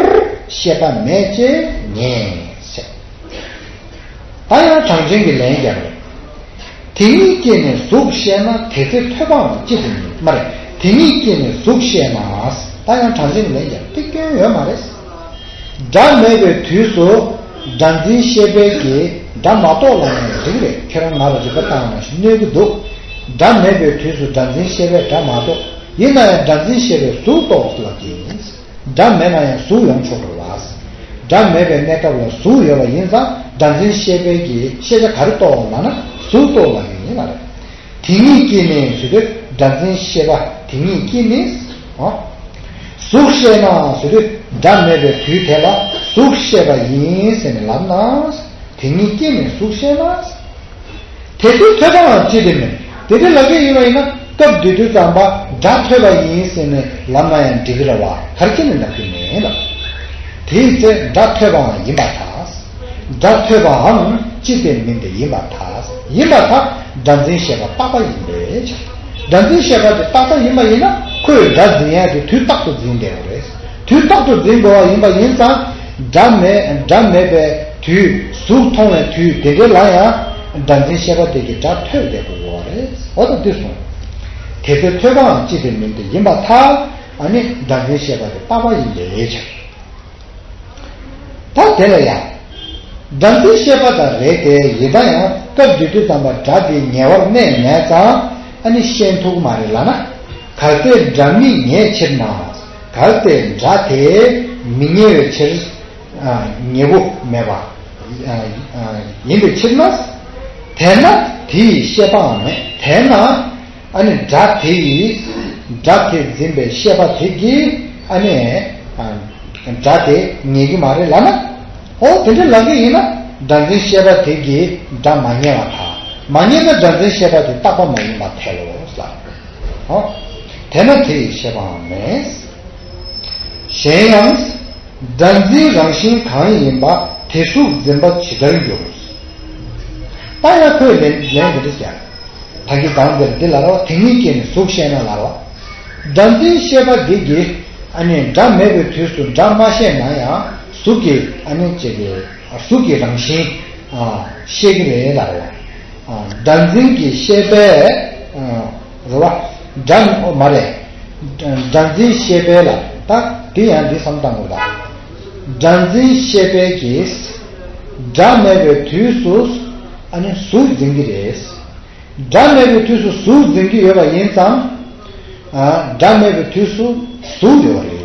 ཤེས་པ་མེད་ཅེས་ངེས་ཟེར། ད་ཡང་གྲངས་ཅན་གྱི་ལན་རྒྱབ་རེད། དེ་ཉིད་ཀྱིས་ནི་གཟུགས་ཤེས་ན་དེ་ཚེ་ཐོས་པའང་ཅི་སྟེ་མིན། མ་རེད། དེ་ཉིད་ཀྱིས་ནི་གཟུགས་ཤེས་ན། ད་ཡང་གྲངས་ཅན་གྱི་ལན་རྒྱབ་དེ་སྐྱོན་ཡོད་མ་རེད། སྒྲ་མེད་པའི་དུས་སུ་སྒྲ་འཛིན་ཤེས་པའི་གི་སྒྲ་མ་རྟོགས་ལབ་ན་ཡང་འགྲིག་རེད། ཁྱེད་རང་ང་ལ་རིག་པ་བཏང་ན་ཞིག་གནོད་ཀྱི་འདུག་སྒྲ་མེད་པའི་དུས་སུ་སྒྲ་འཛིན་ཤེས་པའི་སྒྲ་མ་རྟོགས། ཡིན་ན་ཡང་སྒྲ་འཛིན་ཤེས་པའི་གཟུགས་རྟོགས་ལབ་ཀྱི་ཡིན། སྒྲ་མེད་ན་ཡང་གཟུགས་ཡོང་ཆོག་རེད་བ། སྒྲ་མེད་པའི་གནས་སྐབས་ལ་གཟུགས་ཡོད་པ་ཡིན་ཙང་སྒྲ་འཛིན་ཤེས་པའི་གི་ཤེས་བྱ་ག་རེ་རྟོགས་ལབ་ན་གཟུགས་རྟོགས་ལབ་ཀྱི་ཡིན་ལ་རེད། དེ་ཉིད་ཀྱིས་ནི་ཟེར་དུས་སྒྲ་འཛིན་ཤེས་པ་དེ་ཉིད་ཀྱིས་ནི། ཨ། གཟུགས་ཤེས་ན་ཟེར་དུས་སྒྲ་མེད་པའི་དུས་དེ་ལ་གཟུགས་ཤེས་པ་ཡིན་ཟེར་ནས་ལབ་ན། དེ་ཉིད་ཀྱིས་ནི་གཟུགས་ཤེས་ན། དེ་ཚེ་ཐོས་པའང་ཅི་སྟེ་མིན། དེ་འདྲ་ལབ་ཀྱི་ཡོད་པ་ཡིན་ན་སྐབས་དེ་དུས་ཙམ་པ་སྒྲ་ཐོས་པ་ཡིན་ཟེར་ནས་ལབ་ན་ཡང་འགྲིག་གི་རེད་བ། ག་རེ་བྱས་ནས་ལབ་ཀྱི་མེད་ལ། དེའི་ཚེ་སྒྲ་ཐོས་པའང་ཡིན་པར་ཐལ། སྒྲ་ཐོས་པའང་ཅི་སྟེ་མིན་ཏེ་ཡིན་པར་ཐལ། ཡིན་པར་ཐལ། སྒྲ་འཛིན་ཤེས་པ་རྟག་པ་ཡིན་པས་ཁྱབ། སྒྲ་འཛིན་ཤེས་པ་དེ་རྟག་པ་ཡིན་པ་ཡིན་ན་ཁོས་སྒྲ་འཛིན་ཡ་དེ་དུས་རྟག་ཏུ་འཛིན་བསྡད་པ་རེད། དུས་རྟག་ཏུ་འཛིན་དགོས་པ་ཡིན་པ་ཡིན་ཙང་། སྒྲ་མེད་སྒྲ་མེད་པའི་དུས་གཟུགས་མཐོང་བའི་དུས་དེ་འདྲའི་ལ་ཡང་སྒྲ་འཛིན་ཤེས་པ་དེ་གིས་སྒྲ་ཐོས་བསྡད་དགོས་པ་རེད། འོ་ད་འདི་གསུངས། དེ་ཚེ་ཐོས་པའང་ཅི་སྟེ་མིན་ཏེ་ཡིན་པར་ཐལ། ཨ་ནི་སྒྲ་འཛིན་ཤེས་པ་དེ་རྟག་པ་ཡིན་པས་ཁྱབ། ད་དེ་ལ་ཡང་། སྒྲ་འཛིན་ཤེས་པ་དང་རེད་དེ་ཡིན་ད་ཡང་སྐབས་དེ་དུས་ཙམ་པ་སྒྲ་དེ་ཉེ་བར་གནས་མེད་ཙང་ཨ་ནི་ཤེས་ཐུབ་མ་རེད་ལབ་ན། གལ་ཏེ་སྒྲ་མི་ཉེ་ཕྱིར་ན། གལ་ཏེ་སྒྲ་དེ་མི་ཉེ་བའི་ཕྱིར། ཉེ་བོ་མེད་པ། ཡིན་པའི་ཕྱིར་ན། དེས་ན་དེ་ཡི་ཤེས་པའང་མེད། དེས་ན་ཨ་ནི་སྒྲ་དེ་ཡི་སྒྲ་དེ་འཛིན་པའི་ཤེས་པ་དེ་གིས་ཨ་ནི་ཨ་སྒྲ་དེ་ངེས་ཀྱི་མ་རེད་ལབ་ན། ཨོ་དེ་འདྲ་ལབ་ཀྱི་ཡིན་ན་སྒྲ་འཛིན་ཤེས་པ་དེ་གིས་སྒྲ་མ་ངེས་པ་དང་མ་ངེས་ན་སྒྲ་འཛིན་ཤེས་པ་དེ་རྟག་པ་མ་ཡིན་པར་ཐལ་ལོ་ཟེར། ཨོ་དེས་ན་དེ་ཡི་ཤེས་པའང་མེད། གཞན་ཡང་། སྒྲ་འཛིན་རང་བཞིན་གང་ཡིན་པ་དེ་གཟུགས་འཛིན་པ་ཇི་ལྟར་འགྱུར། ད་ཡང་ཁོས་ལན་ལན་འདི་འདྲ་བརྒྱབ། ད་གི་གང་འདིར་འདི་ལ་རོ་དེ་ཉིད་ཀྱིས་ནི་གཟུགས་ཤེས་ན་ལ་རོ། སྒྲ་འཛིན་ཤེས་པ་འདི་གིས་ཨ་ནི་སྒྲ་མེད་པའི་དུས་སུ་སྒྲ་མ་ཤེས་ན་ཡང་གཟུགས་ཀྱི་ཨ་ནི་ཅེས་ཀྱི་གཟུགས་ཀྱི་རང་བཞིན་ཨ་ཤེས་ཀྱི་རེད་ལ་རོ། ཨ་སྒྲ་འཛིན་གྱི་ཤེས་པས་ཨ་རོ་བ་སྒྲ་ཨོ་མ་རེད། སྒྲ་འཛིན་ཤེས་པས་ལ་ད་དེ་ཡང་འདི་བསམ་བཏང་དགོས་ད། སྒྲ་འཛིན་ཤེས་པས་ཀྱིས་སྒྲ་མེད་པའི་དུས་སུ་ཨ་ནི་གཟུགས་འཛིན་གྱི་རེད། སྒྲ་མེད་པའི་དུས་སུ་གཟུགས་འཛིན་གྱི་ཡོད་པ་ཡིན་ཙང་། ཨ་སྒྲ་མེད་པའི་དུས་སུ་གཟུགས་ཡོད་པ་རེད།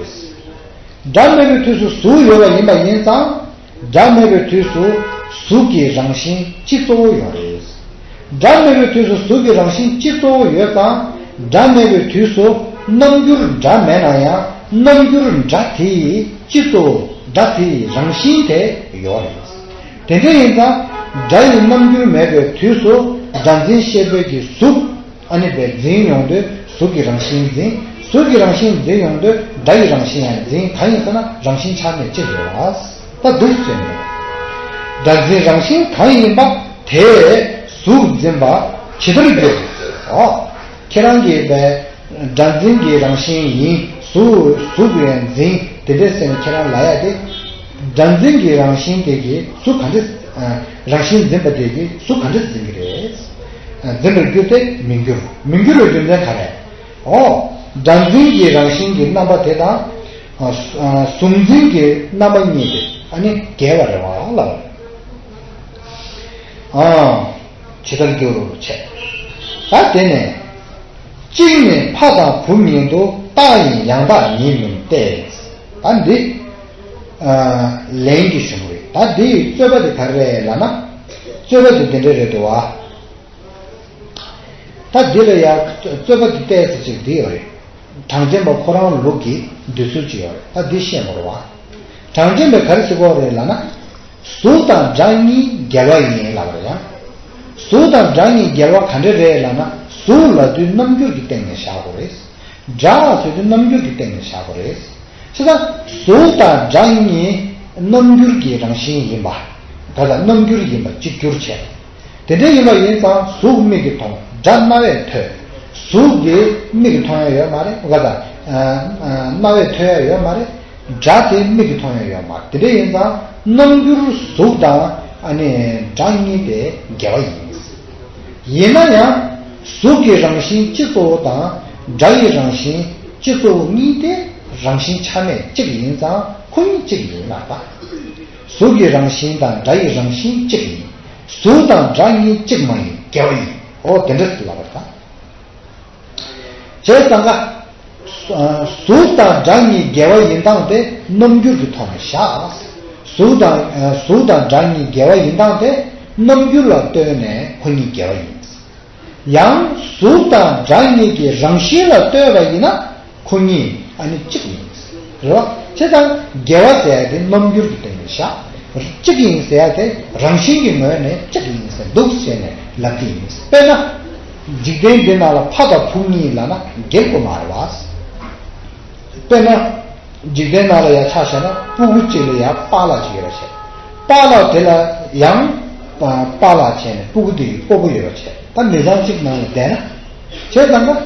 སྒྲ་མེད་པའི་དུས་སུ་གཟུགས་ཡོད་པ་ཡིན་པ་ཡིན་ཙང་། སྒྲ་མེད་པའི་དུས་སུ་གཟུགས་ཀྱི་རང་བཞིན་སྤྱི་གཙོ་བོ་ཡོད་རེད། སྒྲ་མེད་པའི་དུས་སུ་གཟུགས་ཀྱི་རང་བཞིན་སྤྱི་གཙོ་བོ་ཡོད་ཙང་། སྒྲ་མེད་པའི་དུས་སུ་རྣམ་འགྱུར་སྒྲ་མེད་ན་ཡང་རྣམ་འགྱུར་སྒྲ་དེ་ཡི་སྤྱི་གཙོ་བོ་སྒྲ་དེ་ཡི་རང་བཞིན་དེ་ཡོད་རེད། དེ་འདྲ་ཡིན་ཙང་། སྒྲ་ཡི་རྣམ་འགྱུར་མེད་པའི་དུས་སུ་སྒྲ་འཛིན་ཤེས་པའི་གི་གཟུགས། ཨ་ནི་བས་འཛིན་ཡོང་དུས་གཟུགས་ཀྱི་རང་བཞིན་འཛིན། གཟུགས་ཀྱི་རང་བཞིན་འཛིན་ཡོང་དུས་སྒྲ་ཡི་རང་བཞིན་ཡང་འཛིན། གང་ཡིན་ཟེར་ན་རང་བཞིན་ཆ་མེད་གཅིག་རེད་བ། ད་འདུག་ཟེར་ནས། སྒྲ་འཛིན་རང་བཞིན་གང་ཡིན་པ་དེས་གཟུགས་འཛིན་པ་ཇི་ལྟར་འགྱུར། ཨོ། ཁྱེད་རང་གིས་བས་སྒྲ་འཛིན་གྱི་རང་བཞིན་ཡིན། གཟུགས་གཟུགས་ཀྱི་ཡང་འཛིན་དེ་འདྲས་ཟེར་ནས་ཁྱེད་རང་ལ་ཡ་དེ། སྒྲ་འཛིན་གྱི་རང་བཞིན་དེ་གིས་གཟུགས་ག་འདྲས། རང་བཞིན་འཛིན་པ་དེ་གིས་གཟུགས་ག་འདྲས་འཛིན་གྱི་རེད། འཛིན་པར་འགྱུར་ཏེ་མི་འགྱུར། མི་འགྱུར་བའི་རྒྱུ་མཚན་ག་རེ། ཨོ། སྒྲ་འཛིན་གྱི་རང་བཞིན་གྱི་རྣམ་པ་དེ་དང་། གཟུགས་འཛིན་གྱི་རྣམ་པ་གཉིས་དེ་ཨ་ནི་འགལ་བ་རེད་བ་ལ། ཨ། ཇི་ལྟར་འགྱུར་བྱས། ད་དེ་ནས། གཅིག་ནི་ཕ་དང་བུ་ཉིད་དུ་རྟག་ཡིན་ཡང་དག་ཉིད་མིན་ཏེ། ད་འདི། ལན་གྱི་གཞུང་རེད། ད་འདིའི་རྩོད་པ་དེ་ག་རེ་རེད་ལབ་ན། རྩོད་པ་དེ་དེ་འདྲ་རེད་འདུག་བ། ད་འདི་ལ་ཡང་རྩོད་པ་དེ་ཏོག་ཙམ་ཅིག་འདི་ཡོད་རེད། གྲངས་ཅན་པ་ཁོ་རང་ལུགས་ཀྱི་འདོད་ཚུལ་ཅིག་ཡོད་རེད། ད་འདི་ཤེས་དགོས་རེད་བ། གྲངས་ཅན་པས་ག་རེ་ཟེར་གྱི་ཡོད་རེད་ལབ་ན། གཟུགས་དང་སྒྲ་གཉིས་འགལ་བ་ཡིན་ལབ་པ་རེད་ཡང་། གཟུགས་དང་སྒྲ་གཉིས་འགལ་བ་ག་འདྲ་རེད་ལབ་ན། གཟུགས་ལབ་དུས་རྣམ་འགྱུར་གྱི་སྟེང་ནས་བཞག་དགོས་རེད། སྒྲ་ལ་ཟེར་དུས་རྣམ་འགྱུར་གྱི་སྟེང་ནས་བཞག་དགོས་རེད། བྱས་ཙང་གཟུགས་དང་སྒྲ་གཉིས་རྣམ་འགྱུར་གྱི་རང་བཞིན་ཡིན་པ། ག་ལ་རྣམ་འགྱུར་ཡིན་པ་གཅིག་གྱུར་བྱས། དེ་འདྲ་ཡིན་པ་ཡིན་ཙང་གཟུགས་མིག་གིས་མཐོང་། སྒྲ་རྣ་བས་ཐོས། གཟུགས་དེ་མིག་གིས་མཐོང་ཡ་ཡོད་མ་རེད། ག་ལ། རྣ་བས་ཐོས་ཡ་ཡོད་མ་རེད། སྒྲ་དེ་མིག་གིས་མཐོང་ཡ་ཡོད་མ་རེད། དེ་འདྲ་ཡིན་ཙང་རྣམ་འགྱུར་གཟུགས་དང་ཨ་ནི་སྒྲ་གཉིས་དེ་འགལ་བ་ཡིན། ཡིན་ན་ཡང་གཟུགས་ཀྱི་རང་བཞིན་སྤྱི་གཙོ་བོ་དང་སྒྲ་ཡི་རང་བཞིན་སྤྱི་གཙོ་བོ་གཉིས་དེ་རང་བཞིན་ཆ་མེད་གཅིག་ཡིན་ཙང་ཁོ་གཉིས་གཅིག་ཡིན་ལབ་པ། གཟུགས་ཀྱི་རང་བཞིན་དང་སྒྲ་ཡི་རང་བཞིན་གཅིག་ཡིན། གཟུགས་དང་སྒྲ་གཉིས་གཅིག་མ་ཡིན་འགལ་བ་ཡིན། འོ་དེ་འདྲ་ལབ་པ་དང་། བྱས་ཙང་ཀ། གཟུགས་དང་སྒྲ་གཉིས་འགལ་བ་ཡིན་སྟངས་དེ་རྣམ་འགྱུར་གྱི་ཐོག་ནས་བཞག་གཟུགས་དང་གཟུགས་དང་སྒྲ་གཉིས་འགལ་བ་ཡིན་སྟངས་དེ་རྣམ་འགྱུར་ལ་ལྟོས་ནས་ཁོ་གཉིས་འགལ་བ་ཡིན། ཡང་གཟུགས་དང་སྒྲ་གཉིས་ཀྱི་རང་བཞིན་ལ་ལྟོས་པ་ཡིན་ན་ཁོ་གཉིས་ཨ་ནི་གཅིག་ཡིན། རེད་བ། བྱས་ཙང་འགལ་བ་ཟེར་ཡ་དེ་རྣམ་འགྱུར་གྱི་སྟེང་ནས་བཞག་གཅིག་ཡིན་ཟེར་ཡ་དེ་རང་བཞིན་གྱི་ངོས་ནས་གཅིག་ཡིན་ཟེར་འདུག་ཟེར་ནས་ལབ་ཀྱི་ཡིན། དཔེར་ན། འཇིག་རྟེན་འདི་ནང་ལ་ཕ་དང་བུ་གཉིས་ལབ་ན་འགལ་དགོས་མ་རེད་བ། དཔེར་ན། འཇིག་རྟེན་ནང་ལ་ཡ་ཆ་བཞག་ན་སྤུ་གུ་གཅིག་ལ་ཡ་པཱ་ལགས་གཅིག་ཡོད་པ་བྱས། པཱ་ལགས་དེ་ལ་ཡང་པཱ་ལགས་བྱས་ནས་སྤུ་གུ་དེ་ཡི་སྤོ་བོ་ཡོད་པ་བྱས། ད་མི་ཚང་གཅིག་ནང་ལ་བསྡད་ན། བྱས་ཙང་ན་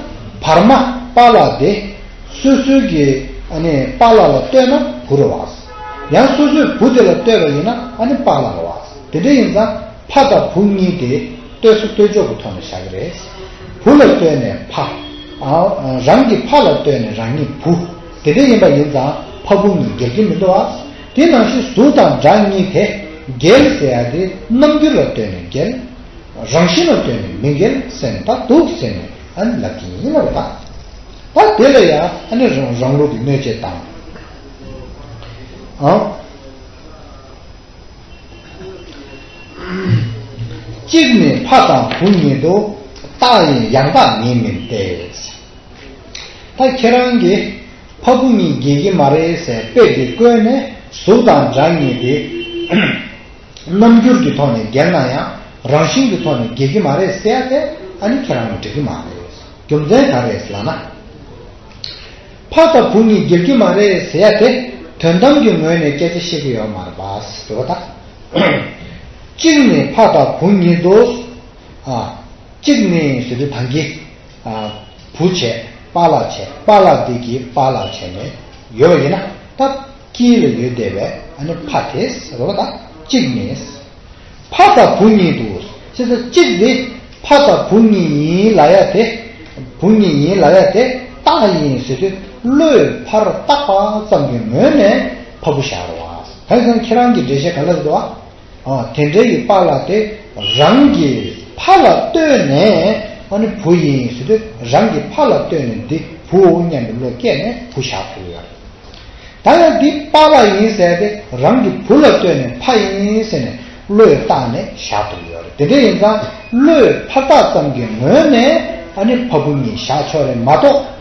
བར་མ་པཱ་ལགས་དེ་སོ་སོའི་གི་ཨ་ནི་པཱ་ལགས་ལ་ལྟོས་ན་བུ་རེད་བ། ཡང་སོ་སོའི་བུ་དེ་ལ་ལྟོས་པ་ཡིན་ན་ཨ་ནི་པཱ་ལགས་རེད་བ། དེ་འདྲ་ཡིན་ཙང་ཕ་དང་བུ་གཉིས་དེ་ལྟོས་ས་ལྟོས་འཇོག་གི་ཐོག་ནས་བཞག་གི་རེད། བུ་ལ་ལྟོས་ནས་ཕ། ཨ། རང་གི་ཕ་ལ་ལྟོས་ནས་རང་ཉིད་བུ། དེ་འདྲ་ཡིན་པ་ཡིན་ཙང་ཕ་བུ་གཉིས་འགལ་གྱི་མི་འདུག་ཨ། དེ་ནང་བཞིན་གཟུགས་དང་སྒྲ་གཉིས་དེ་འགལ་ཟེར་ཡ་དེ་རྣམ་འགྱུར་ལ་ལྟོས་ནས་འགལ། རང་བཞིན་ལ་ལྟོས་ནས་མི་འགལ་ཟེར་ནས་ད་འདུག་ཟེར་ནས་ཨ་ནི་ལབ་ཀྱི་ཡིན་ལབ་པ་དང་། ད་དེ་ལ་ཡང་ཨ་ནི་རང་རང་ལུགས་ཀྱི་གནོད་བྱེད་དང་། ཨང་། གཅིག་ནི་ ཕ་དང་བུ་ཉིད་དུ། རྟག་ཡིན་ཡང་དག་ཉིད་མིན་ཏེ། ད་ཁྱེད་རང་གིས་ཕ་བུ་གཉིས་འགལ་གྱི་མ་རེད་ཟེར་དཔེ་དེ་བཀོད་ནས་གཟུགས་དང་སྒྲ་གཉིས་དེ་རྣམ་འགྱུར་གྱི་ཐོག་ནས་འགལ་ན་ཡང་རང་བཞིན་གྱི་ཐོག་ནས་འགལ་གྱི་མ་རེད་ཟེར་ཡ་དེ་ཨ་ནི་ཁྱེད་རང་ལ་འགྲིག་གི་མ་རེད། རྒྱུ་མཚན་ག་རེ་ལབ་ན། ཕ་དང་བུ་གཉིས་འགལ་གྱི་མ་རེད་ཟེར་ཡ་དེ་དོན་དམ་གྱི་ངོས་ནས་སྐད་ཆ་བཤད་ཀྱི་ཡོད་མ་རེད་པ་ཟེར་བ་དང་། གཅིག་ནི་ཕ་དང་བུ་ཉིད་དུ། ཨ། གཅིག་ནི་ཟེར་དུས་ད་གིན། ཨ། བུ་བྱས་པཱ་ལགས་བྱས་པཱ་ལགས་འདི་གིས་པཱ་ལགས་བྱས་ནས་ཡོད་པ་ཡིན་ན་ད་དཀྱིལ་ལ་ཡོད་བསྡད་པའི་ཨ་ནི་ཕ་དེ་ཟེར་བ་དང་གཅིག་ནི། ཕ་དང་བུ་ཉིད་དུ། ཅེས་སོ་གཅིག་དེ་ཕ་དང་བུ་གཉིས་ཡིན་ལབ་ཡ་དེ། བུ་གཉིས་ཡིན་ལབ་ཡ་དེ་རྟགས་ཡིན་ཟེར་དུས་བློས་ཕར་བཏགས་པ་ཙམ་གྱི་ངོས་ནས་ཕ་བུ་བཞག་རོགས། ད་ཡིན་ཙང་ཁྱེད་རང་གི་འགྲེལ་བཤད་ག་ལ་ཟེར་བ། ཨ། དེ་འདྲའི་གི་པཱ་ལགས་དེ་རང་གི་ཕ་ལ་ལྟོས་ནས་ཨ་ནི་བུ་ཡིན་ཟེར་དུས་རང་གི་ཕ་ལ་ལྟོས་ནས་འདི་བུའོ་སྙམ་པའི་བློ་སྐྱེས་ནས་བུ་བཞག་ཐུབ་ཡོད། ད་ཡང་འདི་པཱ་ལགས་ཡིན་ཟེར་ཏེ་རང་གི་བུ་ལ་ལྟོས་ནས་ཕ་ཡིན་ཟེར་ནས་བློས་བཏགས་ནས་བཞག་ཐུབ་ཡོད་རེད། དེ་འདྲ་ཡིན་ཙང་བློས་ཕར་བཏགས་ཙམ་གྱི་ངོས་ནས་ཨ་ནི་ཕ་བུ་གཉིས་བཞག་ཆོག་རེད་མ་གཏོགས།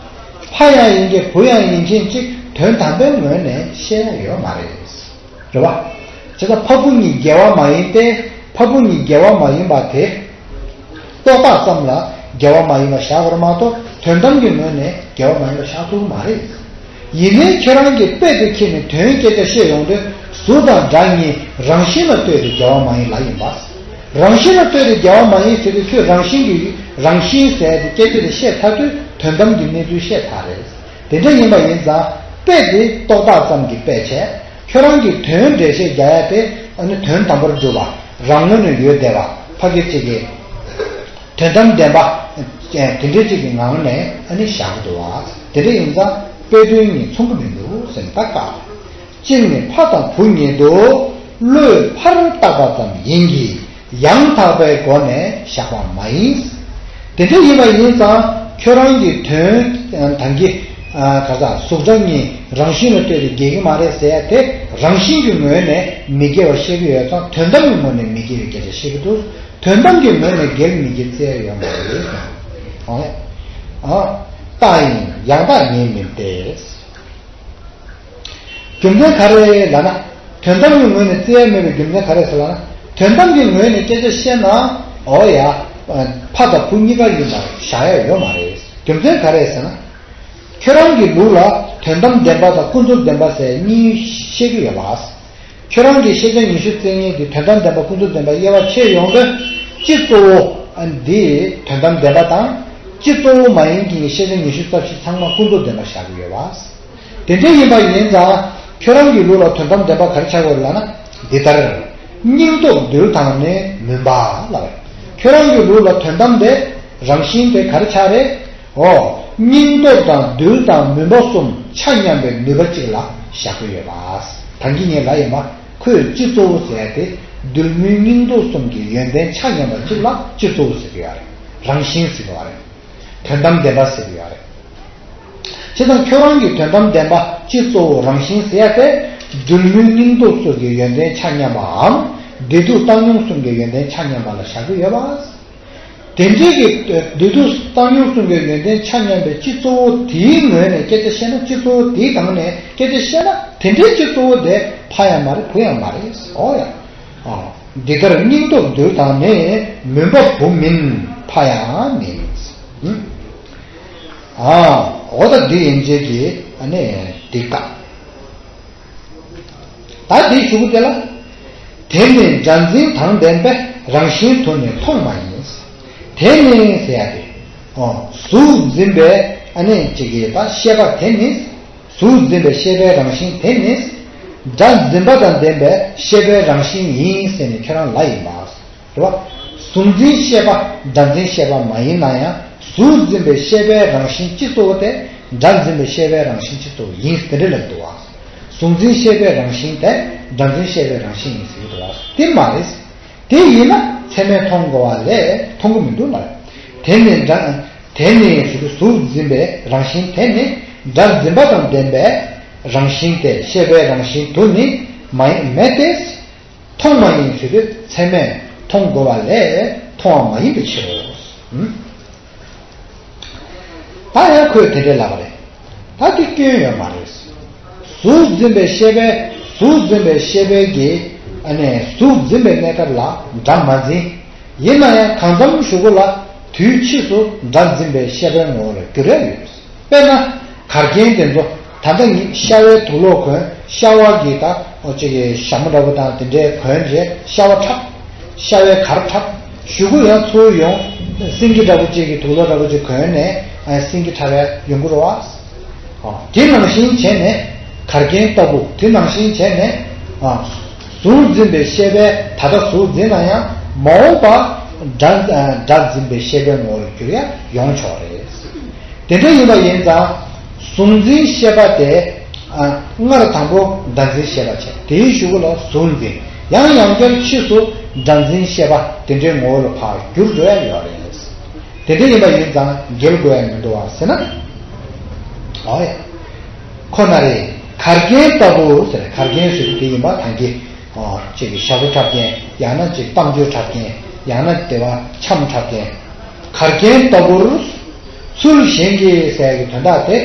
ཕ་ཡང་ཡིན་མཁན་བུ་ཡང་ཡིན་མཁན་གཅིག་དོན་དམ་པའི་ངོས་ནས་བཤད་ཡ་ཡོད་མ་རེད། རེད་བ། བྱས་ཙང་ཕ་བུ་གཉིས་འགལ་བ་མ་ཡིན་ཏེ། ཕ་བུ་གཉིས་འགལ་བ་མ་ཡིན་པ་དེ། རྟོག་བཏགས་ཙམ་ལ་འགལ་བ་མ་ཡིན་པ་བཞག་པར་མ་གཏོགས་དོན་དམ་གྱི་ངོས་ནས་འགལ་བ་མ་ཡིན་པ་བཞག་ཐུབ་མ་རེད། ཡིན་ནའི་ཁྱེད་རང་གིས་དཔེ་དེ་ཁྱེར་ནས་དོན་སྐད་ཆ་བཤད་ཡོང་དུས་གཟུགས་དང་སྒྲ་གཉིས་རང་བཞིན་ལ་ལྟོས་ཏེ་འགལ་བ་མ་ཡིན་ལབ་ཡིན་པ། རང་བཞིན་ལ་ལྟོས་ཏེ་འགལ་བ་མ་ཡིན་ཟེར་དུས་ཁྱོད་རང་བཞིན་གྱི་རང་བཞིན་ཟེར་ཏེ་སྐད་ཆ་དེ་བཤད་ཚར་དུས་དོན་དམ་གྱི་གནས་ཚུལ་བཤད་ཚར་རེད། དེ་འདྲ་ཡིན་པ་ཡིན་ཙང་དཔེ་དེ་རྟོག་བཏགས་ཙམ་གྱི་དཔེ་བྱས། ཁྱོད་རང་གིས་དོན་འགྲེལ་བཤད་རྒྱག་ཡ་དེ་ཨ་ནི་དོན་དམ་པར་སྒྲུབ་པ་རང་ངོས་ནས་ཡོད་བསྡད་པ་ཕ་གི་གཅིག་གིས་དོན་དམ་བདེན་པ་དེ་འདྲའི་གཅིག་གི་ངང་ནས་ཨ་ནི་བཞག་འདུག་བ། དེ་འདྲ་ཡིན་ཙང་དཔེ་དོན་གཉིས་མཚུངས་ཀྱི་མི་འདུག་ཟེར་ན་ད་དཀའ། གཅིག་ནི་ཕ་དང་བུ་ཉིད་དུ་བློས་ཕར་བཏགས་པ་ཙམ་ཡིན་གྱི། ཡང་དག་པའི་སྒོ་ནས་བཞག་པ་མ་ཡིན། དེ་འདྲ་ཡིན་པ་ཡིན་ཙང་ཁྱོད་རང་གི་དོན་ད་གིན་ག་ས་གཟུགས་སྒྲ་གཉིས་རང་བཞིན་ལ་ལྟོས་ཏེ་འགལ་གྱི་མ་རེད་ཟེར་ཡ་དེ་རང་བཞིན་གྱི་ངོས་ནས་མི་འགལ་བ་བཤད་ཀྱི་ཡོད་ཙང་དོན་དམ་གྱི་ངོས་ནས་མི་འགལ་བའི་སྐད་ཆ་བཤད་ཀྱི་འདུག་དོན་དམ་གྱི་ངོས་ནས་འགལ་མི་འགལ་བཙལ་ཡོད་མ་རེད། ཨ། རྟགས་ཡིན་ཡང་དག་ཉིད་མིན་ཏེ། རྒྱུ་མཚན་ག་རེ་ལབ་ན། དོན་དམ་གྱི་ངོས་ནས་བཙལ་ཡ་མེད་པའི་རྒྱུ་མཚན་ག་རེ་ཟེར་ལབ་ན། དོན་དམ་གྱི་ངོས་ནས་སྐད་ཆ་བཤད་ན། འོ་ཡ། ཕ་དང་བུ་གཉིས་ཀ་ཡིན་པར་བཞག་ཡ་ཡོད་མ་རེད། རྒྱུ་མཚན་ག་རེ་ཟེར་ན། ཁྱོད་རང་གི་ལུགས་ལ་དོན་དམ་བདེན་པ་དང་ཀུན་རྫོབ་བདེན་པ་ཟེར་གཉིས་བཤད་ཀྱི་ཡོད་པ། ཁྱོད་རང་གིས་ཤེས་བྱ་ཉི་ཤུ་རྩ་གཉིས་ཀྱི་དོན་དམ་བདེན་པ་ཀུན་རྫོབ་བདེན་པ་དབྱེ་བ་ཕྱེ་ཡོང་དུས་སྤྱི་གཙོ་བོ་འདི་དོན་དམ་བདེན་པ་དང་། སྤྱི་གཙོ་བོ་མ་ཡིན་གྱི་ཤེས་བྱ་ཉི་ཤུ་རྩ་བཞི་ཚང་མ་ཀུན་རྫོབ་བདེན་པ་བཞག་གི་ཡོད་པ། དེ་འདྲ་ཡིན་པ་ཡིན་ཙང་ཁྱོད་རང་གི་ལུགས་ལ་དོན་དམ་བདེན་པ་ག་རེ་ཆགས་ཡོད་ལབ་ན་འདི་ལྟར། སྙིང་སྟོབས་རྡུལ་དང་ནི་མུན་པ་ལབ། ཁྱོད་རང་གི་ལུགས་ལ་དོན་དམ་དེ་རང་བཞིན་དེ་ག་རེ་ཆགས་རེད། འོ། སྙིང་སྟོབས་དང་རྡུལ་དང་མུན་པ་གསུམ་ཆ་མཉམ་པའི་ནུས་པ་གཅིག་ལ་བཞག་གི་ཡོད་པ། ད་གིན་ངས་ལབ་ཡིན་པ་ཁོས་སྤྱི་གཙོ་བོ་ཟེར་ཏེ་རྡུལ་མུན་སྙིང་སྟོབས་གསུམ་གྱི་ཡོན་ཏན་ཆ་མཉམ་པ་གཅིག་ལ་སྤྱི་གཙོ་བོ་ཟེར་གི་ཡོད་རེད། རང་བཞིན་ཟེར་གི་ཡོད་རེད། དོན་དམ་བདེན་པ་ཟེར་གི་ཡོད་རེད། བྱས་ཙང་ཁྱོད་རང་གི་དོན་དམ་བདེན་པ་སྤྱི་གཙོ་བོ་རང་བཞིན་ཟེར་ཡ་དེ་རྡུལ་མུན་སྙིང་སྟོབས་གསུམ་གྱི་ཡོན་ཏན་ཆ་མཉམ་པའམ་བདེ་སྡུག་བཏང་སྙོམས་གསུམ་གྱི་ཡོན་ཏན་ཆ་མཉམ་པ་ལ་བཞག་གི་ཡོད་པ། དེ་འདྲའི་གི་བདེ་སྡུག་བཏང་སྙོམས་གསུམ་གྱི་ཡོན་ཏན་ཆ་མཉམ་པའི་སྤྱི་གཙོ་བོ་དེའི་ངོས་ནས་སྐད་ཆ་བཤད་ན་སྤྱི་གཙོ་བོ་དེའི་སྒང་ནས་སྐད་ཆ་བཤད་ན་དེ་འདྲའི་སྤྱི་གཙོ་བོ་དེ་ཕ་ཡང་མ་རེད་བུ་ཡང་མ་རེད། འོ་ཡ། ཨ། འདི་ལྟར་སྙིང་སྟོབས་རྡུལ་དང་ནི་མུན་པ་བུ་མིན་ཕ་ཡང་མིན། ཨ། འོ་ད་འདི་ཡན་ཆད་ཀྱི་ཨ་ནི་འདི་ཀ་ད་དེའི་གཞུག་གུ་དེ་ལ། དེ་ནི་སྒྲ་འཛིན་དང་ལྡན་པའི་རང་བཞིན་དུ་ནི་མཐོང་མ་ཡིན། དེ་ནི་ཟེར་ཡ་དེ། ཨོ། གཟུགས་འཛིན་པའི་ཨ་ནི་ཅིག་གི་ད་ཤེས་པ་དེ་ནི། གཟུགས་འཛིན་པའི་ཤེས་པའི་རང་བཞིན་དེ་ནི། སྒྲ་འཛིན་པ་དང་ལྡན་པའི་ཤེས་པའི་རང་བཞིན་ཡིན་ཟེར་ནས་ཁྱོད་རང་ལབ་ཡིན་པ། རེད་བ། གཟུགས་འཛིན་ཤེས་པ་སྒྲ་འཛིན་ཤེས་པ་མ་ཡིན་ན་ཡང་གཟུགས་འཛིན་པའི་ཤེས་པའི་རང་བཞིན་སྤྱི་གཙོ་བོ་དེ་སྒྲ་འཛིན་པའི་ཤེས་པའི་རང་བཞིན་སྤྱི་གཙོ་བོ་ཡིན་དེ་འདྲ་ལབ་འདུག་བ། གཟུགས་འཛིན་ཤེས་པའི་རང་བཞིན་དེ་སྒྲ་འཛིན་ཤེས་པའི་རང་བཞིན་ཡིན་ཟེར་གྱི་འདུག་བ། དེ་མ་རེད། དེ་ཡིན་ན་ཚད་མས་མཐོང་དགོས་པ་ལས་མཐོང་གི་མི་འདུག་ལ། དེ་ནི་སྒྲ། དེ་ནི་ཞེས་པའི་གཟུགས་འཛིན་པའི་རང་བཞིན་དེ་ནི་སྒྲ་འཛིན་པ་དང་ལྡན་པའི་རང་བཞིན་ཏེ་ཤེས་པའི་རང་བཞིན་དུ་ནི་མ་ཡིན་མེད་དེ། མཐོང་མ་ཡིན་ཞེས་པའི་ཚད་མས་མཐོང་དགོས་པ་ལས་ མཐོང་བ་མ་ཡིན་པའི་ཕྱིར་རོ། ད་ཡང་ཁོས་དེ་འདྲའི་ལབ་པ་རེད། ད་དེ་སྐྱོན་ཡོད་མ་རེད། གཟུགས་འཛིན་པའི་ཤེས་པས་གཟུགས་འཛིན་པའི་ཤེས་པའི་གི་ཨ་ནི་གཟུགས་འཛིན་པའི་གནས་སྐབས་ལ་སྒྲ་མ་འཛིན། ཡིན་ན་ཡང་གང་འཚམ་གཞུག་གུ་ལ་དུས་ཕྱིས་སུ་སྒྲ་འཛིན་པའི་ཤེས་པའི་ངོ་བོ་ལ་འགྱུར་ཡ་ཡོད། དཔེར་ན། གར་མཁན་དེ་ཚོ་ད་ལྟ་ངས་ཤ་བའི་དུག་ལོག་གོན། ཤ་བ་གི་ད་ཨོ་ཅིག་གི་ཞྭ་མོ་འདྲ་པོ་དང་དེ་འདྲའི་གོན་རྗེས་ཤ་བ་འཁྲབ། ཤ་བའི་གར་འཁྲབ། གཞུག་གུ་ཡང་ཚུར་ཡོང་། སེང་གེ་འདྲ་པོ་ཅིག་གི་དུག་ལོག་འདྲ་པོ་ཅིག་གོན་ནས་ཨ་སེང་གེ་འཁྲབ་ཡ་ཡོང་གི་རེད་བ། ཨོ་དེ་ནང་བཞིན་བྱས་ནས་གར་མཁན་ལྟ་བུ་དེ་ནང་བཞིན་བྱས་ནས་ཨ་གཟུགས་འཛིན་པའི་ཤེས་པས་ད་ལྟ་གཟུགས་འཛིན་ན་ཡང་མ་འོངས་པ་སྒྲ་སྒྲ་འཛིན་པའི་ཤེས་པའི་ངོ་བོར་འགྱུར་ཡ་ཡོང་ཆོག་རེད། དེ་འདྲ་ཡིན་པ་ཡིན་ཙང་གཟུགས་འཛིན་ཤེས་པ་དེ་ཨ་སྔར་དང་པོ་སྒྲ་འཛིན་ཤེས་པ་བྱས། དེའི་གཞུག་གུ་ལ་གཟུགས་འཛིན། ཡང་ཡང་བསྐྱར་ཕྱིས་སུ་སྒྲ་འཛིན་ཤེས་པ་དེ་འདྲའི་ངོ་བོ་ལ་ཕར་འགྱུར་འགྲོ་ཡ་ཡོད་རེད། དེ་འདྲ་ཡིན་པ་ཡིན་ཙང་འགལ་དགོས་ཡ་མི་འདུག་བ་ཟེར་ན། ཨོ་ཡ། ཁོ་ན་རེ། གར་མཁན་ལྟ་བུ་ཟེར། གར་མཁན་ཟེར་དུས་དེ་ཡིན་པ་ཐང་གི་ཨོ་གཅིག་གི་ཞྭ་སྒོ་འཁྲབ་མཁན། ཡང་ན་གཅིག་གཏམ་རྒྱུད་འཁྲབ་མཁན། ཡང་ན་དེ་བ་འཆམ་འཁྲབ་མཁན། གར་མཁན་ལྟ་བུར། ཚུལ་གཞན་གྱིས་ཟེར་ཡ་གི་དོན་དག་དེ།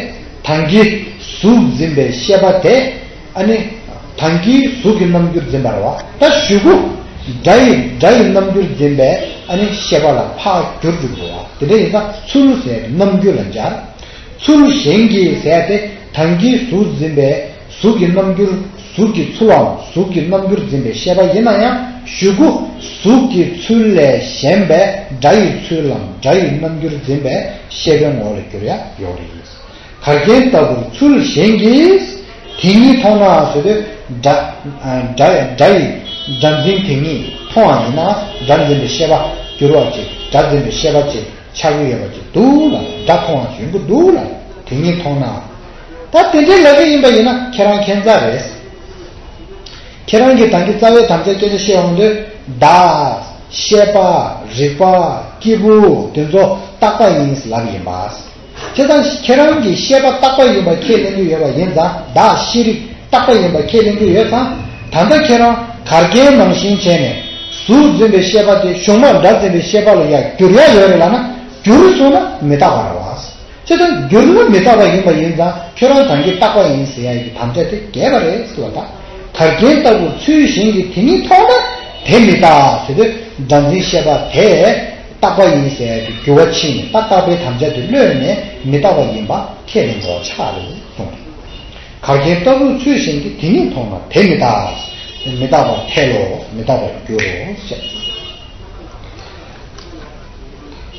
ཐང་གི་གཟུགས་འཛིན་པའི་ཤེས་པ་དེ། ཨ་ནི། ཐང་གི་གཟུགས་ཀྱི་རྣམ་འགྱུར་འཛིན་པ་རེད་བ། ད་གཞུག་གུ། སྒྲ་ཡི་སྒྲ་ཡི་རྣམ་འགྱུར་འཛིན་པའི་ཨ་ནི་ཤེས་པ་ལ་ཕར་འགྱུར་འགྲོ་གི་རེད་བ། དེ་འདྲ་ཡིན་ཙང་ཚུལ་ཟེར་ཡ་གི་རྣམ་འགྱུར་ལ་སྦྱར། ཚུལ་གཞན་གྱིས་ཟེར་ཏེ་ཐང་གི་གཟུགས་འཛིན་པའི་གཟུགས་ཀྱི་རྣམ་འགྱུར། གཟུགས་ཀྱི་ཚུལ་བའམ་གཟུགས་ཀྱི་རྣམ་འགྱུར་འཛིན་པའི་ཤེས་པ་ཡིན་ན་ཡང་གཞུག་གུ་གཟུགས་ཀྱི་ཚུལ་ལས་གཞན་པའི་སྒྲ་ཡི་ཚུལ་ལམ་སྒྲ་ཡི་རྣམ་འགྱུར་འཛིན་པའི་ཤེས་པའི་ངོ་བོ་ལ་འགྱུར་ཡ་ཡོད་རེད། གར་མཁན་ལྟ་བུར་ཚུལ་གཞན་གྱིས་དེ་ཉིད་མཐོང་ན་ཟེར་དུས་སྒྲ་སྒྲ་སྒྲ་ཡི་སྒྲ་འཛིན་དེ་ཉིད་མཐོང་བ་ཡིན་ན་སྒྲ་འཛིན་པའི་ཤེས་པ་འགྱུར་བ་ཅིག་སྒྲ་འཛིན་པའི་ཤེས་པ་ཅིག་ཆགས་ཀྱི་ཡོད་པ་ཅིག་འདུག་ལ། སྒྲ་མཐོང་བ་ཅིག་ཡོང་གི་འདུག་ལ། དེ་ཉིད་མཐོང་ན། ད་དེ་འདྲའི་ལབ་ཀྱི་ཡིན་པ་ཡིན་ན་ཁྱེད་རང་ཁྱད་མཚར་རེད། ཁྱེད་རང་གིས་ད་གིན་རྩ་བའི་དམ་བཅའ་སྐད་ཆ་བཤད་ཡོང་དུས་བདག་ཤེས་པ་རིག་པ་སྐྱེས་བུ་དེ་ཚོ་རྟག་པ་ཡིན་ལབ་ཡིན་པ། བྱས་ཙང་ཁྱེད་རང་གིས་ཤེས་པ་རྟག་པ་ཡིན་པ་ཁས་ལེན་གྱི་ཡོད་པ་ཡིན་ཙང་བདག་ཤེས་རིག་རྟག་པ་ཡིན་པ་ཁས་ལེན་གྱི་ཡོད་ཙང་། ད་ལྟ་ཁྱེད་རང་གར་མཁན་ནང་བཞིན་བྱས་ནས་གཟུགས་འཛིན་པའི་ཤེས་པ་དེ་གཞུག་མ་སྒྲ་འཛིན་པའི་ཤེས་པ་ལ་ཡང་འགྱུར་ཡ་ཡོད་རེད་ལབ་ན་འགྱུར་སོང་ན་མི་རྟག་པ་རེད་བ། བྱས་ཙང་འགྱུར་ན་མི་རྟག་པ་ཡིན་པ་ཡིན་ཙང་ཁྱོད་རང་ད་གིན་རྟག་པ་ཡིན་ཟེར་ཡ་ཡི་དམ་བཅའ་དེ་འགལ་བ་རེད་ཟེར་བ་དང་། གར་མཁན་ལྟ་བུར་ཚུལ་གཞན་གྱིས་དེ་ཉིད་མཐོང་ན་དེ་མི་རྟག་ཟེར་དུས་སྒྲ་འཛིན་ཤེས་པ་དེ་རྟག་པ་ཡིན་ཟེར་ཡ་གི་འགྱུར་བ་ཕྱིན་ནས་ད་རྟག་པའི་དམ་བཅའ་དེ་གློད་ནས་མི་རྟག་པ་ཡིན་པ་ཁས་ལེན་དགོས་ཆགས་རེད་གསུངས་རེད། གར་མཁན་ལྟ་བུར་ཚུལ་གཞན་གྱིས་དེ་ཉིད་མཐོང་ན་དེ་མི་རྟག་མི་རྟག་པར་ཐལ་ལོ། མི་རྟག་པར་འགྱུར་རོ་ཞེས།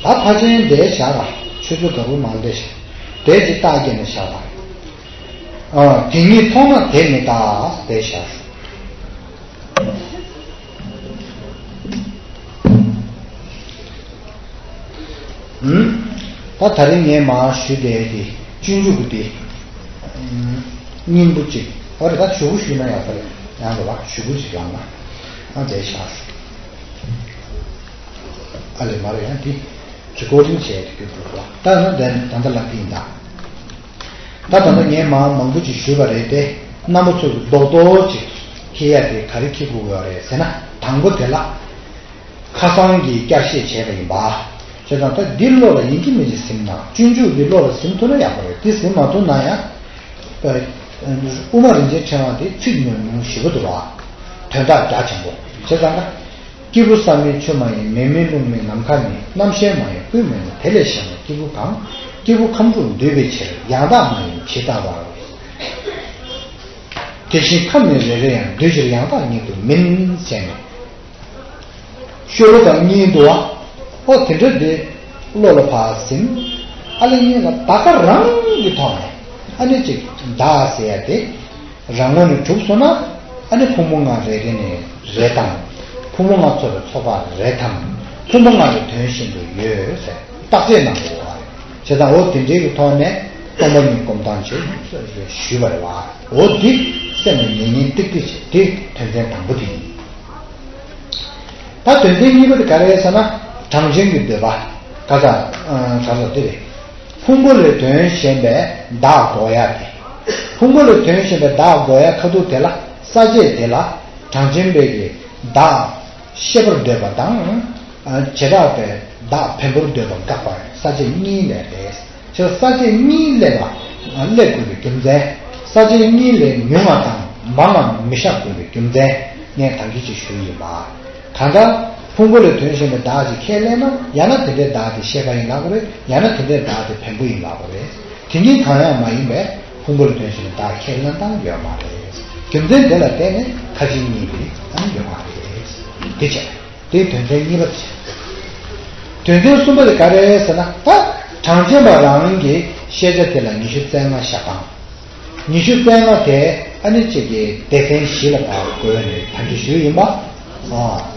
ད་ཕ་ཆེན་དེ་བཞག་ལ་ཆུ་ཚོད་དགའ་པོ་མང་དེ་བཞག་དེ་ཅི་རྟགས་བརྒྱབ་ནས་བཞག་ལ། ཨ་དེ་ཉིད་མཐོང་ན་དེ་མི་རྟག་དེ་བཞག་ཨུམ། ད་ད་རིང་ངས་མར་ཞུས་བསྡད་དེ་སྤྱོད་འཇུག་གི་དེ་ཨུམ། སྙིང་པོ་གཅིག་ཨོ་རེད། ད་ཞུ་གུ་ཞུས་ན་ཡག་པ་རེད། ཡང་འགྲོ་བ་ཞུ་གུ་ཞིག་ལངས་ན་ཨ་བསྡད་བཞག་ཨ་ལས་མ་རེད། ཡང་དེ་རི་ཀོར་ཌིང་བྱས་ཏེ་སྐྱོར་དགོས་རེད་བ། ད་ནི་ད་ད་ལྟ་ལབ་ཀྱི་ཡིན་ད། ད་ད་ལྟ་ངས་མར་མང་པོ་ཅིག་ཞུས་པ་རེད་དེ། རྣམ་པ་ཚོས་རྡོག་རྡོག་ཅིག་འཁྱེར་ཡ་དེ་ག་རེ་འཁྱེར་དགོས་ཡོད་རེད་ཟེར་ན། དང་པོ་དེ་ལ་ཁ་སང་གི་བསྐྱར་བཤད་བྱས་པ་ཡིན་པ། བྱས་ཙང་ད་འདི་བློ་ལ་ཡིན་གཅིག་མིན་གཅིག་ཟིན་ན། སྤྱོད་འཇུག་འདི་བློ་ལ་ཟིན་ཐུབ་ན་ཡག་པོ་རེད། འདི་ཟིན་མ་ཐུབ་ན་ཡང་། དབུ་མ་རིན་ཆེན་ཕྲེང་བ་འདི་ཚིག་ཉུང་ཉུང་ཞེ་པོ་འདུག་བ། དོན་དག་རྒྱ་ཆེན་པོ། བྱས་ཙང་ད། སྐྱེས་བུ་བསམ་མེད་ཆོས་མ་ཡིན། མེ་མེད་རླུང་མེད་ནམ་མཁའ་མེད། རྣམ་ཤེས་མ་ཡིན་ཀུན་མེད་ན། དེ་ལས་གཞན་པ་སྐྱེས་བུ་གང་། སྐྱེས་བུ་ཁམས་དྲུག་འདུས་པའི་ཕྱིར། ཡང་དག་མ་ཡིན་ཇི་ལྟ་བར། དེ་བཞིན་ཁམས་ནི་རེ་རེ་ཡང་། འདུས་ཕྱིར་ཡང་དག་ཉིད་དུ་མིན། ཟེར་ནས། ཤོ་ལོ་ཀ་གཉིས་འདུག་བ། ཨོ་དེ་འདྲ་དེ་བློ་ལ་ཕར་ཟིན། ཨ་ལས་གཉིས་ལ་ད་ག་རང་གི་ཐོག་ནས་ཨ་ནི་ཅིག་བདག་ཟེར་ཡ་དེ། རང་ངོས་ནས་གྲུབ་སོང་ན། ཨ་ནི་ཕུང་པོ་ལྔ་རེ་རེ་ནས་རེད་དམ། ཕུང་པོ་ལྔ་ཚོགས་པའི་ཚོགས་པ་རེད་དམ། ཕུང་པོ་ལྔ་རེ་དོན་བཞིན་དུ་ཡོད་ཟེར་བརྟག་དཔྱད་གནང་དགོས་པ་རེད། བྱས་ཙང་འོ་དེ་འདྲའི་གི་ཐོག་ནས་སྟོང་པ་ཉིད་སྒོམ་སྟངས་ཅིག་ཞུས་པ་རེད་བ། འོ་འདི་སེམས་ལ་ཉེ་ཉེ་ཏིག་ཏིག་བྱས། དེ་དོན་ཚན་དང་པོ་དེ་ཡིན། ད་དོན་ཚན་གཉིས་པ་དེ་ག་རེ་རེད་ཟེར་ན། གྲངས་ཅན་གྱི་འདོད་པ། ག་ས་ག་ས་དེ་རེད། ཕུང་པོ་ལས་དོན་གཞན་པའི་བདག་འགོག་ཡ་དེ། ཕུང་པོ་ལས་དོན་གཞན་པའི་བདག་འགོག་ཡ་ཁ་ཐུག་དེ་ལ་ས་བཅད་དེ་ལ་གྲངས་ཅན་པའི་གི་བདག་ཤེས་པར་འདོད་པ་དང་། བྱེ་བྲག་པའི་བདག་བེམ་པོར་འདོད་པ་དགག་པ་ས་བཅད་གཉིས་ལས་རེད། ཅེས་ས་བཅད་གཉིས་སླེབས་པ། སླེབས་དགོས་པའི་རྒྱུ་མཚན། ས་བཅད་གཉིས་ལས་ཉུང་བ་དང་མང་བ་མི་བཞག་དགོས་པའི་རྒྱུ་མཚན་ངས་ད་གིན་ཅིག་ཞུས་ཡིན་པ། གང་ལྟར་ཕུང་པོ་ལས་དོན་གཞན་པའི་བདག་ཅིག་ཁས་ལེན་ན། ཡང་ན་དེ་འདྲའི་བདག་དེ་ཤེས་པ་ཡིན་ལབ་དགོས་རེད། ཡང་ན་དེ་འདྲའི་བདག་དེ་བེམ་པོ་ཡིན་ལབ་དགོས་རེད། དེ་གཉིས་གང་ཡང་མ་ཡིན་པས་ཕུང་པོ་ལས་དོན་གཞན་པའི་བདག་ཁས་ལེན་སྟངས་ཡོད་མ་རེད། རྒྱུ་མཚན་དེ་ལ་བརྟེན་ནས་ཁ་ཅིག་གཉིས་པའི་ཨ་ནི་ཡོད་མ་རེད། དེ་བྱས། དེའི་དོན་ཚན་གཉིས་པ་དེ། དོན་ཚན་གསུམ་པ་དེ་ག་རེ་ཟེར་ན། ད་གྲངས་ཅན་པ་རང་གི་ཤེས་བྱ་དེ་ལ་ཉི་ཤུ་རྩ་ལྔ་བཞག་སྟངས། ཉི་ཤུ་རྩ་ལྔ་དེ་ཨ་ནི་གཅིག་གི་སྡེ་ཚན་བཞི་ལ་བགོས་ནས་ད་གིན་ཞུས་ཡིན་པ། ཨ།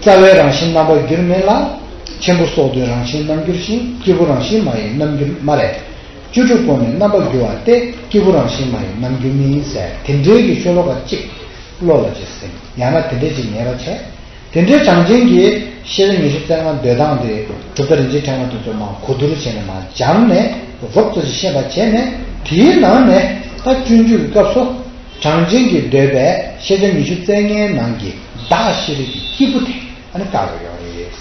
རྩ་བའི་རང་བཞིན་རྣམ་པར་འགྱུར་མིན་ལ། ཆེན་པོ་སོགས་དུས་རང་བཞིན་རྣམ་འགྱུར་ཞིང་། སྐྱེས་བུ་རང་བཞིན་མ་ཡིན་རྣམ་འགྱུར་མ་རེད། བཅུ་དྲུག་པོ་ནི་རྣམ་པར་འགྱུར་བ་སྟེ། སྐྱེས་བུ་རང་བཞིན་མ་ཡིན་རྣམ་འགྱུར་མིན་ཟེར། དེ་འདྲའི་གི་ཤོ་ལོ་ཀ་གཅིག་བློ་ལ་ཅིག་ཟིན། ཡང་ན་དེ་འདྲའི་ཅིག་ངེས་པ་བྱས། དེ་འདྲའི་གྲངས་ཅན་གྱི་ཤེས་བྱ་ཉི་ཤུ་རྩ་ལྔ་འདོད་སྟངས་དེ་གྲུབ་མཐའ་རིན་ཆེན་ཕྲེང་བ་དེ་ཚོ་མར་གོ་བསྡུར་བྱས་ནས་མར་སྦྱངས་ནས་རོབ་ཙམ་ཅིག་ཤེས་པ་བྱས་ནས། དེའི་ནང་ནས་ད་སྤྱོད་འཇུག་གི་སྐབས་སུ་གྲངས་ཅན་གྱིས་འདོད་པའི་ཤེས་བྱ་ཉི་ཤུ་རྩ་ལྔའི་ནང་གི་བདག་ཤེས་རིག་གི་སྐྱེས་བུ་དེ། ཨ་ནི་བཀག་པ་ཡོང་རེད། བྱས་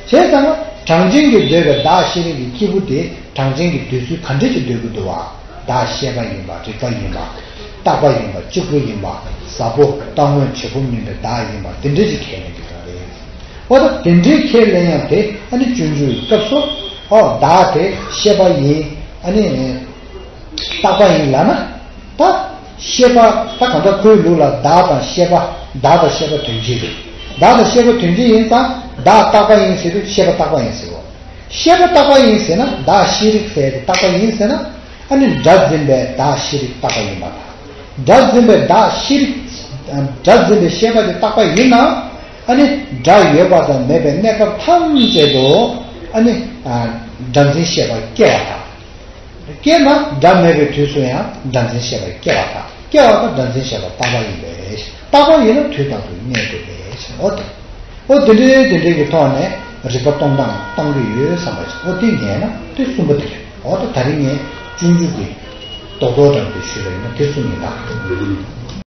ཙང་གྲངས་ཅན་གྱིས་འདོད་པའི་བདག་ཤེས་རིག་གི་སྐྱེས་བུ་དེ་གྲངས་ཅན་གྱིས་འདོད་ཚུལ་ག་འདྲ་ཅིག་འདོད་ཀྱི་འདུག་བ། བདག་ཤེས་པ་ཡིན་པ། རིག་པ་ཡིན་པ། རྟག་པ་ཡིན་པ། གཅིག་པུ་ཡིན་པ། ཟབ་པོ་རྟག་དངོས་བྱེད་པོ་མིན་པའི་བདག་ཡིན་པ། དེ་འདྲ་ཅིག་ཁས་ལེན་གྱི་ཡོད་རེད། འོ་ད་དེ་འདྲའི་ཁས་ལེན་ཡང་དེ་ཨ་ནི་སྤྱོད་འཇུག་གི་སྐབས་སུ། ཨོ་བདག་དེ་ཤེས་པ་ཡིན། ཨ་ནི། རྟག་པ་ཡིན་ལབ་ན། ད་ཤེས་པ་ད་གང་ལྟར་ཁོའི་ལུགས་ལ་བདག་དང་ཤེས་པ། བདག་དང་ཤེས་པ་དོན་གཅིག་རེད། བདག་དང་ཤེས་པ་དོན་གཅིག་ཡིན་ཙང་བདག་རྟག་པ་ཡིན་ཟེར་དུས་ཤེས་པ་རྟག་པ་ཡིན་ཟེར་རོ། ཤེས་པ་རྟག་པ་ཡིན་ཟེར་ན་བདག་ཤེས་རིག་ཟེར་དེ་རྟག་པ་ཡིན་ཟེར་ན། ཨ་ནི་སྒྲ་འཛིན་པའི་བདག་ཤེས་རིག་རྟག་པ་ཡིན་པ་དང་། སྒྲ་འཛིན་པའི་བདག་ཤེས་རིག་སྒྲ་འཛིན་པའི་ཤེས་པ་དེ་རྟག་པ་ཡིན་ན། ཨ་ནི་སྒྲ་ཡོད་པ་དང་མེད་པའི་གནས་སྐབས་ཐམས་ཅད་དུ། ཨ་ནི་སྒྲ་འཛིན་ཤེས་པ་སྐྱེ་བ་དང་། སྐྱེས་ན་སྒྲ་མེད་པའི་དུས་སུ་ཡང་སྒྲ་འཛིན་ཤེས་པ་སྐྱེ་བ་དང་། སྐྱེ་བ་དང་སྒྲ་འཛིན་ཤེས་པ་རྟག་པ་ཡིན་པས། རྟག་པ་ཡིན་ན་དུས་རྟག་ཏུ་གནས་དགོས་པས། འོ་དེ། འོ་དེ་འདྲའི་དེ་འདྲའི་གི་ཐོག་ནས་རིགས་པ་སྟོང་སྟངས་གཏོང་གི་ཡོད་བསམ་པ་ཞིག་འོ་དེ་ངེས་ན་དེ་གསུམ་པ་དེ་རེད། འོ་དེ་ད་རིང་ངས་སྤྱོད་འཇུག་གི་རྡོག་རྡོག་འདྲ་པོ་དེ་ཞུས་པ་ཡིན་ན་དེ་གསུམ་ཡིན་ད།